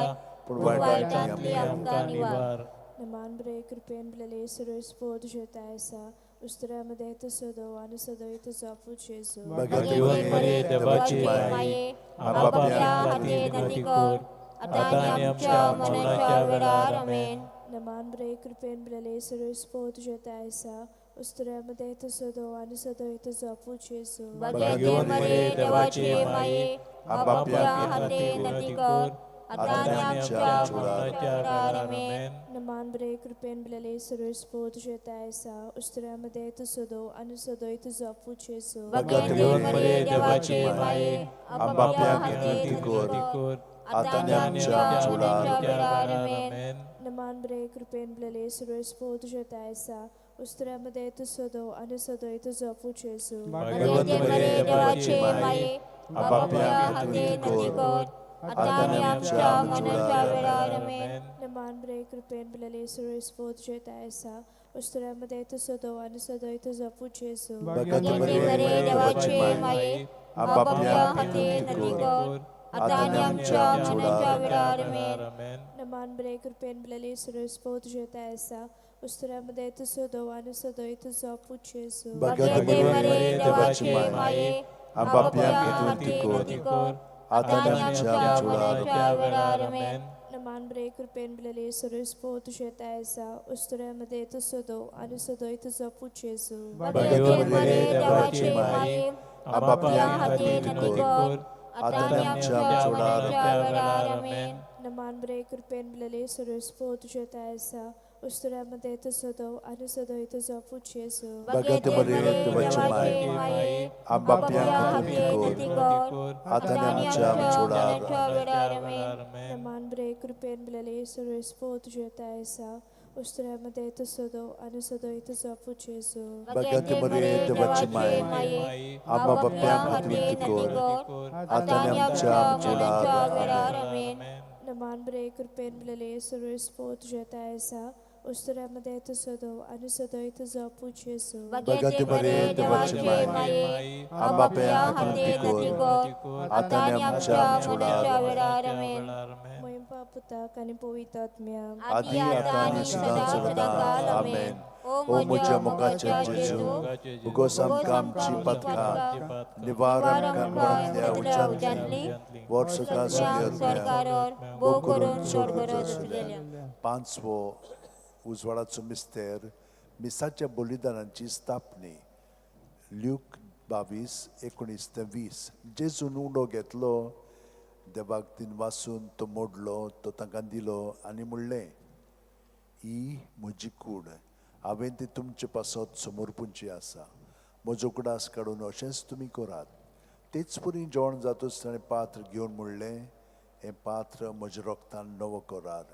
पूण वायटांतली आमकां निवार. नमान बरे कृपेन भरलेले सर्वेस्पोर तुजें तांय आसा उस्तऱ्यामध्ये तूं सदो आनी सदय तुजो पूत जेजू. भाग्यवती मरिये, देवाची माये, आपापल्या खातीर नती कर, आतां आनी आमच्या मरणाच्या वेळार. आमेन. नमान बरे कृपेन भरलेले सर्वेस्पोर तुजें तांय आसा उस्तऱ्यामध्ये तूं सदो आनी सदय तुजो पूत जेजू. भाग्यवती मरिये, देवाची माये, आपापल्या खातीर नती कर, आतां आनी आमच्या मरणाच्या वेळार. आमेन. नमान बरे कृपेन भरलेले सर्वेस्पोर तुजें तांय आसा उस्तऱ्यामध्ये तूं सदो आनी सदय तुजो पूत जेजू. भाग्यवती मरिये, देवाची माये, आपापल्या खातीर नती कर, आतां आनी आमच्या मरणाच्या वेळार. आमेन. नमान बरे कृपेन भरलेले सर्वेस्पोर तुजें तांय आसा उस्तऱ्यामध्ये तूं सदो आनी सदय तुजो पूत जेजू. भाग्यवती मरिये, देवाची माये, आपापल्या खातीर नती कर, आतां आनी आमच्या मरणाच्या वेळार. आमेन. नमान बरे कृपेन भरलेले सर्वेस्पोर तुजें तांय आसा उस्तऱ्यामध्ये तूं सदो आनी सदय तुजो पूत जेजू. भाग्यवती मरिये, देवाची माये, आपापल्या खातीर नती कर, आतां आनी आमच्या मरणाच्या वेळार. आमेन. नमान बरे कृपेन भरलेले सर्वेस्पोर तुजें तांय आसा उस्तऱ्यामध्ये तूं सदो आनी सदय तुजो पूत जेजू. भाग्यवती मरिये, देवाची माये, आपापल्या खातीर नती कर, आतां आनी आमच्या मरणाच्या वेळार. आमेन. नमान बरे कृपेन भरलेले सर्वेस्पोर तुजें तांय आसा उस्तऱ्यामध्ये तूं सदो आनी सदय तुजो पूत जेजू. भाग्यवती मरिये, देवाची माये, आपापल्या खातीर नती कर, आतां आनी आमच्या मरणाच्या वेळार. आमेन. नमान बरे कृपेन भरलेले सर्वेस्पोर तुजें तांय आसा उस्तऱ्यामध्ये तूं सदो आनी सदय तुजो पूत जेजू. भाग्यवती मरिये, देवाची माये, आपापल्या खातीर नती कर, आतां आनी आमच्या मरणाच्या वेळार. आमेन. नमान बरे कृपेन भरलेले सर्वेस्पोर तुजें तांय आसा उस्तऱ्यामध्ये तूं सदो आनी सदय तुजो पूत जेजू. भाग्यवती मरिये, देवाची माये, आपापल्या खातीर नती कर, आतां आनी आमच्या मरणाच्या वेळार. आमेन. नमान बरे कृपेन भरलेले सर्वेस्पोर तुजें तांय आसा उस्तऱ्यामध्ये तूं सदो आनी सदय तुजो पूत जेजू. भाग्यवती मरिये, देवाची माये, आपापल्या खातीर नती कर, आतां आनी आमच्या मरणाच्या वेळार. आमेन. मोहिमा पुताक आनी पवित्र आत्म्याक. आदी आतां आनी सदां सर्वदा. आमेन. ओ म्हज्या मोगाच्या जेजू, उगोस आमकां आमची पातकां, निवार आमकां मरणांतल्या उज्यांतली, वर्सभर स्वर्गार भोव करून चड गरज आसलेल्या. पांचवो उजवाडाचो मिस्तेर, मिसाच्या बलिदानाची स्थापनी, ल्यूक 22:19-20. जेजून उंडो घेतलो, देवाक तीन वासून तो मोडलो, तो तांकां दिलो आनी म्हणलें, ही म्हजी कूड, हांवें ती तुमचे पासत समर्पूंची आसा, म्हजो उगडास काडून अशेंच तुमी करात. तेच परी जेवण जातच ताणें पात्र घेवन म्हणलें, हें पात्र म्हज्या रोगतान नवो करार,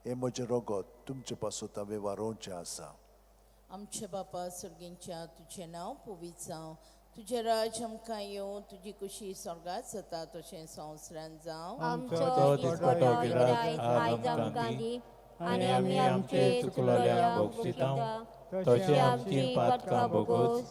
हें म्हजें रगत तुमचे पासत हांवें वारोवचें आसा. आमच्या बापा सर्गींच्या, तुजें नांव पवित्र जावं, तुजें राज्य आमकां येवं, तुजी कुशी स्वर्गात जाता तशें संवसारांत जावं. आमचो दिसपटो गिराज आयज आमकां दी आनी आमी आमचे चुकलोल्यांक भोगशिता तशें आमची पातकां भोगोस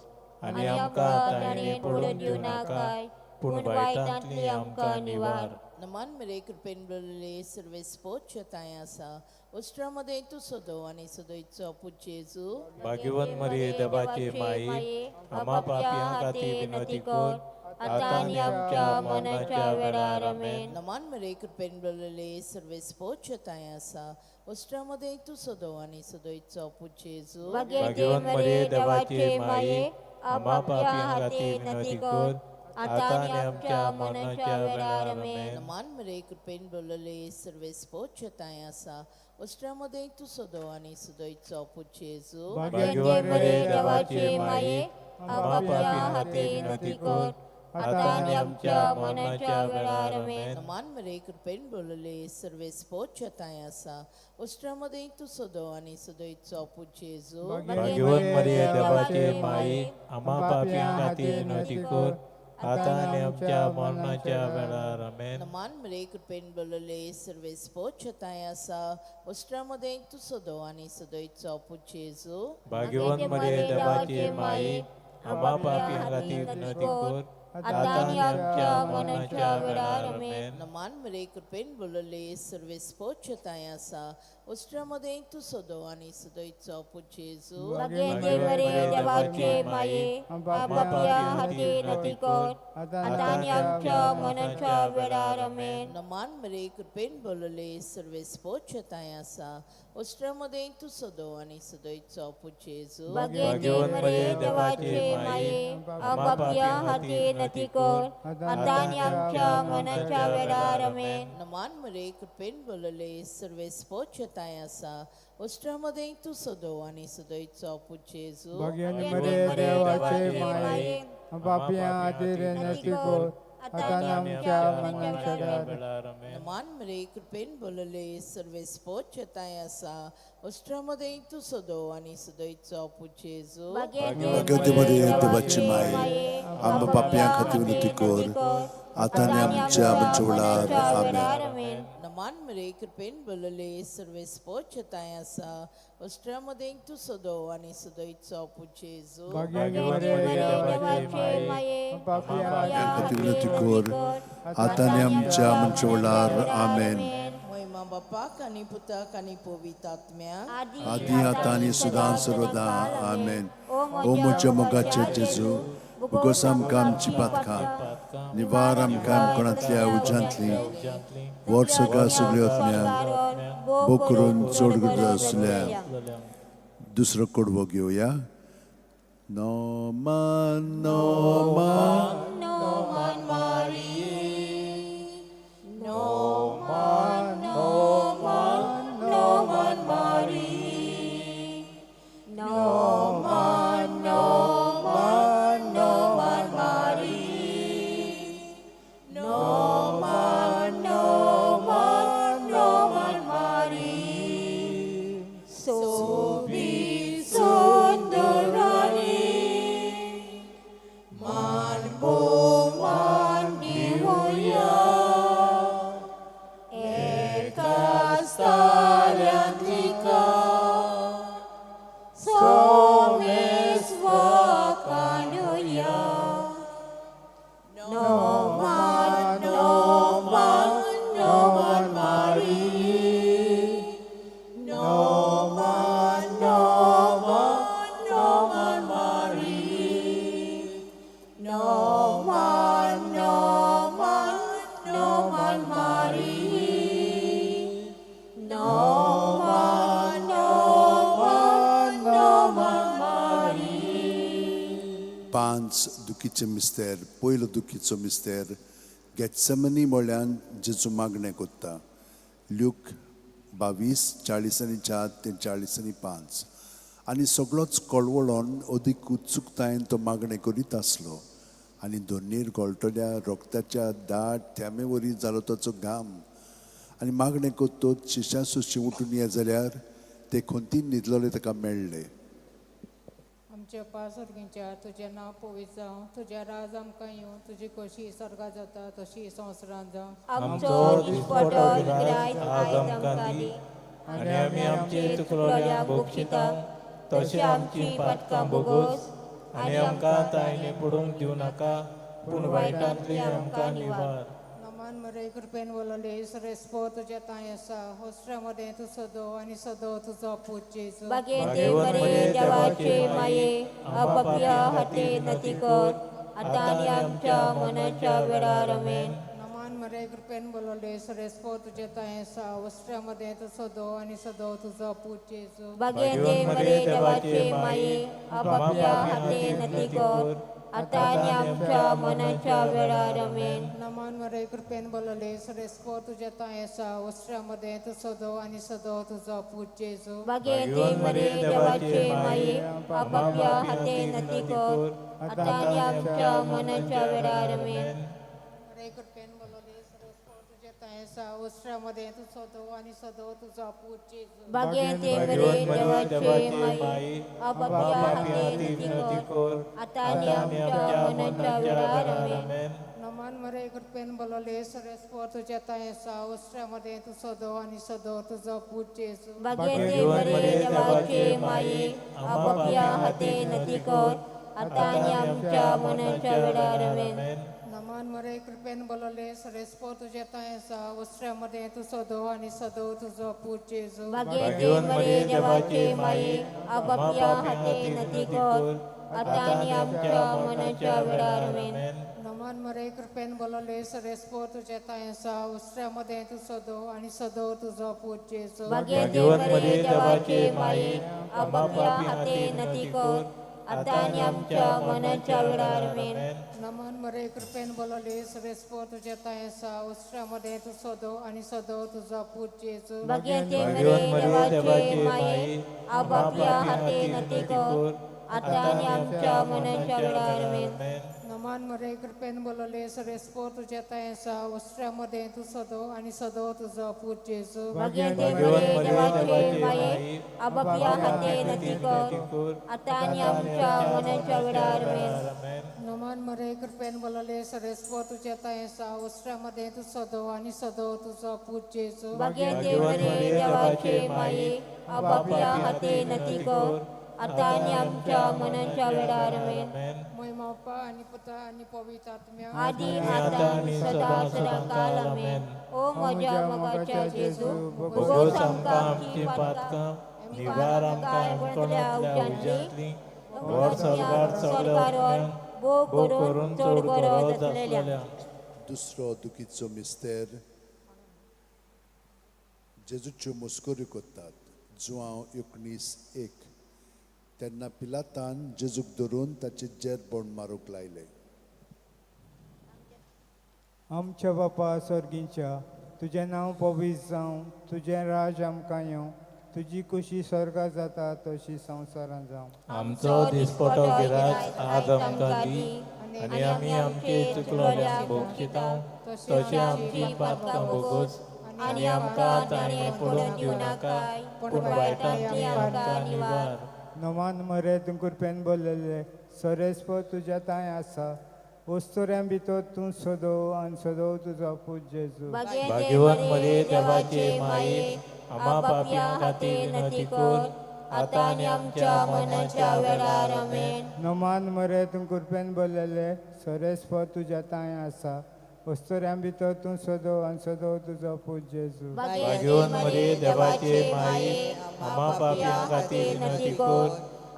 आनी आमकां ताणें पडून दिवं नाकाय, पूण वायटांतली आमकां निवार. नमान मेरे कृपेन बोलले सर्वेस्पोत ताय आसा, उस्त्रा मदें तूं सदो आनी सदोयचो पूत जेजू. भाग्यवंत मरिये देवाची माई, आम्हा पापयां खातीर विनवती कर, आतां आनी आमच्या मरणाच्या वेळार. आमेन. नमान मेरे कृपेन बोलले सर्वेस्पोत ताय आसा, उस्त्रा मदें तूं सदो आनी सदोयचो पूत जेजू. भाग्यवंत मरिये देवाची माई, आम्हा पापयां खातीर विनवती कर, आतां आनी आमच्या मरणाच्या वेळार. आमेन. नमान मेरे कृपेन बोलले सर्वेस्पोत ताय आसा, उस्त्रा मदें तूं सदो आनी सदोयचो पूत जेजू. भाग्यवंत मरिये देवाची माई, आम्हा पापयां खातीर विनवती कर, आतां आनी आमच्या मरणाच्या वेळार. आमेन. नमान मेरे कृपेन बोलले सर्वेस्पोत ताय आसा, उस्त्रा मदें तूं सदो आनी सदोयचो पूत जेजू. भाग्यवंत मरिये देवाची माई, आम्हा पापयां खातीर विनवती कर, आतां आनी आमच्या मरणाच्या वेळार. आमेन. नमान मेरे कृपेन बोलले सर्वेस्पोत ताय आसा, उस्त्रा मदें तूं सदो आनी सदोयचो पूत जेजू. भाग्यवंत मरिये देवाची माई, आम्हा पापयां खातीर विनवती कर, आतां आनी आमच्या मरणाच्या वेळार. आमेन. नमान मेरे कृपेन बोलले सर्वेस्पोत ताय आसा, उस्त्रा मदें तूं सदो आनी सदोयचो पूत जेजू. भाग्यवंत मरिये देवाचे माये, पापया खातीर विनवती कर, आतां आनी आमच्या मरणाच्या वेळार. आमेन. नमान मेरे कृपेन बोलले सर्वेस्पोत ताय आसा, उस्त्रा मदें तूं सदो आनी सदोयचो पूत जेजू. भाग्यवंत मरिये देवाचे माये, पापया खातीर विनवती कर, आतां आनी आमच्या मरणाच्या वेळार. आमेन. नमान मरे कृपेन बोलले सर्वेस्पोत ताय आसा, उस्त्रा मदें तूं सदो आनी सदोयचो पूत जेजू. भाग्यवंत मरिये देवाचे माये, पापयां खातीर विनवती कर, आतां आनी आमच्या मरणाच्या वेळार. नमान मरे कृपेन बोलले सर्वेस्पोत ताय आसा, उस्त्रा मदें तूं सदो आनी सदोयचो पूत जेजू. भाग्यवंत मरिये देवाची माई, आमकां पापयां खातीर विनवती कर, आतां आनी आमच्या मरणाच्या वेळार. आमेन. नमान मरे कृपेन बोलले सर्वेस्पोत ताय आसा, उस्त्रा मदें तूं सदो आनी सदोयचो पूत जेजू. भाग्यवंत मरिये देवाचे माये, पापयां खातीर विनवती कर, आतां आनी आमच्या मरणाच्या वेळार. आमेन. महिमा बापाक आनी पुताक आनी पवित्र आत्म्याक. आदी आतां आनी सदां सर्वदा. आमेन. ओ म्हज्या मोगाचे जेजू, भोगोस आमकां आमची पातकां, निवार आमकां कोणांतल्या उज्यांतली, व्हर सगळ्या सगळ्यो आत्म्यांक, भोव करून चड गरज आसल्या. दुसरो कडवो घेवया. नोमान नोमान नोमान मारी, नोमान नोमान नोमान मारी, नोमान नोमान नोमान मारी, नोमान नोमान नोमान मारी. सोबीत सुंदर राणी, मान भोवमान दिवया, एकाच ताळ्यांत तिका सोमेस वाखाणुया. नोमान नोमान नोमान मारी, नोमान नोमान नोमान मारी, नोमान नोमान नोमान मारी, नोमान नोमान नोमान मारी. 5 दुखीचे मिस्तेर. पयलो दुखीचो मिस्तेर, गेत्सेमनी म्हळ्यान जेजू मागणें कोत्ता. ल्यूक 22:44 ते 45. आनी सगळोच कळवळोन अदीक उत्सुकतायेन तो मागणें करीत आसलो आनी धरणीर गळटल्या रक्ताच्या दाट थेंबे वरी जालो ताचो घाम. आनी मागणें करतच शिश्यां सुशी उठून ये जाल्यार ते खंतीन न्हिदलोले ताका मेळ्ळे. आमच्या बापा सर्गींच्या तुजें नांव पवित्र जावं, तुजें राज आमकां येवं, तुजी खोशी स्वर्गात जाता तशी संवसारांत जावं. आमचो दिसपटो गिरायत आयज आमकां दी आनी आमी आमचे चुकलोल्यांक भोगशिता तशें आमची पातकां भोगोस आनी आमकां तायने पडूंक दिवं नाका पूण वायटांतली आमकां निवार. नमन मरे कृपेन बोलले रेस्पो तुज्या तांय आसा, होस्ट्रा मदें तूं सदो आनी सदो तुजो पूत जेजू. बागेंते मरे देवाचे माये, आपापल्या हाते नती कर, आतां आनी आमच्या मनाच्या वेळार आमेन. नमन मरे कृपेन बोलले रेस्पो तुज्या तांय आसा, होस्ट्रा मदें तूं सदो आनी सदो तुजो पूत जेजू. बागेंते मरे देवाचे माये, आपापल्या हाते नती कर, आतां आनी आमच्या मनाच्या वेळार आमेन. नमन मरे कृपेन बोलले रेस्पो तुज्या तांय आसा, होस्ट्रा मदें तूं सदो आनी सदो तुजो पूत जेजू. बागेंते मरे देवाचे माये, आपापल्या हाते नती कर, आतां आनी आमच्या मनाच्या वेळार आमेन. मरे कृपेन बोलले रेस्पो तुज्या तांय आसा, होस्ट्रा मदें तूं सदो आनी सदो तुजो पूत जेजू. बागेंते मरे देवाचे माये, आपापल्या हाते नती कर, आतां आनी आमच्या मनाच्या वेळार आमेन. नमन मरे कृपेन बोलले रेस्पो तुज्या तांय आसा, होस्ट्रा मदें तूं सदो आनी सदो तुजो पूत जेजू. बागेंते मरे देवाचे माये, आपापल्या हाते नती कर, आतां आनी आमच्या मनाच्या वेळार आमेन. नमन मरे कृपेन बोलले रेस्पो तुज्या तांय आसा, होस्ट्रा मदें तूं सदो आनी सदो तुजो पूत जेजू. बागेंते मरे देवाचे माये, आपापल्या हाते नती कर, आतां आनी आमच्या मनाच्या वेळार आमेन. नमन मरे कृपेन बोलले रेस्पो तुज्या तांय आसा, होस्ट्रा मदें तूं सदो आनी सदो तुजो पूत जेजू. बागेंते मरे देवाचे माये, आपापल्या हाते नती कर, आतां आनी आमच्या मनाच्या वेळार आमेन. नमन मरे कृपेन बोलले रेस्पो तुज्या तांय आसा, होस्ट्रा मदें तूं सदो आनी सदो तुजो पूत जेजू. बागेंते मरे देवाचे माये, आपापल्या हाते नती कर, आतां आनी आमच्या मनाच्या वेळार आमेन. नमन मरे कृपेन बोलले रेस्पो तुज्या तांय आसा, होस्ट्रा मदें तूं सदो आनी सदो तुजो पूत जेजू. बागेंते मरे देवाचे माये, आपापल्या हाते नती कर, आतां आनी आमच्या मनाच्या वेळार आमेन. नमन मरे कृपेन बोलले रेस्पो तुज्या तांय आसा, होस्ट्रा मदें तूं सदो आनी सदो तुजो पूत जेजू. बागेंते मरे देवाचे माये, आपापल्या हाते नती कर, आतां आनी आमच्या मनाच्या वेळार आमेन. महिमा बापा आनी पुता आनी पवित्र आत्म्या, आदी आतां आनी सदां सदां काल आमेन. ओ म्हज्या मोगाच्या जेजू, भोगोस आमकां आमचीं पातकां, निवार आमकां आमकोणांतल्या उज्यांतली, व्हड स्वर्गार सगळ्या आत्म्यांक भोग करून चड गरज आसलेल्या. दुसरो दुखीचो मिस्तेर जेजूच्यो मस्कऱ्यो करतात. जुआंव 19:1. तेन्ना पिलातान जेजूक धरून ताचे जेर बोंड मारूंक लायले. आमच्या बापा सर्गीच्या, तुजें नांव पवित्र जावं, तुजें राज आमकां येवं, तुजी खुशी स्वर्गात जाता तशी संवसारांत जावं. आमचो दिसपटो गिराज आज आमकां दी आनी आमी आमचे चुकलोल्यांक भोगशिता तशें आमची पातकां भोगोस आनी आमकां ताणें पडूंक दिवं नाका पूण वायटांतली आमकां निवार. नमान मरे तूं कृपेन बोललेले सरेस्प तुज्या तांय आसा, वस्तुऱ्यां भितर तूं सदो आनी सदो तुजो पूत जेजू. भाग्यवंत मरे देवाचे माये, आम्हा पापयां खातीर विनंती कर आतां आनी आमच्या मनाच्या वेळार आमेन. नमान मरे तूं कृपेन बोललेले सरेस्प तुज्या तांय आसा, वस्तुऱ्यां भितर तूं सदो आनी सदो तुजो पूत जेजू. भाग्यवंत मरे देवाचे माये, आम्हा पापयां खातीर विनंती कर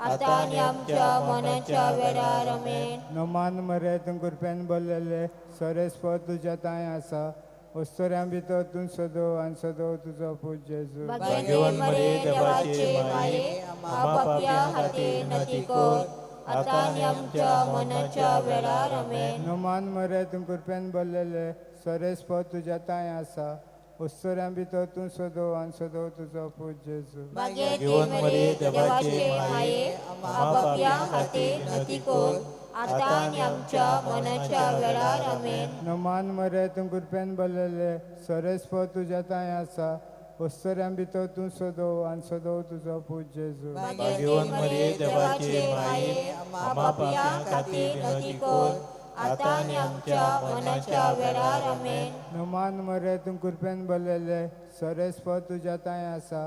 आतां आनी आमच्या मनाच्या वेळार आमेन. नमान मरे तूं कृपेन बोललेले सरेस्प तुज्या तांय आसा, वस्तुऱ्यां भितर तूं सदो आनी सदो तुजो पूत जेजू. भाग्यवंत मरे देवाचे माये, आम्हा पापयां खातीर विनंती कर आतां आनी आमच्या मनाच्या वेळार आमेन. नमान मरे तूं कृपेन बोललेले सरेस्प तुज्या तांय आसा, उस्तुऱ्यां भितर तूं सदो आनी सदो तुजो पूत जेजू. भाग्यवंत मरिये देवाचे माये, आम्हा पापयां खातीर विनंती कर, आतां आनी आमच्या मरणाच्या वेळार. आमेन. नमान मरे तूं कृपेन भरलेले, सरेस्पर तुज्या तांय आसा, उस्तुऱ्यां भितर तूं सदो आनी सदो तुजो पूत जेजू. भाग्यवंत मरिये देवाचे माये, आम्हा पापयां खातीर विनंती कर, आतां आनी आमच्या मरणाच्या वेळार. आमेन. नमान मरे तूं कृपेन भरलेले, सरेस्पर तुज्या तांय आसा,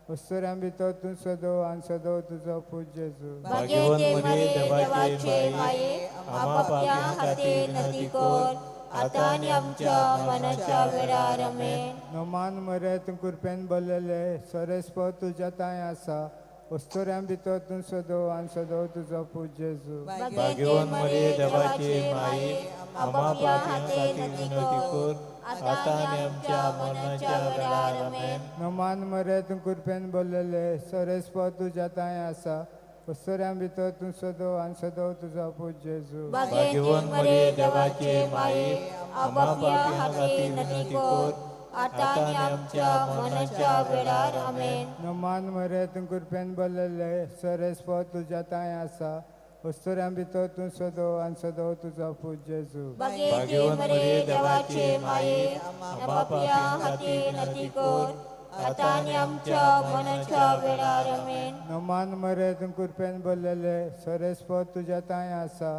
उस्तुऱ्यां भितर तूं सदो आनी सदो तुजो पूत जेजू. भाग्यवंत मरिये देवाचे माये, आम्हा पापयां खातीर विनंती कर, आतां आनी आमच्या मरणाच्या वेळार. आमेन. नमान मरे तूं कृपेन भरलेले, सरेस्पर तुज्या तांय आसा, उस्तुऱ्यां भितर तूं सदो आनी सदो तुजो पूत जेजू. भाग्यवंत मरिये देवाचे माये, आम्हा पापयां खातीर विनंती कर, आतां आनी आमच्या मरणाच्या वेळार. आमेन. नमान मरे तूं कृपेन भरलेले, सरेस्पर तुज्या तांय आसा, उस्तुऱ्यां भितर तूं सदो आनी सदो तुजो पूत जेजू. भाग्यवंत मरिये देवाचे माये, आम्हा पापयां खातीर विनंती कर, आतां आनी आमच्या मरणाच्या वेळार. आमेन. नमान मरे तूं कृपेन भरलेले, सरेस्पर तुज्या तांय आसा, उस्तुऱ्यां भितर तूं सदो आनी सदो तुजो पूत जेजू. भाग्यवंत मरिये देवाचे माये, आम्हा पापयां खातीर विनंती कर, आतां आनी आमच्या मरणाच्या वेळार. आमेन. नमान मरे तूं कृपेन भरलेले, सरेस्पर तुज्या तांय आसा,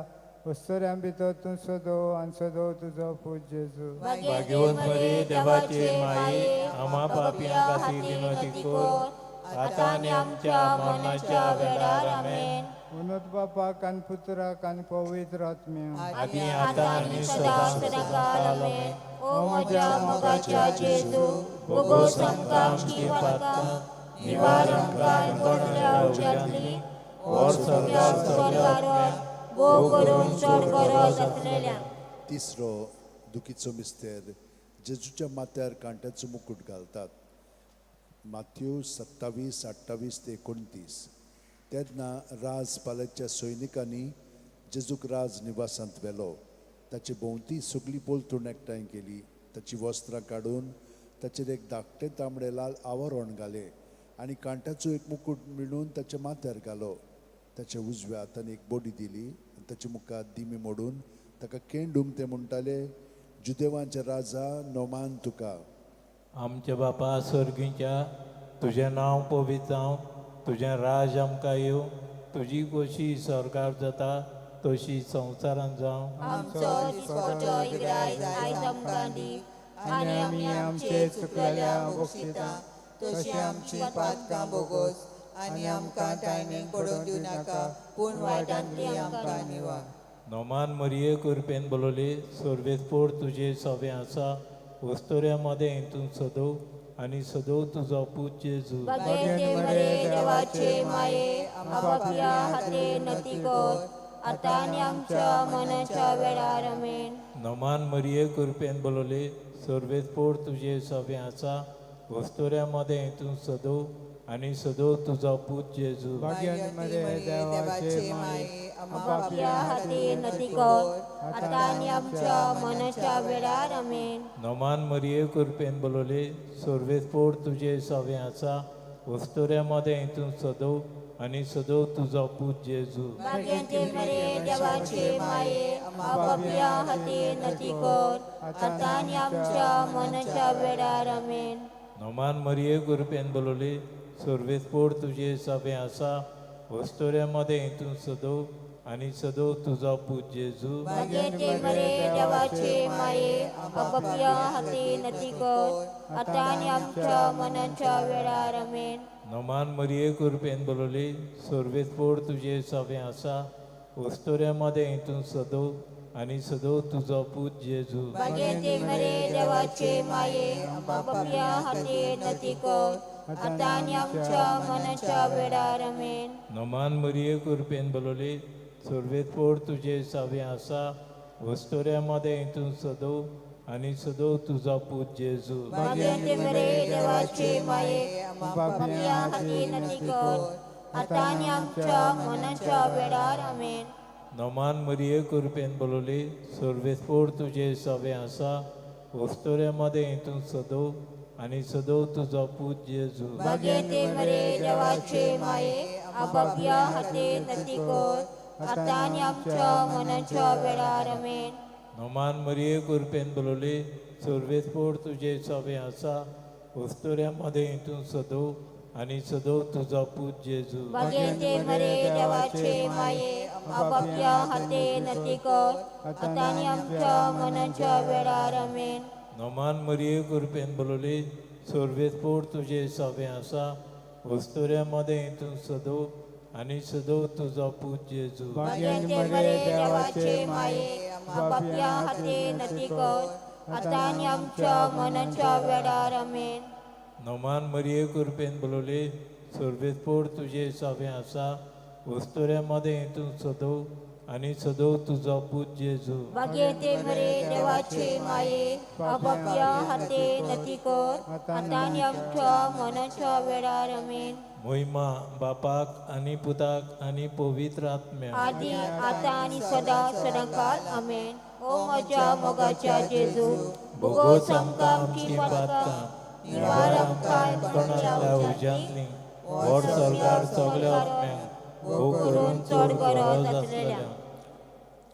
उस्तुऱ्यां भितर तूं सदो आनी सदो तुजो पूत जेजू. भाग्यवंत मरिये देवाचे माये, आम्हा पापयां खातीर विनंती कर, आतां आनी आमच्या मरणाच्या वेळार. आमेन. उन्नत बापाक आनी पुत्राक आनी पवित्र आत्म्याक, आदी आतां आनी सदां सदांकाळ. आमेन. ओ म्हज्या मोगाच्या जेजू, बोगोस आमकां आमचीं पातकां, निवार आमकां कोणल्या उज्यांतली, व्हर स्वर्गार सगळ्या आत्म्यांक, भोव करून चड गरज आसलेल्या. तिसरो दुखीचो मिस्तेर, जेजूच्या माथ्यार कांट्याचो मुकूट घालतात. माथ्यू 27, 28 ते 29. तेन्ना राज पालाच्या सैनिकांनी जेजूक राज निवासांत व्हेलो. ताचे भोंवती सगळी पलतूण एकठांय केली. ताची वस्त्रां काडून ताचेर एक धाकटें तांबडें लाल आवरण घालें आनी कांट्याचो एक मुकूट विणून ताच्या माथ्यार घालो. ताच्या उजव्या हातान एक बडी दिली आनी ताच्या मुखार दिमी मोडून ताका केंडूंक ते म्हणटाले, जुदेवांचे राजा नोमान तुका. आमच्या बापा सर्गीच्या, तुजें नांव पवित्र जावं, तुजें राज आमकां येवं, तुजी खोशी स्वर्गार जाता तशी संवसारांत जावं. आमचो दिसपटो इग्रायज आयज आमकां दी, आनी आमी आमचे चुकलेल्या बक्षिता तशी आमची पातकां बोगोस, आनी आमकां तायणेक पडोवन दिवं नाका, पूण वायटांतली आमकां निवार. नोमान मरिये कृपेन बोलवली, सर्वेस्पोर तुजे सवें आसा, वस्तुऱ्या मदें तूं सदो आनी सदो तुजो पूत जेजू. भाग्यवंत मरिये देवाचे माये, आम्हा पापयां खातीर विनंती कर, आतां आनी आमच्या मरणाच्या वेळार. आमेन. नोमान मरिये कृपेन बोलवली, सर्वेस्पोर तुजे सवें आसा, वस्तुऱ्या मदें तूं सदो आनी सदो तुजो पूत जेजू. भाग्यवंत मरिये देवाचे माये, आम्हा पापयां खातीर विनंती कर, आतां आनी आमच्या मरणाच्या वेळार. आमेन. नोमान मरिये कृपेन बोलवली, सर्वेस्पोर तुजे सवें आसा, वस्तुऱ्या मदें तूं सदो आनी सदो तुजो पूत जेजू. भाग्यवंत मरिये देवाचे माये, आम्हा पापयां खातीर विनंती कर, आतां आनी आमच्या मरणाच्या वेळार. आमेन. नोमान मरिये कृपेन बोलवली, सर्वेस्पोर तुजे सवें आसा, वस्तुऱ्या मदें तूं सदो आनी सदो तुजो पूत जेजू. भाग्यवंत मरिये देवाचे माये, आम्हा पापयां खातीर विनंती कर, आतां आनी आमच्या मरणाच्या वेळार. आमेन. नोमान मरिये कृपेन बोलवली, सर्वेस्पोर तुजे सवें आसा, वस्तुऱ्या मदें तूं सदो आनी सदो तुजो पूत जेजू. भाग्यवंत मरिये देवाचे माये, आम्हा पापयां खातीर विनंती कर, आतां आनी आमच्या मरणाच्या वेळार. आमेन. नोमान मरिये कृपेन बोलवली, सर्वेस्पोर तुजे सवें आसा, वस्तुऱ्या मदें तूं सदो आनी सदो तुजो पूत जेजू. भाग्यवंत मरिये देवाचे माये, आम्हा पापयां खातीर विनंती कर, आतां आनी आमच्या मरणाच्या वेळार. आमेन. नोमान मरिये कृपेन बोलवली, सर्वेस्पोर तुजे सवें आसा, वस्तुऱ्या मदें तूं सदो आनी सदो तुजो पूत जेजू. भाग्यते मरे देवाचे माये, आपापल्या हाते नती कर, आतां आनी आमच्या मनाच्या वेळार. आमेन. नोमान मरिये कृपेन बोलवली, सर्वेस्पोर तुजे सवे आसा, उस्तुऱ्या मदें तूं सदो आनी सदो तुजो पूत जेजू. भाग्यते मरे देवाचे माये, आपापल्या हाते नती कर, आतां आनी आमच्या मनाच्या वेळार. आमेन. नोमान मरिये कृपेन बोलवली, सर्वेस्पोर तुजे सवे आसा, उस्तुऱ्या मदें तूं सदो आनी सदो तुजो पूत जेजू. भाग्यते मरे देवाचे माये, आपापल्या हाते नती कर, आतां आनी आमच्या मनाच्या वेळार. आमेन. नोमान मरिये कृपेन बोलवली, सर्वेस्पोर तुजे सवे आसा, उस्तुऱ्या मदें तूं सदो आनी सदो तुजो पूत जेजू. भाग्यते मरे देवाचे माये, आपापल्या हाते नती कर, आतां आनी आमच्या मनाच्या वेळार. आमेन. मोहिमा बापाक आनी पुताक आनी पवित्र आत्म्याक, आदी आतां आनी सदां सदांकाळ. आमेन. ओ म्हज्या मोगाच्या जेजू, भोगोस आमकां आमचीं पातकां, निवार आमकां कोणांतल्या उज्यांतलीं, व्हड स्वर्गार सगल्या आत्म्यांक, भोव करून चड गरज आसलेल्या.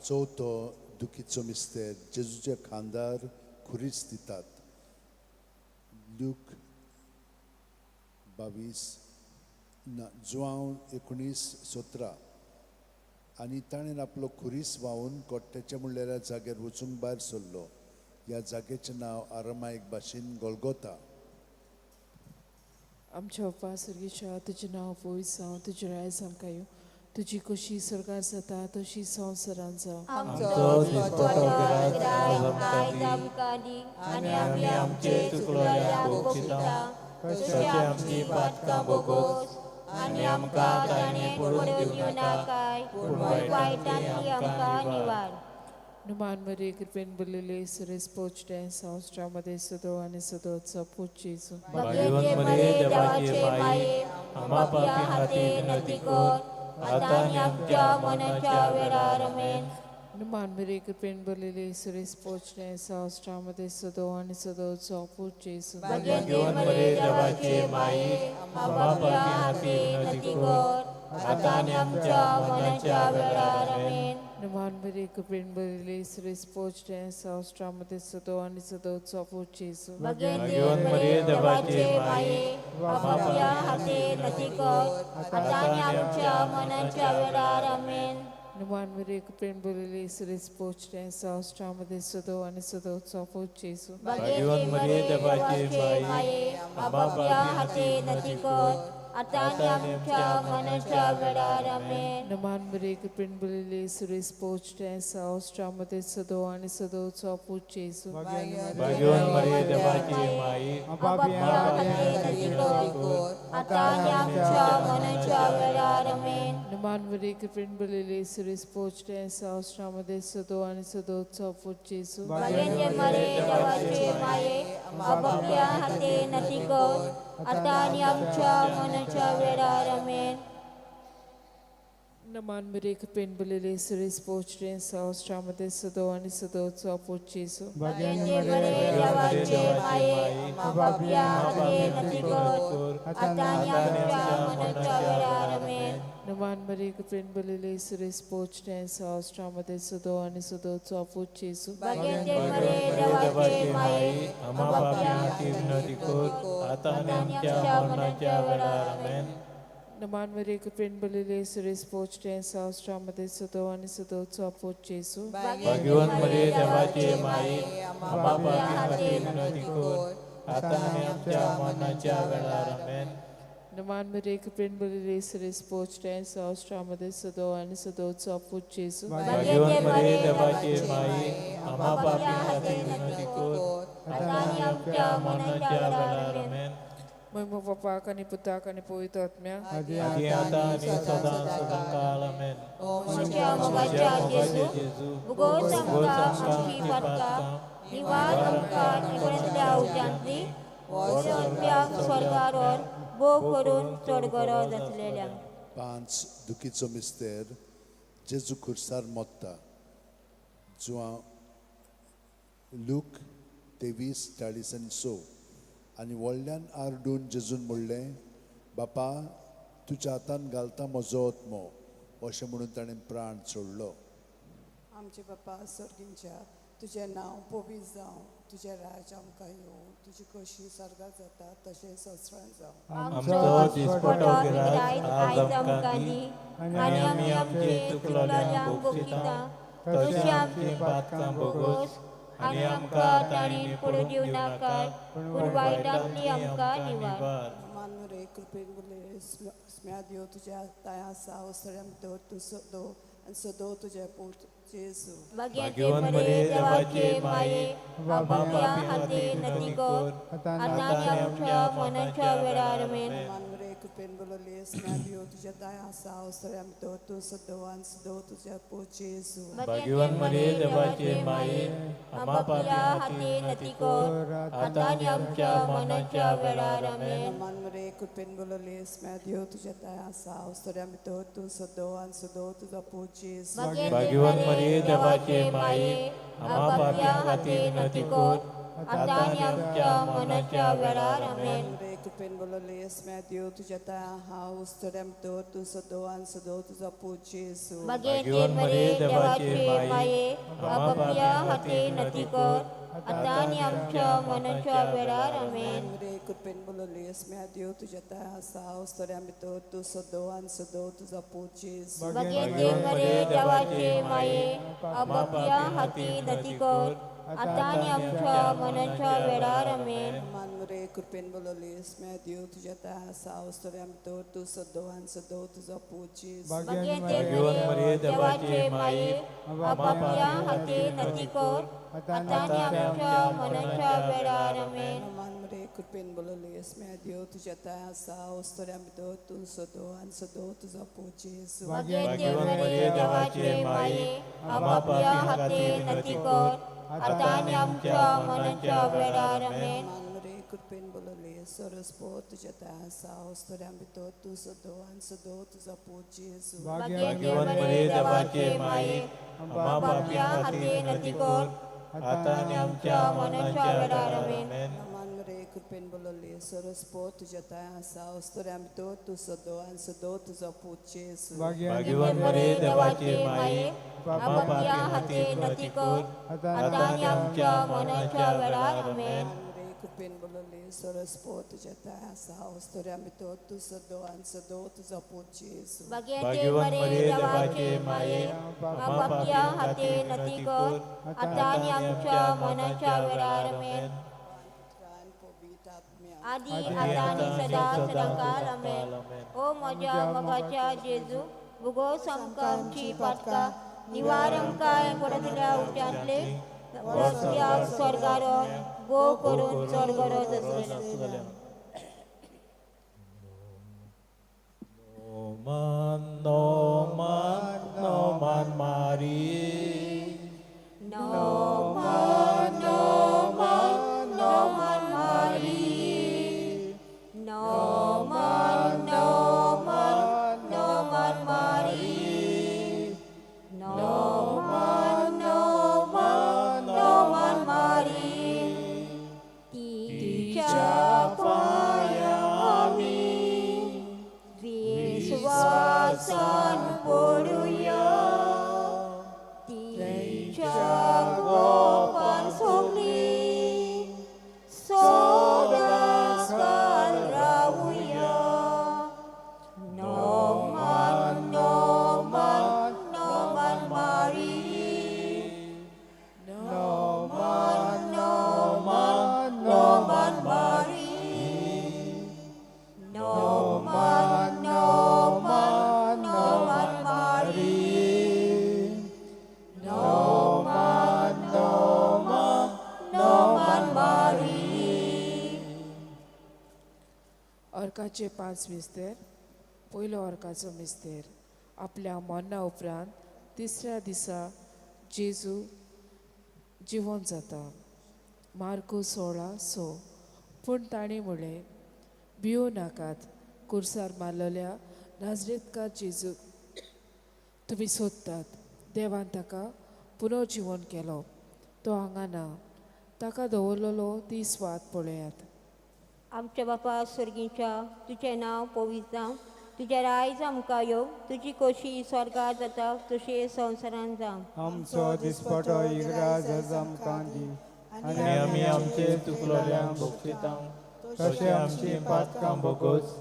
चवथो दुखीचो मिस्तेर, जेजूच्या खांदार खुरीस दितात. लूक 22 ना, जुआंव 19:17. आनी ताणें आपलो खुरीस व्हांवून कोट्ट्याच्या म्हणलेल्या जाग्यार वचूंक भायर सरलो. ह्या जाग्याचें नांव आरामायक भाशेन गोलगोता. आमच्या बापा सर्गीच्या, तुजें नांव पवित्र जावं, तुजें रायज आमकां येवं, तुजी कशी स्वर्गार जाता तशी संवसारांत जावं. आमचो दिसपटो गिरास आज आयज आमकां आमकां दी, आनी आमी आमचे चुकलोल्यांक भोगशिता, तशें आमची पातकां भोगोस, आनी आमकां ताणें पडून दिवं नाका, पूण वायटांतली आमकां निवार. नुमान मरिये कृपेन भरलेले, सुरेश पोचटे संवसारामध्ये सदो आनी सदोचो पूत जेजू. भाग्यवंत मरिये देवाचे माये, आम्हा पापी खातीर विनंती कर, आतां आनी आमच्या मनाच्या वेळार. आमेन. नुमान मरिये कृपेन भरलेले, सुरेश पोचटे संवसारामध्ये सदो आनी सदोचो पूत जेजू. भाग्यवंत मरिये देवाचे माये, आम्हा पापी खातीर विनंती कर, आतां आनी आमच्या मनाच्या वेळार. आमेन. नुमान मरिये कृपेन भरलेले, सुरेश पोचटे संवसारामध्ये सदो आनी सदोचो पूत जेजू. भाग्यवंत मरिये देवाचे माये, आम्हा आपापल्या हाते नती कर, आतां आनी आमच्या मनाच्या वेळार. आमेन. नुमान मरिये कृपेन भरलेले, सुरेश पोचटे संवसारामध्ये सदो आनी सदोचो पूत जेजू. भाग्यवंत मरिये देवाचे माये, आम्हा आपापल्या पापी हाते खातीर नती विनंती कर, कर, आतां आनी आमच्या मनाच्या वेळार. आमेन. नुमान मरिये कृपेन भरलेले, सुरेश पोचटे संवसारामध्ये सदो आनी सदोचो पूत जेजू. भाग्यवंत मरिये देवाचे माये, आपापल्या हाते नती कर, आतां आनी आमच्या मनाच्या वेळार. आमेन. नुमान मरिये कृपेन भरलेले, सुरेश पोचटे संवसारामध्ये सदो आनी सदोचो पूत जेजू. भाग्यवंत मरिये देवाचे माये, आपापल्या हाते नती कर, आतां आनी आमच्या मनाच्या वेळार. आमेन. नमान मरिये कृपेन भरलेले, सुरेश पोचटे संवसारामध्ये सदो आनी सदोचो पूत जेजू. भाग्यवंत मरिये देवाचे माये, आपापल्या हाते नती कर, आतां आनी आमच्या मनाच्या वेळार. आमेन. नुमान मरिये कृपेन भरलेले, सुरेश पोचटे संवसारामध्ये सदो आनी सदोचो पूत जेजू. भाग्यवंत मरिये देवाचे माये, आम्हा पापी खातीर विनंती कर, आतां आनी आमच्या मरणाच्या वेळार. आमेन. नमान मरिये कृपेन भरलेले, सुरेश पोचटे संवसारामध्ये सदो आनी सदोचो पूत जेजू. भाग्यवंत मरिये देवाचे माये, आम्हा पापी खातीर विनंती कर, आतां आनी आमच्या मरणाच्या वेळार. आमेन. नमान मरिये कृपेन भरलेले, सुरेश पोचटे संवसारामध्ये सदो आनी सदोचो पूत जेजू. भाग्यवंत मरिये देवाचे माये, आम्हा पापी खातीर विनंती कर, आतां आनी आमच्या मरणाच्या वेळार. आमेन. महिमा बापाक आनी पुताक आनी पवित्र आत्म्याक, आदी आतां आनी सदां सदां काळ. आमेन. म्हज्या मोगाच्या जेजू, भोगोस आमकां आमची पातकां, निवार आमकां निवळतल्या उज्यांतली, सगळ्यांक स्वर्गार व्हर, भोव करून चड गरज आसलेल्यांक. 5 दुखीचो मिस्तेर, जेजू खुर्सार मोत्ता. जुआंव लूक 23:46. आनी व्हडल्यान आरडून जेजून म्हणलें, बापा तुज्या हातान घालता म्हजो आत्मो. अशें म्हणून ताणें प्राण सोडलो. आमचे बापा सर्गींच्या, तुजें नांव पवित्र जावं, तुजें राज्य आमकां येवं, तुजी कशी स्वर्गात जाता तशें संवसारांत जावं. आमचो दिसपटो गिरायक आयज आमकां दी आनी आमी आमचे चुकलोल्यांक बोगशिता तशें आमची पातकां भोगोस आनी आमकां ताणें पडून दिवं नाका, पूण वायटांतली आमकां निवार. मानवरे कृपेन बोले स्म्या देव तुज्या ताय आसा वसऱ्या भितर तूं सदो आनी सदो तुजें पूत जेजू. भाग्यवंत मरिये देवाचे माये, पापया खातीर विनंती कर, आतां आनी आमच्या मरणाच्या वेळार. आमेन. मानवरे कृपेन बोलले स्म्या देव तुज्या ताय आसा वसऱ्या भितर तूं सदो आनी सदो तुजें पूत जेजू. भाग्यवंत मरिये देवाचे माये, आम्हा पापया खातीर विनंती कर, आतां आनी आमच्या मरणाच्या वेळार. आमेन. मानवरे कृपेन बोलले स्म्या देव तुज्या ताय आसा वसऱ्या भितर तूं सदो आनी सदो तुजो पूत जेजू. भाग्यवंत मरिये देवाचे माये, आम्हा पापया खातीर विनंती कर, आतां आनी आमच्या मरणाच्या वेळार. आमेन. कृपेन बोलले स्म्या देव तुज्या ताय आहा वसऱ्या भितर तूं सदो आनी सदो तुजो पूत जेजू. भाग्यवंत मरिये देवाचे माये, पापया खातीर विनंती कर, आतां आनी आमच्या मरणाच्या वेळार. आमेन. कृपेन बोलले स्म्या देव तुज्या ताय आसा वसऱ्या भितर तूं सदो आनी सदो तुजो पूत जेजू. भाग्यवंत मरिये देवाचे माये, पापया खातीर विनंती कर, आतां आनी आमच्या मरणाच्या वेळार. आमेन. मानवरे कृपेन बोलले स्म्या देव तुज्या ताय आसा वसऱ्या भितर तूं सदो आनी सदो तुजो पूत जेजू. भाग्यवंत मरिये देवाचे माये, पापया खातीर विनंती कर, आतां आनी आमच्या मरणाच्या वेळार. आमेन. मानवरे कृपेन बोलले स्म्या देव तुज्या ताय आसा वसऱ्या भितर तूं सदो आनी सदो तुजो पूत जेजू. भाग्यवंत मरिये देवाचे माये, आम्हा पापया खातीर विनंती कर, आतां आनी आमच्या मरणाच्या वेळार. आमेन. मानवरे कृपेन बोलले सरस्पत तुज्या ताय आसा वसऱ्या भितर तूं सदो आनी सदो तुजो पूत जेजू. भाग्यवंत मरिये देवाचे माये, आम्हा पापया खातीर विनंती कर, आतां आनी आमच्या मरणाच्या वेळार. आमेन. मानवरे कृपेन बोलले सरस्पत तुज्या ताय आसा वसऱ्या भितर तूं सदो आनी सदो तुजो पूत जेजू. भाग्यवंत मरिये देवाचे माये, आम्हा पापया खातीर विनंती कर, आतां आनी आमच्या मरणाच्या वेळार. आमेन. कृपेन बोलले सरस्पत तुज्या ताय आसा वसऱ्या भितर तूं सदो आनी सदो तुजो पूत जेजू. भाग्यवंत मरिये देवाचे माये, पापया खातीर विनंती कर, आतां आनी आमच्या मरणाच्या वेळार. आमेन. आदी आतां आनी सदां सदांकाळ. आमेन. ओ म्हज्या मोगाच्या जेजू, भुगोस आमकां आमची पातकां, निवार आमकां पडतल्या उच्यांतले स्वर्गारो गो करून चड गरज आसलें. नोमान नोमान नोमान मारी, नोमान नोमान नोमान मारी, नोमान नोमान नोमान मारी, नोमान नोमान नोमान मारी. तिच्या पांया आमी विस्वासान पडुया, तिच्या गोपान सगळीं सदांच काल रावुया. नोमान नोमान नोमान मारी, नोमान नोमान नोमान मारी, नोमान नोमान नोमान मारी, नोमान नोमान नोमान मारी. अर्काचे 5 मिस्तेर. पयलो अर्काचो मिस्तेर. आपल्या मरणा उपरांत तिसऱ्या दिसा जेजू जिवन जाता. मार्कू 16:6. पूण ताणें म्हणलें, भियो नाकात, कुर्सार मारलेल्या नाजरेतकार जेजूक तुमी सोदतात. देवान ताका पुनर्जिवन केलो. तो हांगा ना. ताका दवरलेलो ती स्वात पळयात. आमच्या बापा सर्गीच्या तुजें नांव पवित्र जावं, तुजें रायज आमकां येवं, तुजी खोशी स्वर्गार जाता तशी संवसारांत जावं. आमचो दिसपटो इगराज आज आमकां दी आनी आमी आमचे चुकलोल्यांक भोगशिता तशें आमची पातकां भोगोस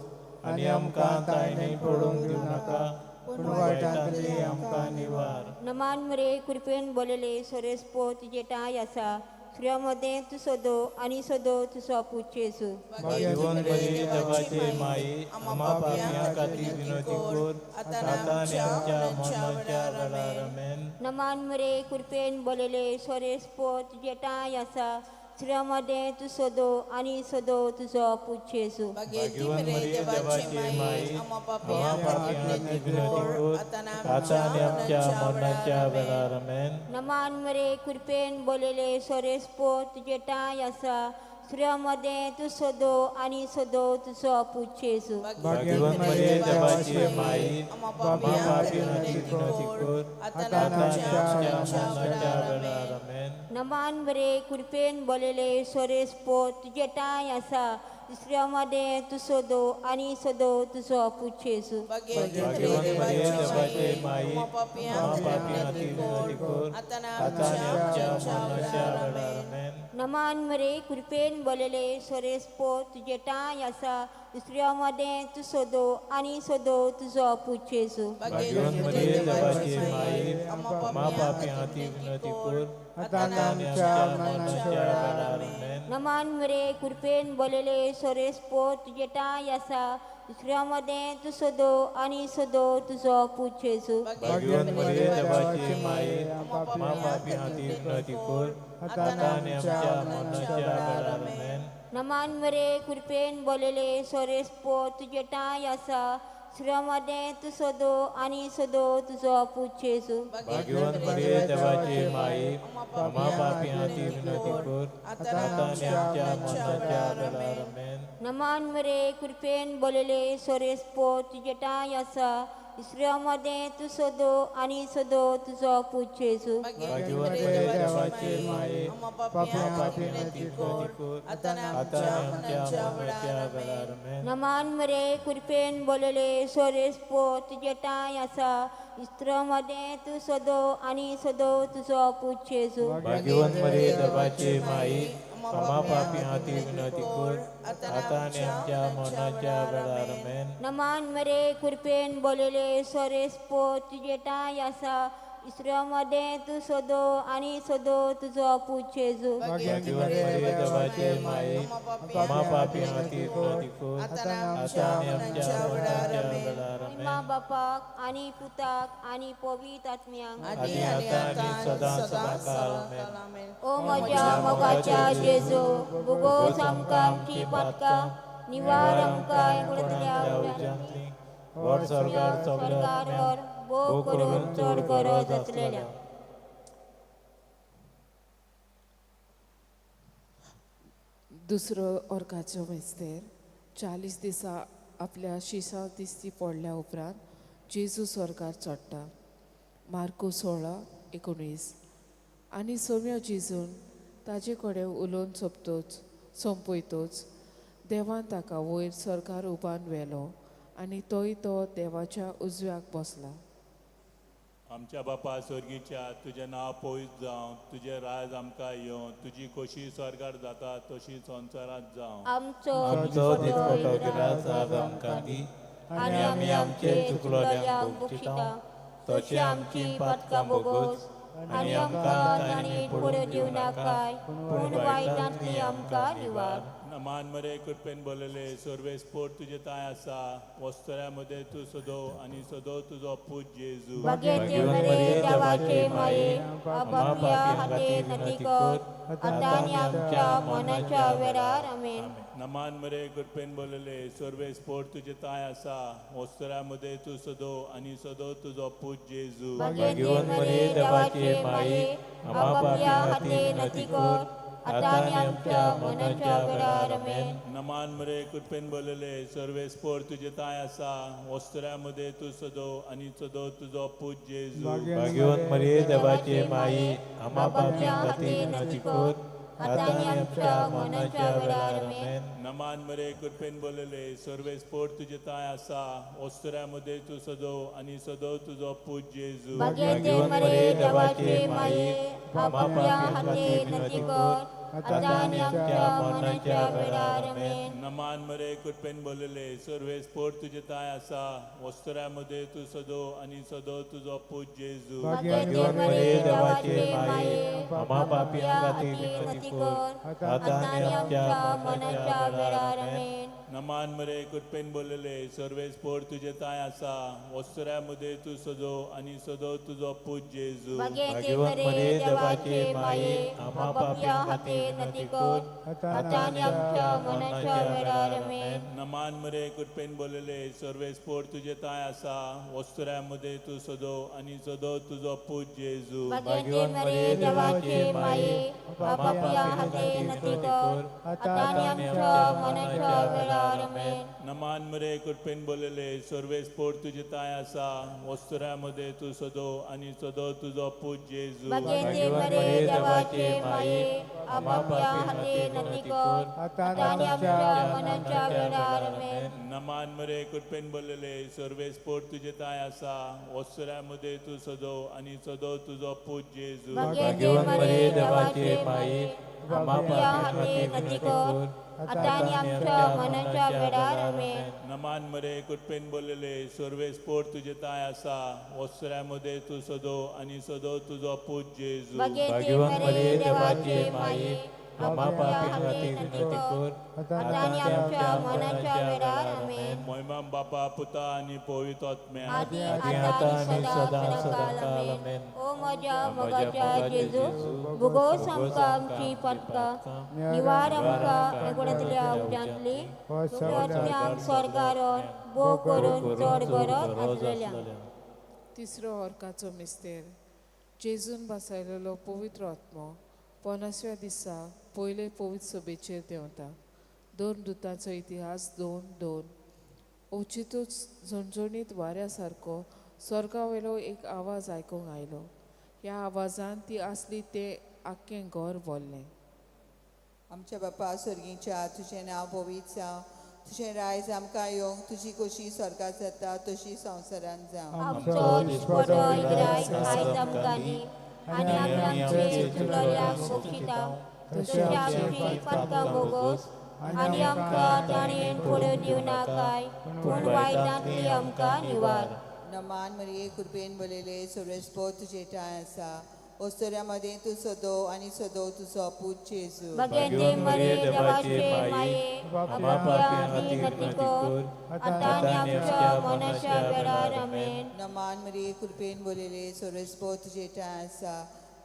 आनी आमकां तायणे पडूंक दिवं नाका पूण वायटांतली आमकां निवार. नमान मरे कृपेन बोलले सोरेस पो तुजे ठांय आसा, स्त्रियां मदें तूं सदो आनी सदो तुजो पूत जेजू. भाग्यवंत मरिये देवाचे माई, आम्हा पापयां खातीर विनवती कर आतां आनी आमच्या मरणाच्या वेळार. आमेन. नमान मरे कृपेन बोलले सोरेस पो तुजे ठांय आसा, स्त्रियां मदें तूं सदो आनी सदो तुजो पूत जेजू. भाग्यवंत मरिये देवाचे माई, आम्हा पापयां खातीर विनवती कर आतां आनी आमच्या मरणाच्या वेळार. आमेन. नमान मरे कृपेन बोलले सोरेस पो तुजे ठांय आसा, स्त्रियां मदें तूं सदो आनी सदो तुजो पूत जेजू. भाग्यवंत मरिये देवाचे माई, आम्हा पापयां खातीर विनवती कर आतां आनी आमच्या मरणाच्या वेळार. आमेन. नमान मरे कृपेन बोलले सोरेस पो तुजे ठांय आसा, स्त्रियां मदें तूं सदो आनी सदो तुजो पूत जेजू. भाग्यवंत मरिये देवाचे माई, आम्हा पापयां खातीर विनवती कर आतां आनी आमच्या मरणाच्या वेळार. आमेन. नमान मरे कृपेन बोलले सोरेस पो तुजे ठांय आसा, स्त्रियां मदें तूं सदो आनी सदो तुजो पूत जेजू. भाग्यवंत मरिये देवाचे माई, आम्हा पापयां खातीर विनवती कर आतां आनी आमच्या मरणाच्या वेळार. आमेन. नमान मरे कृपेन बोलले सोरेस पो तुजे ठांय आसा, स्त्रियां मदें तूं सदो आनी सदो तुजो पूत जेजू. भाग्यवंत मरिये देवाचे माई, आम्हा पापयां खातीर विनवती कर आतां आनी आमच्या मरणाच्या वेळार. आमेन. नमान मरे कृपेन बोलले सोरेस पो तुजे ठांय आसा, स्त्रियां मदें तूं सदो आनी सदो तुजो पूत जेजू. भाग्यवंत मरिये देवाचे माई, आम्हा पापयां खातीर विनवती कर आतां आनी आमच्या मरणाच्या वेळार. आमेन. नमान मरे कृपेन बोलले सोरेस पो तुजे ठांय आसा, स्त्रियां मदें तूं सदो आनी सदो तुजो पूत जेजू. भाग्यवंत मरिये देवाचे माई, आम्हा पापयां खातीर विनवती कर आतां आनी आमच्या मरणाच्या वेळार. आमेन. नमान मरे कृपेन बोलले सोरेस पो तुजे ठांय आसा, स्त्रियां मदें तूं सदो आनी सदो तुजो पूत जेजू. भाग्यवंत मरिये देवाचे माई, आम्हा पापयां खातीर विनवती कर आतां आनी आमच्या मरणाच्या वेळार. आमेन. नमान मरे कृपेन बोलले सोरेस पो तुजे ठांय आसा, स्त्रियां मदें तूं सदो आनी सदो तुजो पूत जेजू. भाग्यवंत मरिये देवाचे माई, आम्हा पापयां खातीर विनवती कर आतां आनी आमच्या मरणाच्या वेळार. आमेन. मा बापाक आनी पुताक आनी पवित्र आत्म्यांक आदी आतां आनी सदां सदांकाळ. आमेन. ओ म्हज्या मोगाच्या जेजू, भोगोस आमकां आमची पातकां, निवार आमकां गुणतल्या उज्यांतली व्हड स्वर्गार सगळ्या स्वर्गार भोग करून चड गरज आसलेल्या. दुसरो ऑर्गाचो मेस्तेर 40 दिसा आपल्या शिसां दिसती पडल्या उपरांत जेजू स्वर्गार चडटा. मार्को 16:19. आनी सोम्या जेजून ताजे कडेन उलोवन सोंपयतोच देवान ताका वयर स्वर्गार उबान व्हेलो आनी तोय तो देवाच्या उजव्याक बसला. आमच्या बापा स्वर्गीच्या, तुजें नांव पवित्र जावं, तुजें राज आमकां येवं, तुजी खोशी स्वर्गार जाता तशी संवसारांत जावं. आमचो आमचो दिसपटो गिरास आज आमकां दी आनी आमी आमचे चुकलोल्यांक भोगशिता तशें आमची पातकां भोगोस आनी आमकां ताणें पडून दिवं नाकाय पूण वायटांतली आमकां निवार. नमान मरे कृपेन बोलले सर्वेस पोट तुजे ताय आसा, वस्तुऱ्या मदें तूं सदो आनी सदो तुजो पूत जेजू. भाग्यवंत मरिये देवाचे माये, आपापल्या खातीर विनवती कर आतां आनी आमच्या मरणाच्या वेळार. आमेन. नमान मरे कृपेन बोलले सर्वेस पोट तुजे ताय आसा, वस्तुऱ्या मदें तूं सदो आनी सदो तुजो पूत जेजू. भाग्यवंत मरिये देवाचे माये, आपापल्या खातीर विनवती कर आतां आनी आमच्या मरणाच्या वेळार. आमेन. नमान मरे कृपेन बोलले सर्वेस पोर तुजे ताय आसा, वस्तुऱ्या मदें तूं सदो आनी सदो तुजो पूत जेजू. भाग्यवंत मरिये देवाचे माई, आम्हा पापयां खातीर विनवती कर आतां आनी आमच्या मरणाच्या वेळार आमेन. नमान मरे कृपेन बोलले सर्वेस पोर तुजे ताय आसा ओस्तुऱ्या मदें तूं सदो आनी सदो तुजो पूत जेजू. भाग्यवंत मरे देवाचे माये, आपापल्या हाते विनंती कर, आतां आनी आमच्या मरणाच्या वेळार आमेन. नमान मरे कृपेन बोलले सर्वेस पोर तुजे ताय आसा ओस्तुऱ्या मदें तूं सदो आनी सदो तुजो पूत जेजू. भाग्यवंत मरे देवाचे माये, आपापल्या हाते विनंती कर, आतां आनी आमच्या मरणाच्या वेळार आमेन. नमान मरे कृपेन बोलले सर्वेस पोर तुजे ताय आसा ओस्तुऱ्या मदें तूं सदो आनी सदो तुजो पूत जेजू. भाग्यवंत मरे देवाचे माये, आपापल्या हाते विनंती कर, आतां आनी आमच्या मरणाच्या वेळार आमेन. नमान मरे कृपेन बोलले सर्वेस पोर तुजे ताय आसा ओस्तुऱ्या मदें तूं सदो आनी सदो तुजो पूत जेजू. भाग्यवंत मरे देवाचे माये, आपापल्या हाते विनंती कर, आतां आनी आमच्या मरणाच्या वेळार आमेन. नमान मरे कृपेन बोलले सर्वेस पोर तुजे ताय आसा ओस्तुऱ्या मदें तूं सदो आनी सदो तुजो पूत जेजू. भाग्यवंत मरे देवाचे माये, आपापल्या हाते विनंती कर, आतां आनी आमच्या मरणाच्या वेळार आमेन. नमान मरे कृपेन बोलले सर्वेस पोर तुजे ताय आसा ओस्तुऱ्या मदें तूं सदो आनी सदो तुजो पूत जेजू. भाग्यवंत मरे देवाचे माये, आपापल्या हाते विनंती कर, आतां आनी आमच्या मरणाच्या वेळार आमेन. नमान मरे कृपेन बोलले सर्वेस पोर तुजे ताय आसा ओस्तुऱ्या मदें तूं सदो आनी सदो तुजो पूत जेजू. भाग्यवंत मरे देवाचे माये, आपापल्या हाते विनंती कर, आतां आनी आमच्या मरणाच्या वेळार आमेन. मोहिमा बापा पुता आनी पवित्र आत्म्या आदी आतां आनी सदां सदांकाल आमेन. ओ म्हज्या मोगाच्या जेजू, भुगोस आमकां आमची पातकां, निवार आमकां एकुणांतल्या उज्यांतली, तुज्या स्वर्गारोन भोव करून चड गरज आसलेल्या. तिसरो अर्काचो मिस्तेर. जेजून बसायलेलो पवित्र आत्मो 50व्या दिसा पयले पवित्र सभेचेर देंवता. 2 दुतांचो इतिहास 2:2. अवचितूच झणझणीत वाऱ्या सारको स्वर्गा वयलो एक आवाज आयकूंक आयलो. ह्या आवाजान ती आसली तें आख्खें घर भरलें. आमच्या बापा स्वर्गीच्या, तुजें नांव पवित्र जावं, तुजें रायज आमकां येवंक, तुजी कशी स्वर्गात जाता तशी संवसारांत जावं. आमचो दिसपटो इग्रायज आयज आमकां दी, आनी आमी आमचे चुकलोल्यांक बक्षिता तशी आमची पातकां भोगोस, आनी आमकां ताणें पडून दिवं नाकाय, पूण वायटांतली आमकां निवार. नमान मरिये कृपेन भरलेले सर्वेस्पोर तुजे ठांय आसा, ओस्तुऱ्या मदें तूं सदो आनी सदो तुजो पूत जेजू. भाग्यवंत मरे देवाचे माये, आपापल्या हाते विनंती कर, आतां आनी आमच्या मरणाच्या वेळार आमेन. नमान मरिये कृपेन भरलेले सर्वेस्पोर तुजे ठांय आसा,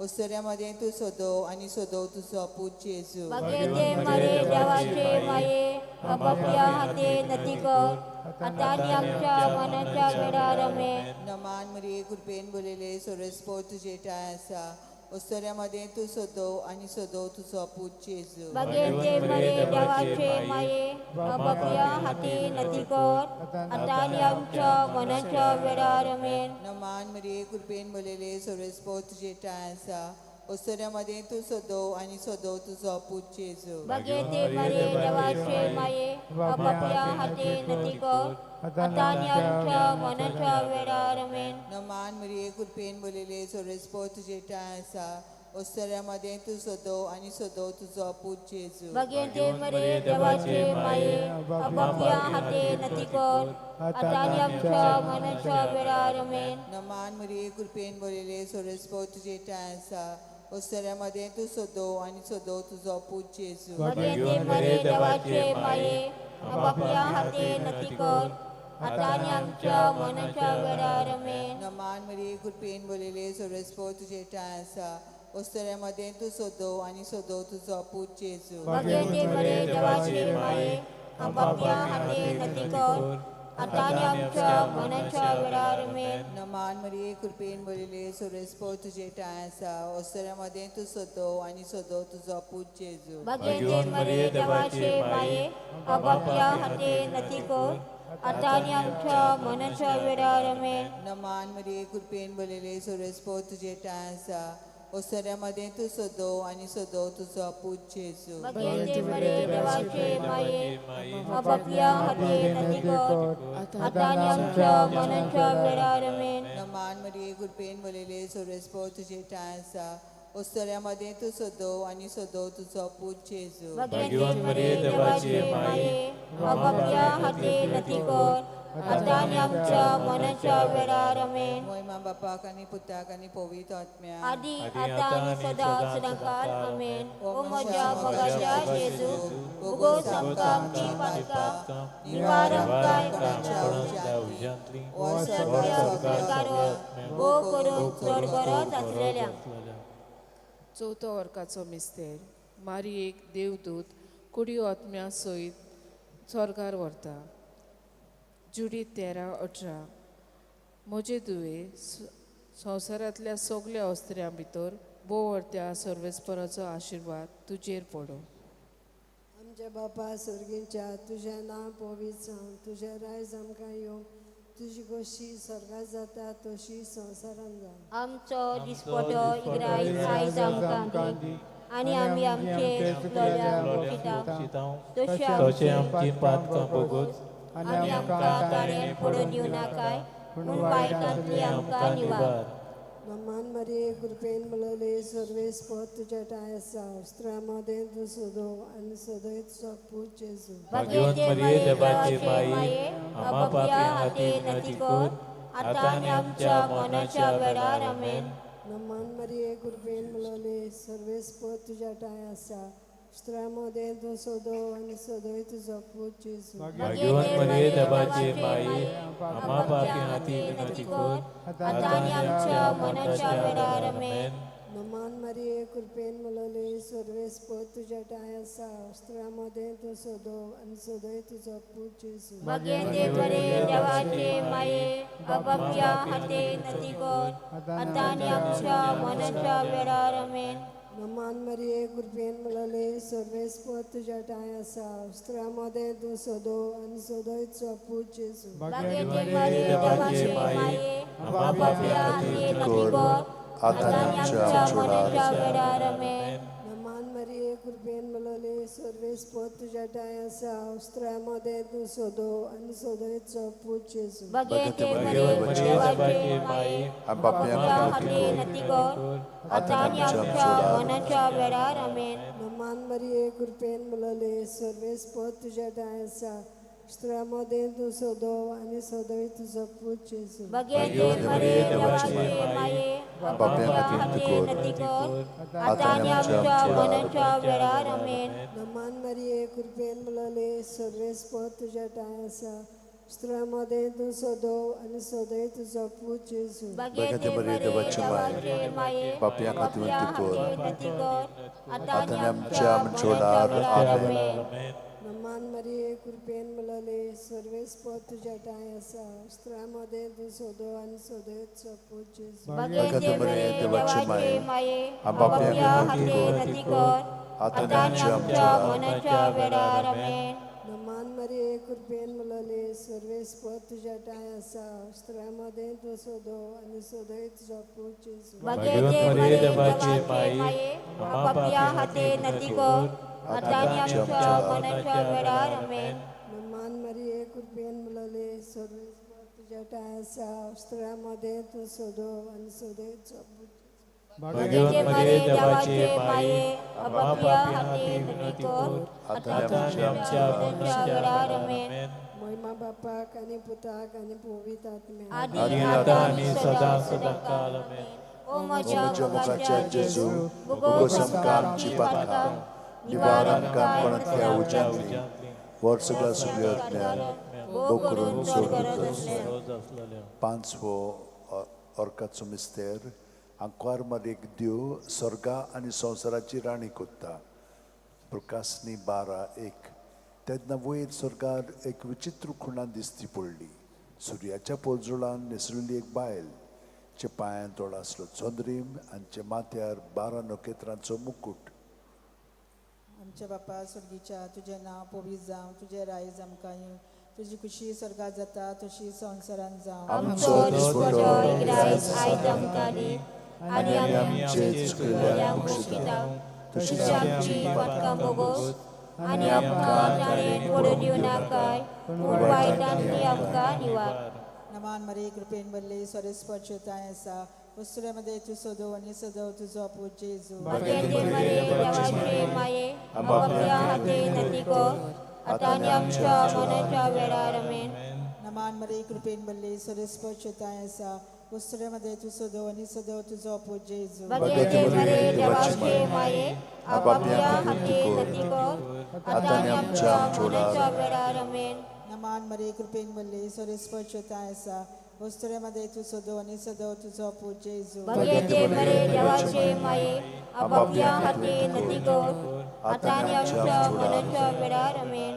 ओस्तुऱ्या मदें तूं सदो आनी सदो तुजो पूत जेजू. भाग्यवंत मरे देवाचे माये, आपापल्या हाते विनंती कर, आतां आनी आमच्या मरणाच्या वेळार आमेन. नमान मरिये कृपेन भरलेले सर्वेस्पोर तुजे ठांय आसा, ओस्तुऱ्या मदें तूं सदो आनी सदो तुजो पूत जेजू. भाग्यवंत मरे देवाचे माये, आपापल्या हाते विनंती कर, आतां आनी आमच्या मरणाच्या वेळार आमेन. नमान मरिये कृपेन भरलेले सर्वेस्पोर तुजे ठांय आसा, ओस्तुऱ्या मदें तूं सदो आनी सदो तुजो पूत जेजू. भाग्यवंत मरे देवाचे माये, आपापल्या हाते विनंती कर, आतां आनी आमच्या मरणाच्या वेळार आमेन. नमान मरिये कृपेन भरलेले सर्वेस्पोर तुजे ठांय आसा, ओस्तुऱ्या मदें तूं सदो आनी सदो तुजो पूत जेजू. भाग्यवंत मरे देवाचे माये, आपापल्या हाते विनंती कर, आतां आनी आमच्या मरणाच्या वेळार आमेन. नमान मरिये कृपेन भरलेले सर्वेस्पोर तुजे ठांय आसा, ओस्तुऱ्या मदें तूं सदो आनी सदो तुजो पूत जेजू. भाग्यवंत मरे देवाचे माये, आपापल्या हाते विनंती कर, आतां आनी आमच्या मरणाच्या वेळार आमेन. नमान मरिये कृपेन भरलेले सर्वेस्पोर तुजे ठांय आसा, ओस्तुऱ्या मदें तूं सदो आनी सदो तुजो पूत जेजू. भाग्यवंत मरे देवाचे माये, आपापल्या हाते विनंती कर, आतां आनी आमच्या मरणाच्या वेळार आमेन. नमान मरिये कृपेन भरलेले सर्वेस्पोर तुजे ठांय आसा, ओस्तुऱ्या मदें तूं सदो आनी सदो तुजो पूत जेजू. भाग्यवंत मरे देवाचे माये, आपापल्या हाते विनंती कर, आतां आनी आमच्या मरणाच्या वेळार आमेन. नमान मरिये कृपेन भरलेले सर्वेस्पोर तुजे ठांय आसा, ओसऱ्या मदें तूं सदोव आनी सदोव तुजो पूत जेजू. भगेंते मरे देवाचे माये, आपापल्या हाते नती कर, आतां आनी आमच्या मनाच्या वेळार आमेन. नमान मरिये कृपेन भरलेले सर्वेस्पर तुजे ठांय आसा, ओसऱ्या मदें तूं सदोव आनी सदोव तुजो पूत जेजू. भाग्यवान मरिये देवाचे माये, आपापल्या हाते नती कर, आतां आनी आमच्या मनाच्या वेळार आमेन. मोहिमा बापाक आनी पुताक आनी पवित्र आत्म्याक आदी आतां आनी सदां सदांकाळ आमेन. ओ म्हज्या मोगाच्या जेजू, उगोस आमकां आमचीं पातकां, निवार आमकां उज्यांतली स्वर्गारो भोव करून चड गरज आसलेल्या. चवथो वर्गाचो मिस्तेर. मारियेक देवदूत कुडी आत्म्या सयत स्वर्गार व्हरता. जुडीत 13:18. म्हजे दुवे संवसारांतल्या सगल्या अस्त्र्यां भितर भोव त्या सर्वेस्पराचो आशिर्वाद तुजेर पडो. आमच्या बापा स्वर्गीच्या, तुजें नांव पवित्र जावं, तुजें रायज आमकां येवं, तुजी गोशी स्वर्गात जाता तशी संवसारांत जावं. आमचो दिसपटो इग्रायज आयज आमकां दी, आनी आमी आमचे चुकलेल्यांक बक्षिता तशें आमची पातकां भोगोस, आनी आमकां ताणें पडून दिवं नाकाय, पूण वायटांतली आमकां निवार. नमान मरिये कृपेन भरलेले सर्वेस्पर तुज्या ठांय आसा, स्त्र्यां मदें तूं सदोव आनी सदय तुजो पूत जेजू. भाग्यवंत मरिये देवाचे माये, आम्हा पाप्यां खातीर विनंती कर, आतां आनी आमच्या मरणाच्या वेळार आमेन. नमान मरिये कृपेन भरलेले सर्वेस्पर तुज्या ठांय आसा, स्त्र्यां मदें तूं सदोव आनी सदय तुजो पूत जेजू. भाग्यवंत मरिये देवाचे माये, आम्हा पाप्यां खातीर विनंती कर, आतां आनी आमच्या मरणाच्या वेळार आमेन. नमान मरिये कृपेन भरलेले सर्वेस्पर तुज्या ठांय आसा, स्त्र्यां मदें तूं सदोव आनी सदय तुजो पूत जेजू. भगेंते मरिये देवाचे माये, आपापल्या हाते नती कर, आतां आनी आमच्या मरणाच्या वेळार आमेन. नमान मरिये कृपेन भरलेले सर्वेस्पर तुज्या ठांय आसा, स्त्र्यां मदें तूं सदोव आनी सदय तुजो पूत जेजू. भगेंते मरिये देवाचे माये, आपापल्या हाते नती कर, आतां आनी आमच्या मरणाच्या वेळार आमेन. नमान मरिये कृपेन भरलेले सर्वेस्पर तुज्या ठांय आसा, स्त्र्यां मदें तूं सदोव आनी सदय तुजो पूत जेजू. भगेंते मरिये देवाचे माये, आपापल्या हाते नती कर, आतां आनी आमच्या मरणाच्या वेळार आमेन. नमान मरिये कृपेन भरलेले सर्वेस्पर तुज्या ठांय आसा, स्त्र्यां मदें तूं सदोव आनी सदय तुजो पूत जेजू. भगेंते मरिये देवाचे माये, आपापल्या हाते नती कर, आतां आनी आमच्या मरणाच्या वेळार आमेन. नमान मरिये कृपेन भरलेले सर्वेस्पर तुज्या ठांय आसा, स्त्र्यां मदें तूं सदोव आनी सदय तुजो पूत जेजू. भगेंते मरिये देवाचे माये, पापयां खातीर आपापल्या विनंती कर, हाते नती कर, आतां आतां आनी आनी आमच्या आमच्या मरणाच्या मरणाच्या वेळार आमेन. आमेन. नमान मरिये कृपेन भरलेले सर्वेस्पर तुज्या ठांय आसा, स्त्र्यां मदें तूं सदोव आनी सदय तुजो पूत जेजू. भगेंते मरिये देवाचे माये, आपापल्या आपापल्या हाते नती कर, आतां आतां आनी आमच्या मरणाच्या वेळार आमेन. नमान मरिये कृपेन भरलेले सर्वेस्पर तुज्या ठांय आसा, स्त्र्यां मदें तूं सदोव आनी सदय तुजो पूत जेजू. भगेंते मरिये देवाचे माये, आपापल्या हाते नती कर, आतां आनी आमच्या मरणाच्या वेळार आमेन. नमान मरिये कृपेन भरलेले सर्वेस्पर तुज्या ठांय आसा, स्त्र्यां मदें तूं सदोव आनी सदय तुजो पूत जेजू. भाग्यवंत मरिये देवाचे माये, आम्हा पाप्यां खातीर विनंती कर, आतां आतां आनी आमच्या मरणाच्या वेळार आमेन. मोहिमा बापाक आनी पुताक आनी पवित्र आत्म्याक आदी आतां आनी सदां सदांकाळ आमेन. ओ म्हज्या म्हज्या मोगाच्या मोगाच्या जेजू, जेजू, उगोस उगोस आमकां आमकां आमची आमची पातकां, पातकां, निवार निवार आमकां आमकां कोणांतल्या उज्यांतली, उज्यांतली, वर सगळ्या सगळ्या आत्म्यांक भोव करून चड चड गरज गरज आसलेल्या. पांचवो ऑर्काचो मिस्तेर. आंकवार मारयेक देव स्वर्गा आनी संवसाराची राणी कोत्ता. प्रकाशनी 12:1. तेन्ना वयर स्वर्गार एक विचित्र खुणा दिसती पडली. सुर्याच्या पोजोळान न्हेसलेली एक बायल, चे पांयांत तोड आसलो चंद्रीम आनी चे माथ्यार 12 नखेत्रांचो मुकूट. आमच्या बापा स्वर्गीच्या, तुजें नांव पवित्र जावं, तुजें रायज आमकां येवं, तुजी खुशी स्वर्गात जाता तशी संवसारांत जावं. आमचो आमचो दिसपटो दिसपटो इग्रायज आयज आमकां दी, आनी आमी आमचे चुकलेल्यांक भोगशिता तशीच आमची पातकां भोगोस आनी आमकां ताणें पडून दिवं नाकाय पूण वायटांतली आमकां निवार. नमान मरिये कृपेन भरले सर्वेस्पर तांय आसा वस्तुऱ्यामध्ये तूं सदो आनी सदो तुजो पूत जेजू. भाग्यवती मरिये देवाचे माये आपापल्या हाते नती कर आतां आनी आमच्या मरणाच्या वेळार. आमेन. नमान मरिये कृपेन भरले सर्वेस्पर तांय आसा वस्तुऱ्यामध्ये तूं सदो आनी सदो तुजो पूत जेजू. भाग्यवती मरिये देवाचे माये आपापल्या हाते नती कर आतां आनी आमच्या मरणाच्या वेळार. आमेन. नमान मरिये कृपेन भरले सर्वेस्पर तांय आसा वस्तुऱ्यामध्ये तूं सदो आनी सदो तुजो पूत जेजू. भाग्यवती मरिये देवाचे माये आपापल्या हाते नती कर आतां आनी आमच्या मरणाच्या वेळार. आमेन.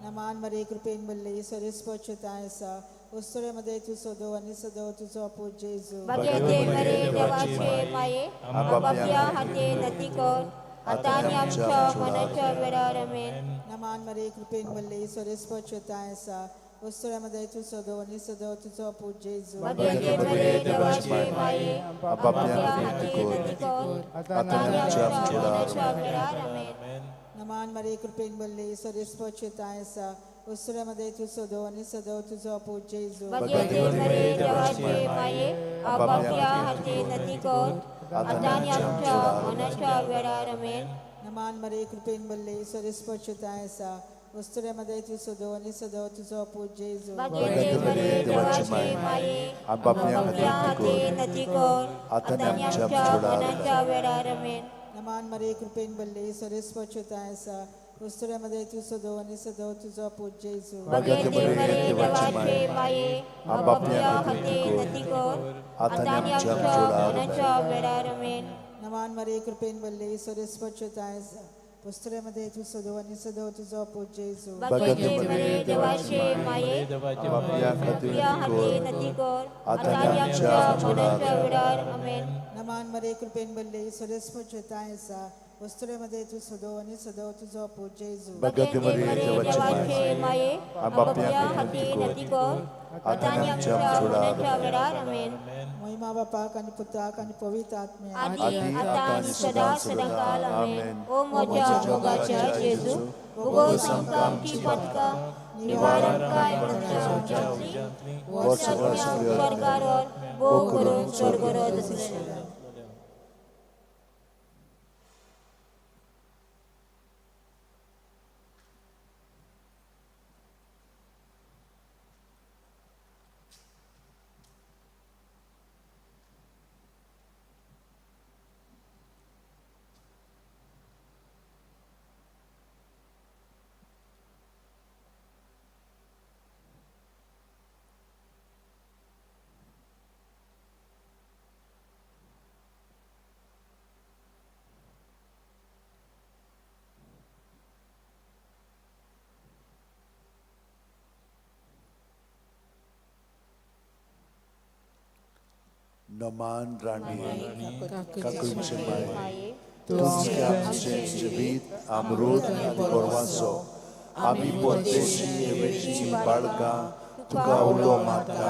नमान मरिये कृपेन भरले सर्वेस्पर तांय आसा वस्तुऱ्यामध्ये तूं सदो आनी सदो तुजो पूत जेजू. भाग्यवती मरिये देवाचे माये आपापल्या हाते नती कर आतां आनी आमच्या मरणाच्या वेळार. आमेन. नमान मरिये कृपेन भरले सर्वेस्पर तांय आसा वस्तुऱ्यामध्ये तूं सदो आनी सदो तुजो पूत जेजू. भाग्यवती मरिये देवाचे माये आपापल्या हाते नती कर आतां आनी आमच्या मरणाच्या वेळार. आमेन. नमान मरिये कृपेन भरले सर्वेस्पर तांय आसा वस्तुऱ्यामध्ये तूं सदो आनी सदो तुजो पूत जेजू. भाग्यवती मरिये देवाचे माये आपापल्या हाते नती कर आतां आनी आमच्या मरणाच्या वेळार. आमेन. नमान मरिये कृपेन भरले सर्वेस्पर तांय आसा वस्तुऱ्यामध्ये तूं सदो आनी सदो तुजो पूत जेजू. भाग्यवती मरिये देवाचे माये आपापल्या हाते नती कर आतां आनी आमच्या मरणाच्या वेळार. आमेन. नमान मरिये कृपेन भरले सर्वेस्पर तांय आसा वस्तुऱ्यामध्ये तूं सदो आनी सदो तुजो पूत जेजू. भाग्यवती मरिये देवाचे माये आपापल्या हाते नती कर आतां आनी आमच्या मरणाच्या वेळार. आमेन. नमान मरिये कृपेन भरले सर्वेस्पर तांय आसा वस्तुऱ्यामध्ये तूं सदो आनी सदो तुजो पूत जेजू. भाग्यवती मरिये देवाचे माये आपापल्या हाते नती कर आतां आनी आमच्या मरणाच्या वेळार. आमेन. नमान मरिये कृपेन भरले सर्वेस्पर तांय आसा वस्तुऱ्यामध्ये तूं सदो आनी सदो तुजो पूत जेजू. भाग्यवती मरिये देवाचे माये आपापल्या हाते नती कर आतां आनी आमच्या मरणाच्या वेळार. आमेन. महिमा बापाक आनी पुत्राक आनी पवित्र आत्म्याक आदी आतां आनी सदां सदांकाल. आमेन. ओ म्हज्या मोगाच्या जेजू भोगोस आमकां आमची पातकां निवार आमकां उज्यांतली स्वर्गार भोग करून स्वर्गरज आसलें. नमान राणी काकुळचे माये तुमचे आमचें जिवीत अमृत आनी गोरवांचो आमी परदेशी एवेची बाळकां तुका उलो मारता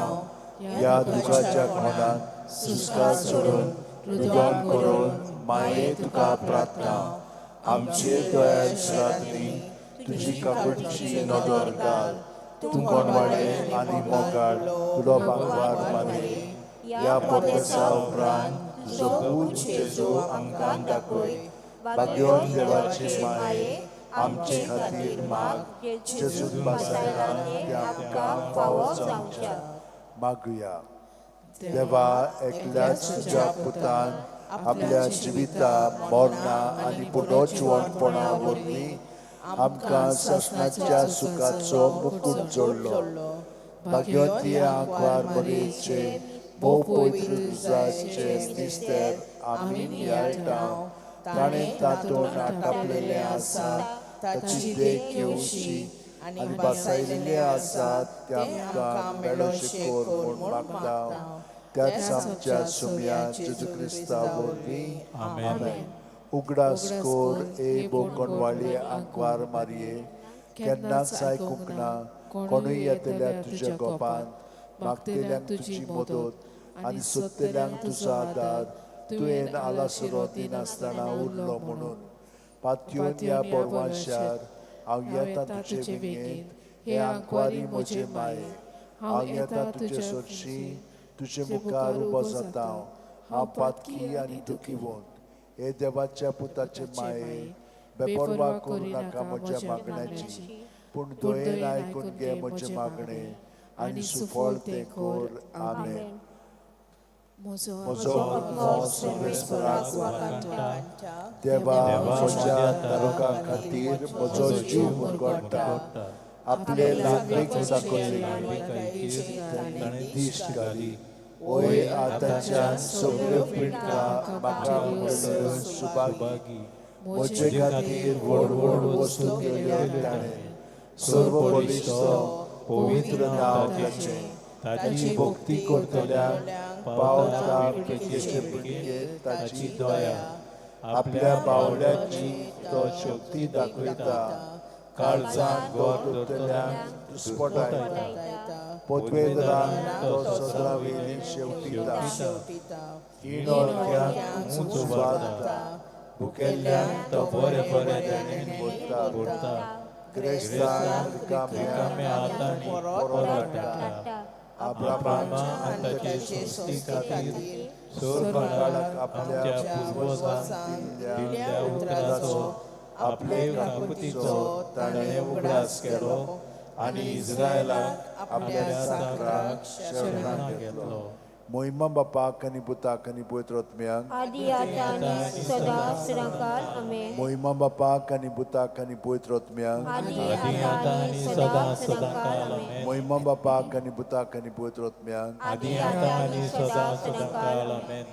ह्या दुखाच्या खोणांत सुस्कार सोडून रुदन करून माये तुका प्रार्थना आमचे दयान श्राद्धी तुजी काकुळची नदर घाल तूं कोणवाळे आनी मोगाळ तुलो बांगवार मारे ह्या परदेसा उपरांत तुजो पूत जेजू आमकां दाखय भाग्यवान देवाचे माये आमचे खातीर माग जेजून बसायला ते आमकां फावो जावच्या. मागुया. देवा एकल्याच तुज्या पुतान आपल्या जिविता मरणा आनी पुनर्जिवणपणा वरवीं आमकां सासणाच्या सुखाचो मुकूट जोडलो. भाग्यवती आंकवार मरियेचे भोव पवित्र रुजाचे मिस्तेर आमी नियाळटा ताणें तातूंत आटापलेलें आसा ताची देख घेवची आनी भासायलेलें आसा तें आमकां मेळोशें कर म्हूण मागता त्याच आमच्या सुम्या जेजू क्रिस्ता वरवीं. आमेन. उगडास कोर ए बोकणवाळी आंकवार मारये केन्नाच आयकूंक ना कोणूय येतल्या तुज्या गोपांत मागतल्यांक तुजी मदत आनी सोदतल्यांक तुजो आदार तुवें आलासुरो दिनासतना उरलो म्हणून पातयोन ह्या बोरवाशार हांव येता तुजे वेंगेंत हे आंकवारी म्हजे माये हांव येता तुजे सरशी तुजे मुखार उबो जाता हांव पातकी आनी दुखीवंत हे देवाच्या पुताचे माये बेपर्वा करूं नाका म्हज्या मागण्याची पूण दयेन आयकून घे म्हजें मागणें आनी सुफळ तें कर. आमेन. म्हजो आत्मो सर्वेस्पराक वाखाणटा. देवा म्हज्या तारुका खातीर म्हजो जीव मुरगोडटा. आपले ल्हानवीक दाखयली ताणें दिश्ट घाली. ओय आतांच्यान सगळ्यो पिंडका म्हाका म्हणटल्यो सुभागी. म्हजे खातीर व्हड व्हड वस्तू केल्यो ताणें. सर्व बळिश्ट पवित्र नांव ताचें. ताची भक्ती करतल्यांक पावता पिडकेचे पिडकेंत ताची दया. आपल्या बावड्याची तो शक्ती दाखयता. काळजांत घर दवरतल्यांक दुस्पटायता. पदवेदारांक तो सदरा वयली शेवटिता. इणोळक्यांक उंच उबारता. भुकेल्ल्यांक तो बरे बरे देणेन भरता. ग्रेस्तांक रिकाम्या हातांनी परत हाडटा. अब्राहमा आनी ताचे सृश्टी खातीर सर्वकाळाक आपल्या पुर्वजांक दिल्ल्या उतराचो आपले काकुतीचो ताणें उगडास केलो आनी इस्रायलाक आपल्या सांकराक शरणाक घेतलो. मोहिमा बापाक आनी पुताक आनी पवित्र आत्म्याक आदी आतां आनी सदां सदांकाळ. आमेन. मोहिमा बापाक आनी पुताक आनी पवित्र आत्म्याक आदी आतां आनी सदां सदांकाळ. आमेन. मोहिमा बापाक आनी पुताक आनी पवित्र आत्म्याक आदी आतां आनी सदां सदांकाळ. आमेन.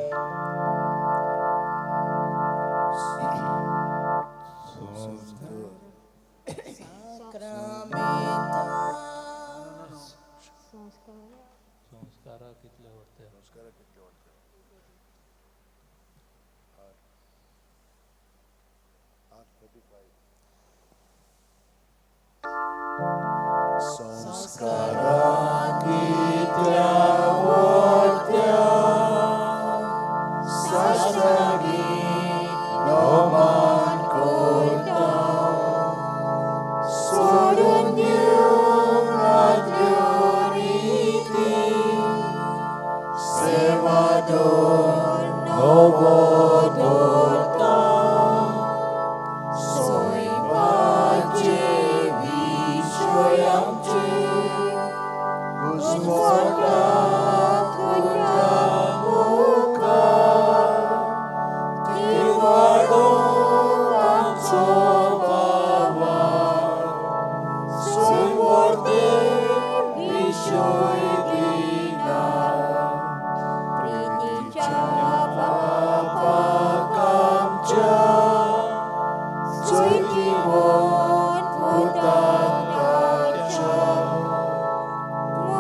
संस्कारा कित्या वरत्या साश्टांगी नमन करता. सोडून दिवन आदल्यो रिती सेवा दवर नवो दवरता. सैमाचे विशय आमचे घुस्मटा तुज्या मुखार ती वाडोवंक आमचो वावर सैमवर्ते विशय दिना. प्रितीच्या बापाक आमच्या चैतिवन पुताक ताच्या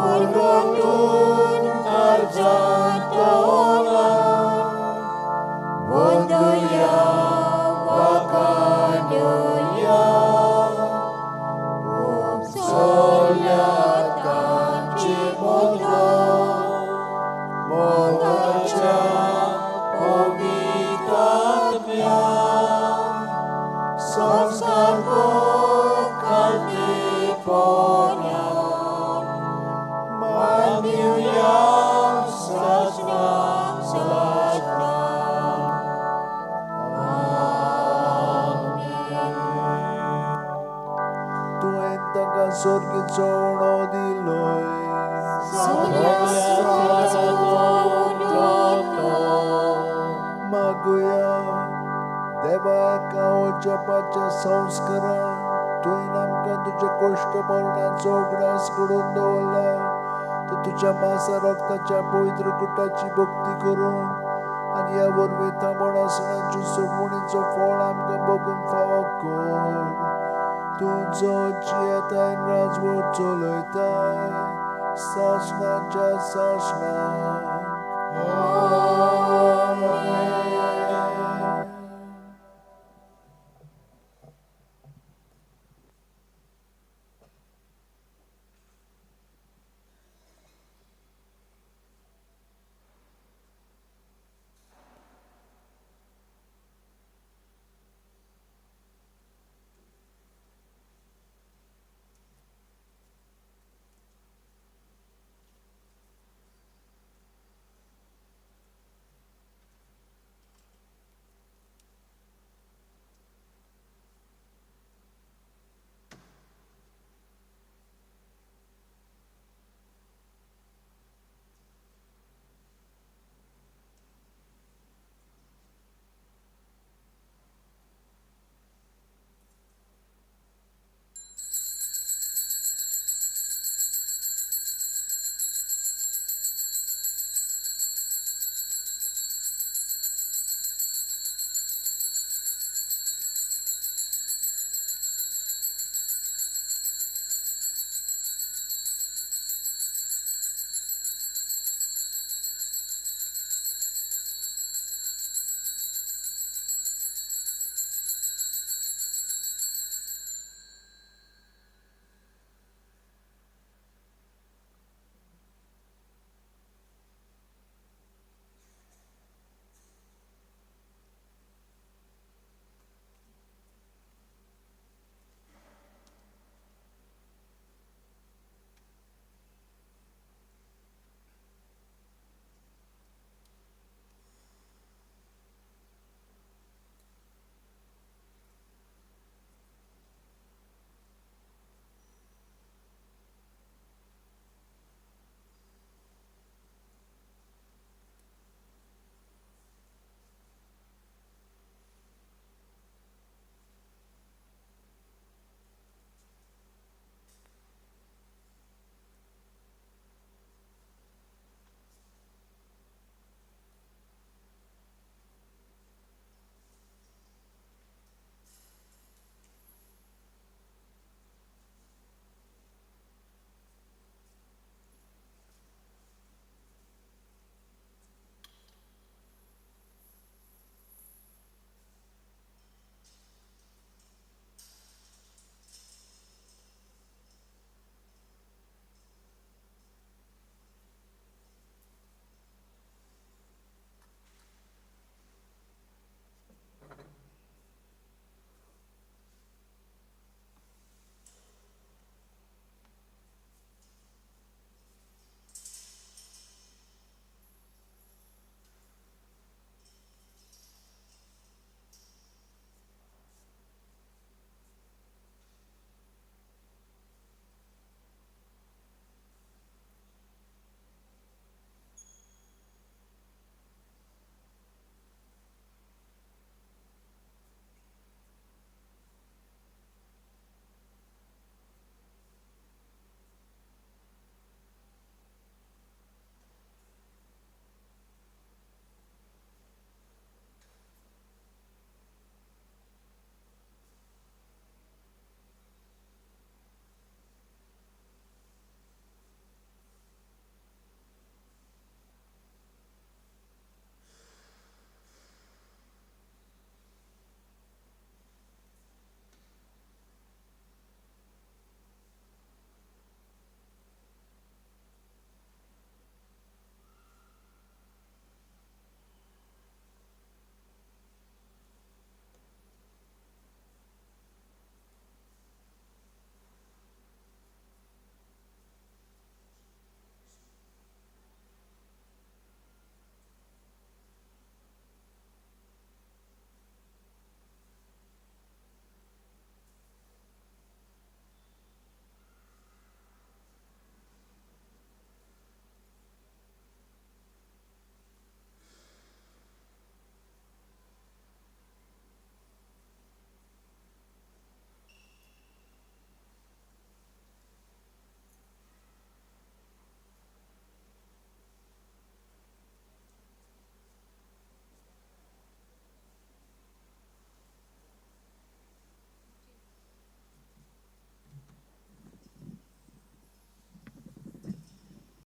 मुरगटून काळजांत वंदया वाखाणया. उपसल्या तांचे मोदो मोगाच्या पवित्र आत्म्या संस्कार खातीरपणान मानूया सासणाक सासणाक. तुवें तांकां सर्गीचो उणो दिलोय. मागुया देवा एका जपाच्या संस्कारान तुवें आमकां तुज्या कश्ट मरणाचो उगडास घडोवन दवरला. तर तुज्या मासा रक्ताच्या पवित्र कुटाची भक्ती करून आनी ह्या वरवीं थांबण आसनाची सोडवणीचो फळ आमकां भोगूंक फावो कर. तूं जो जियेताय राजवट चलयताय सासणाच्या सासणाक.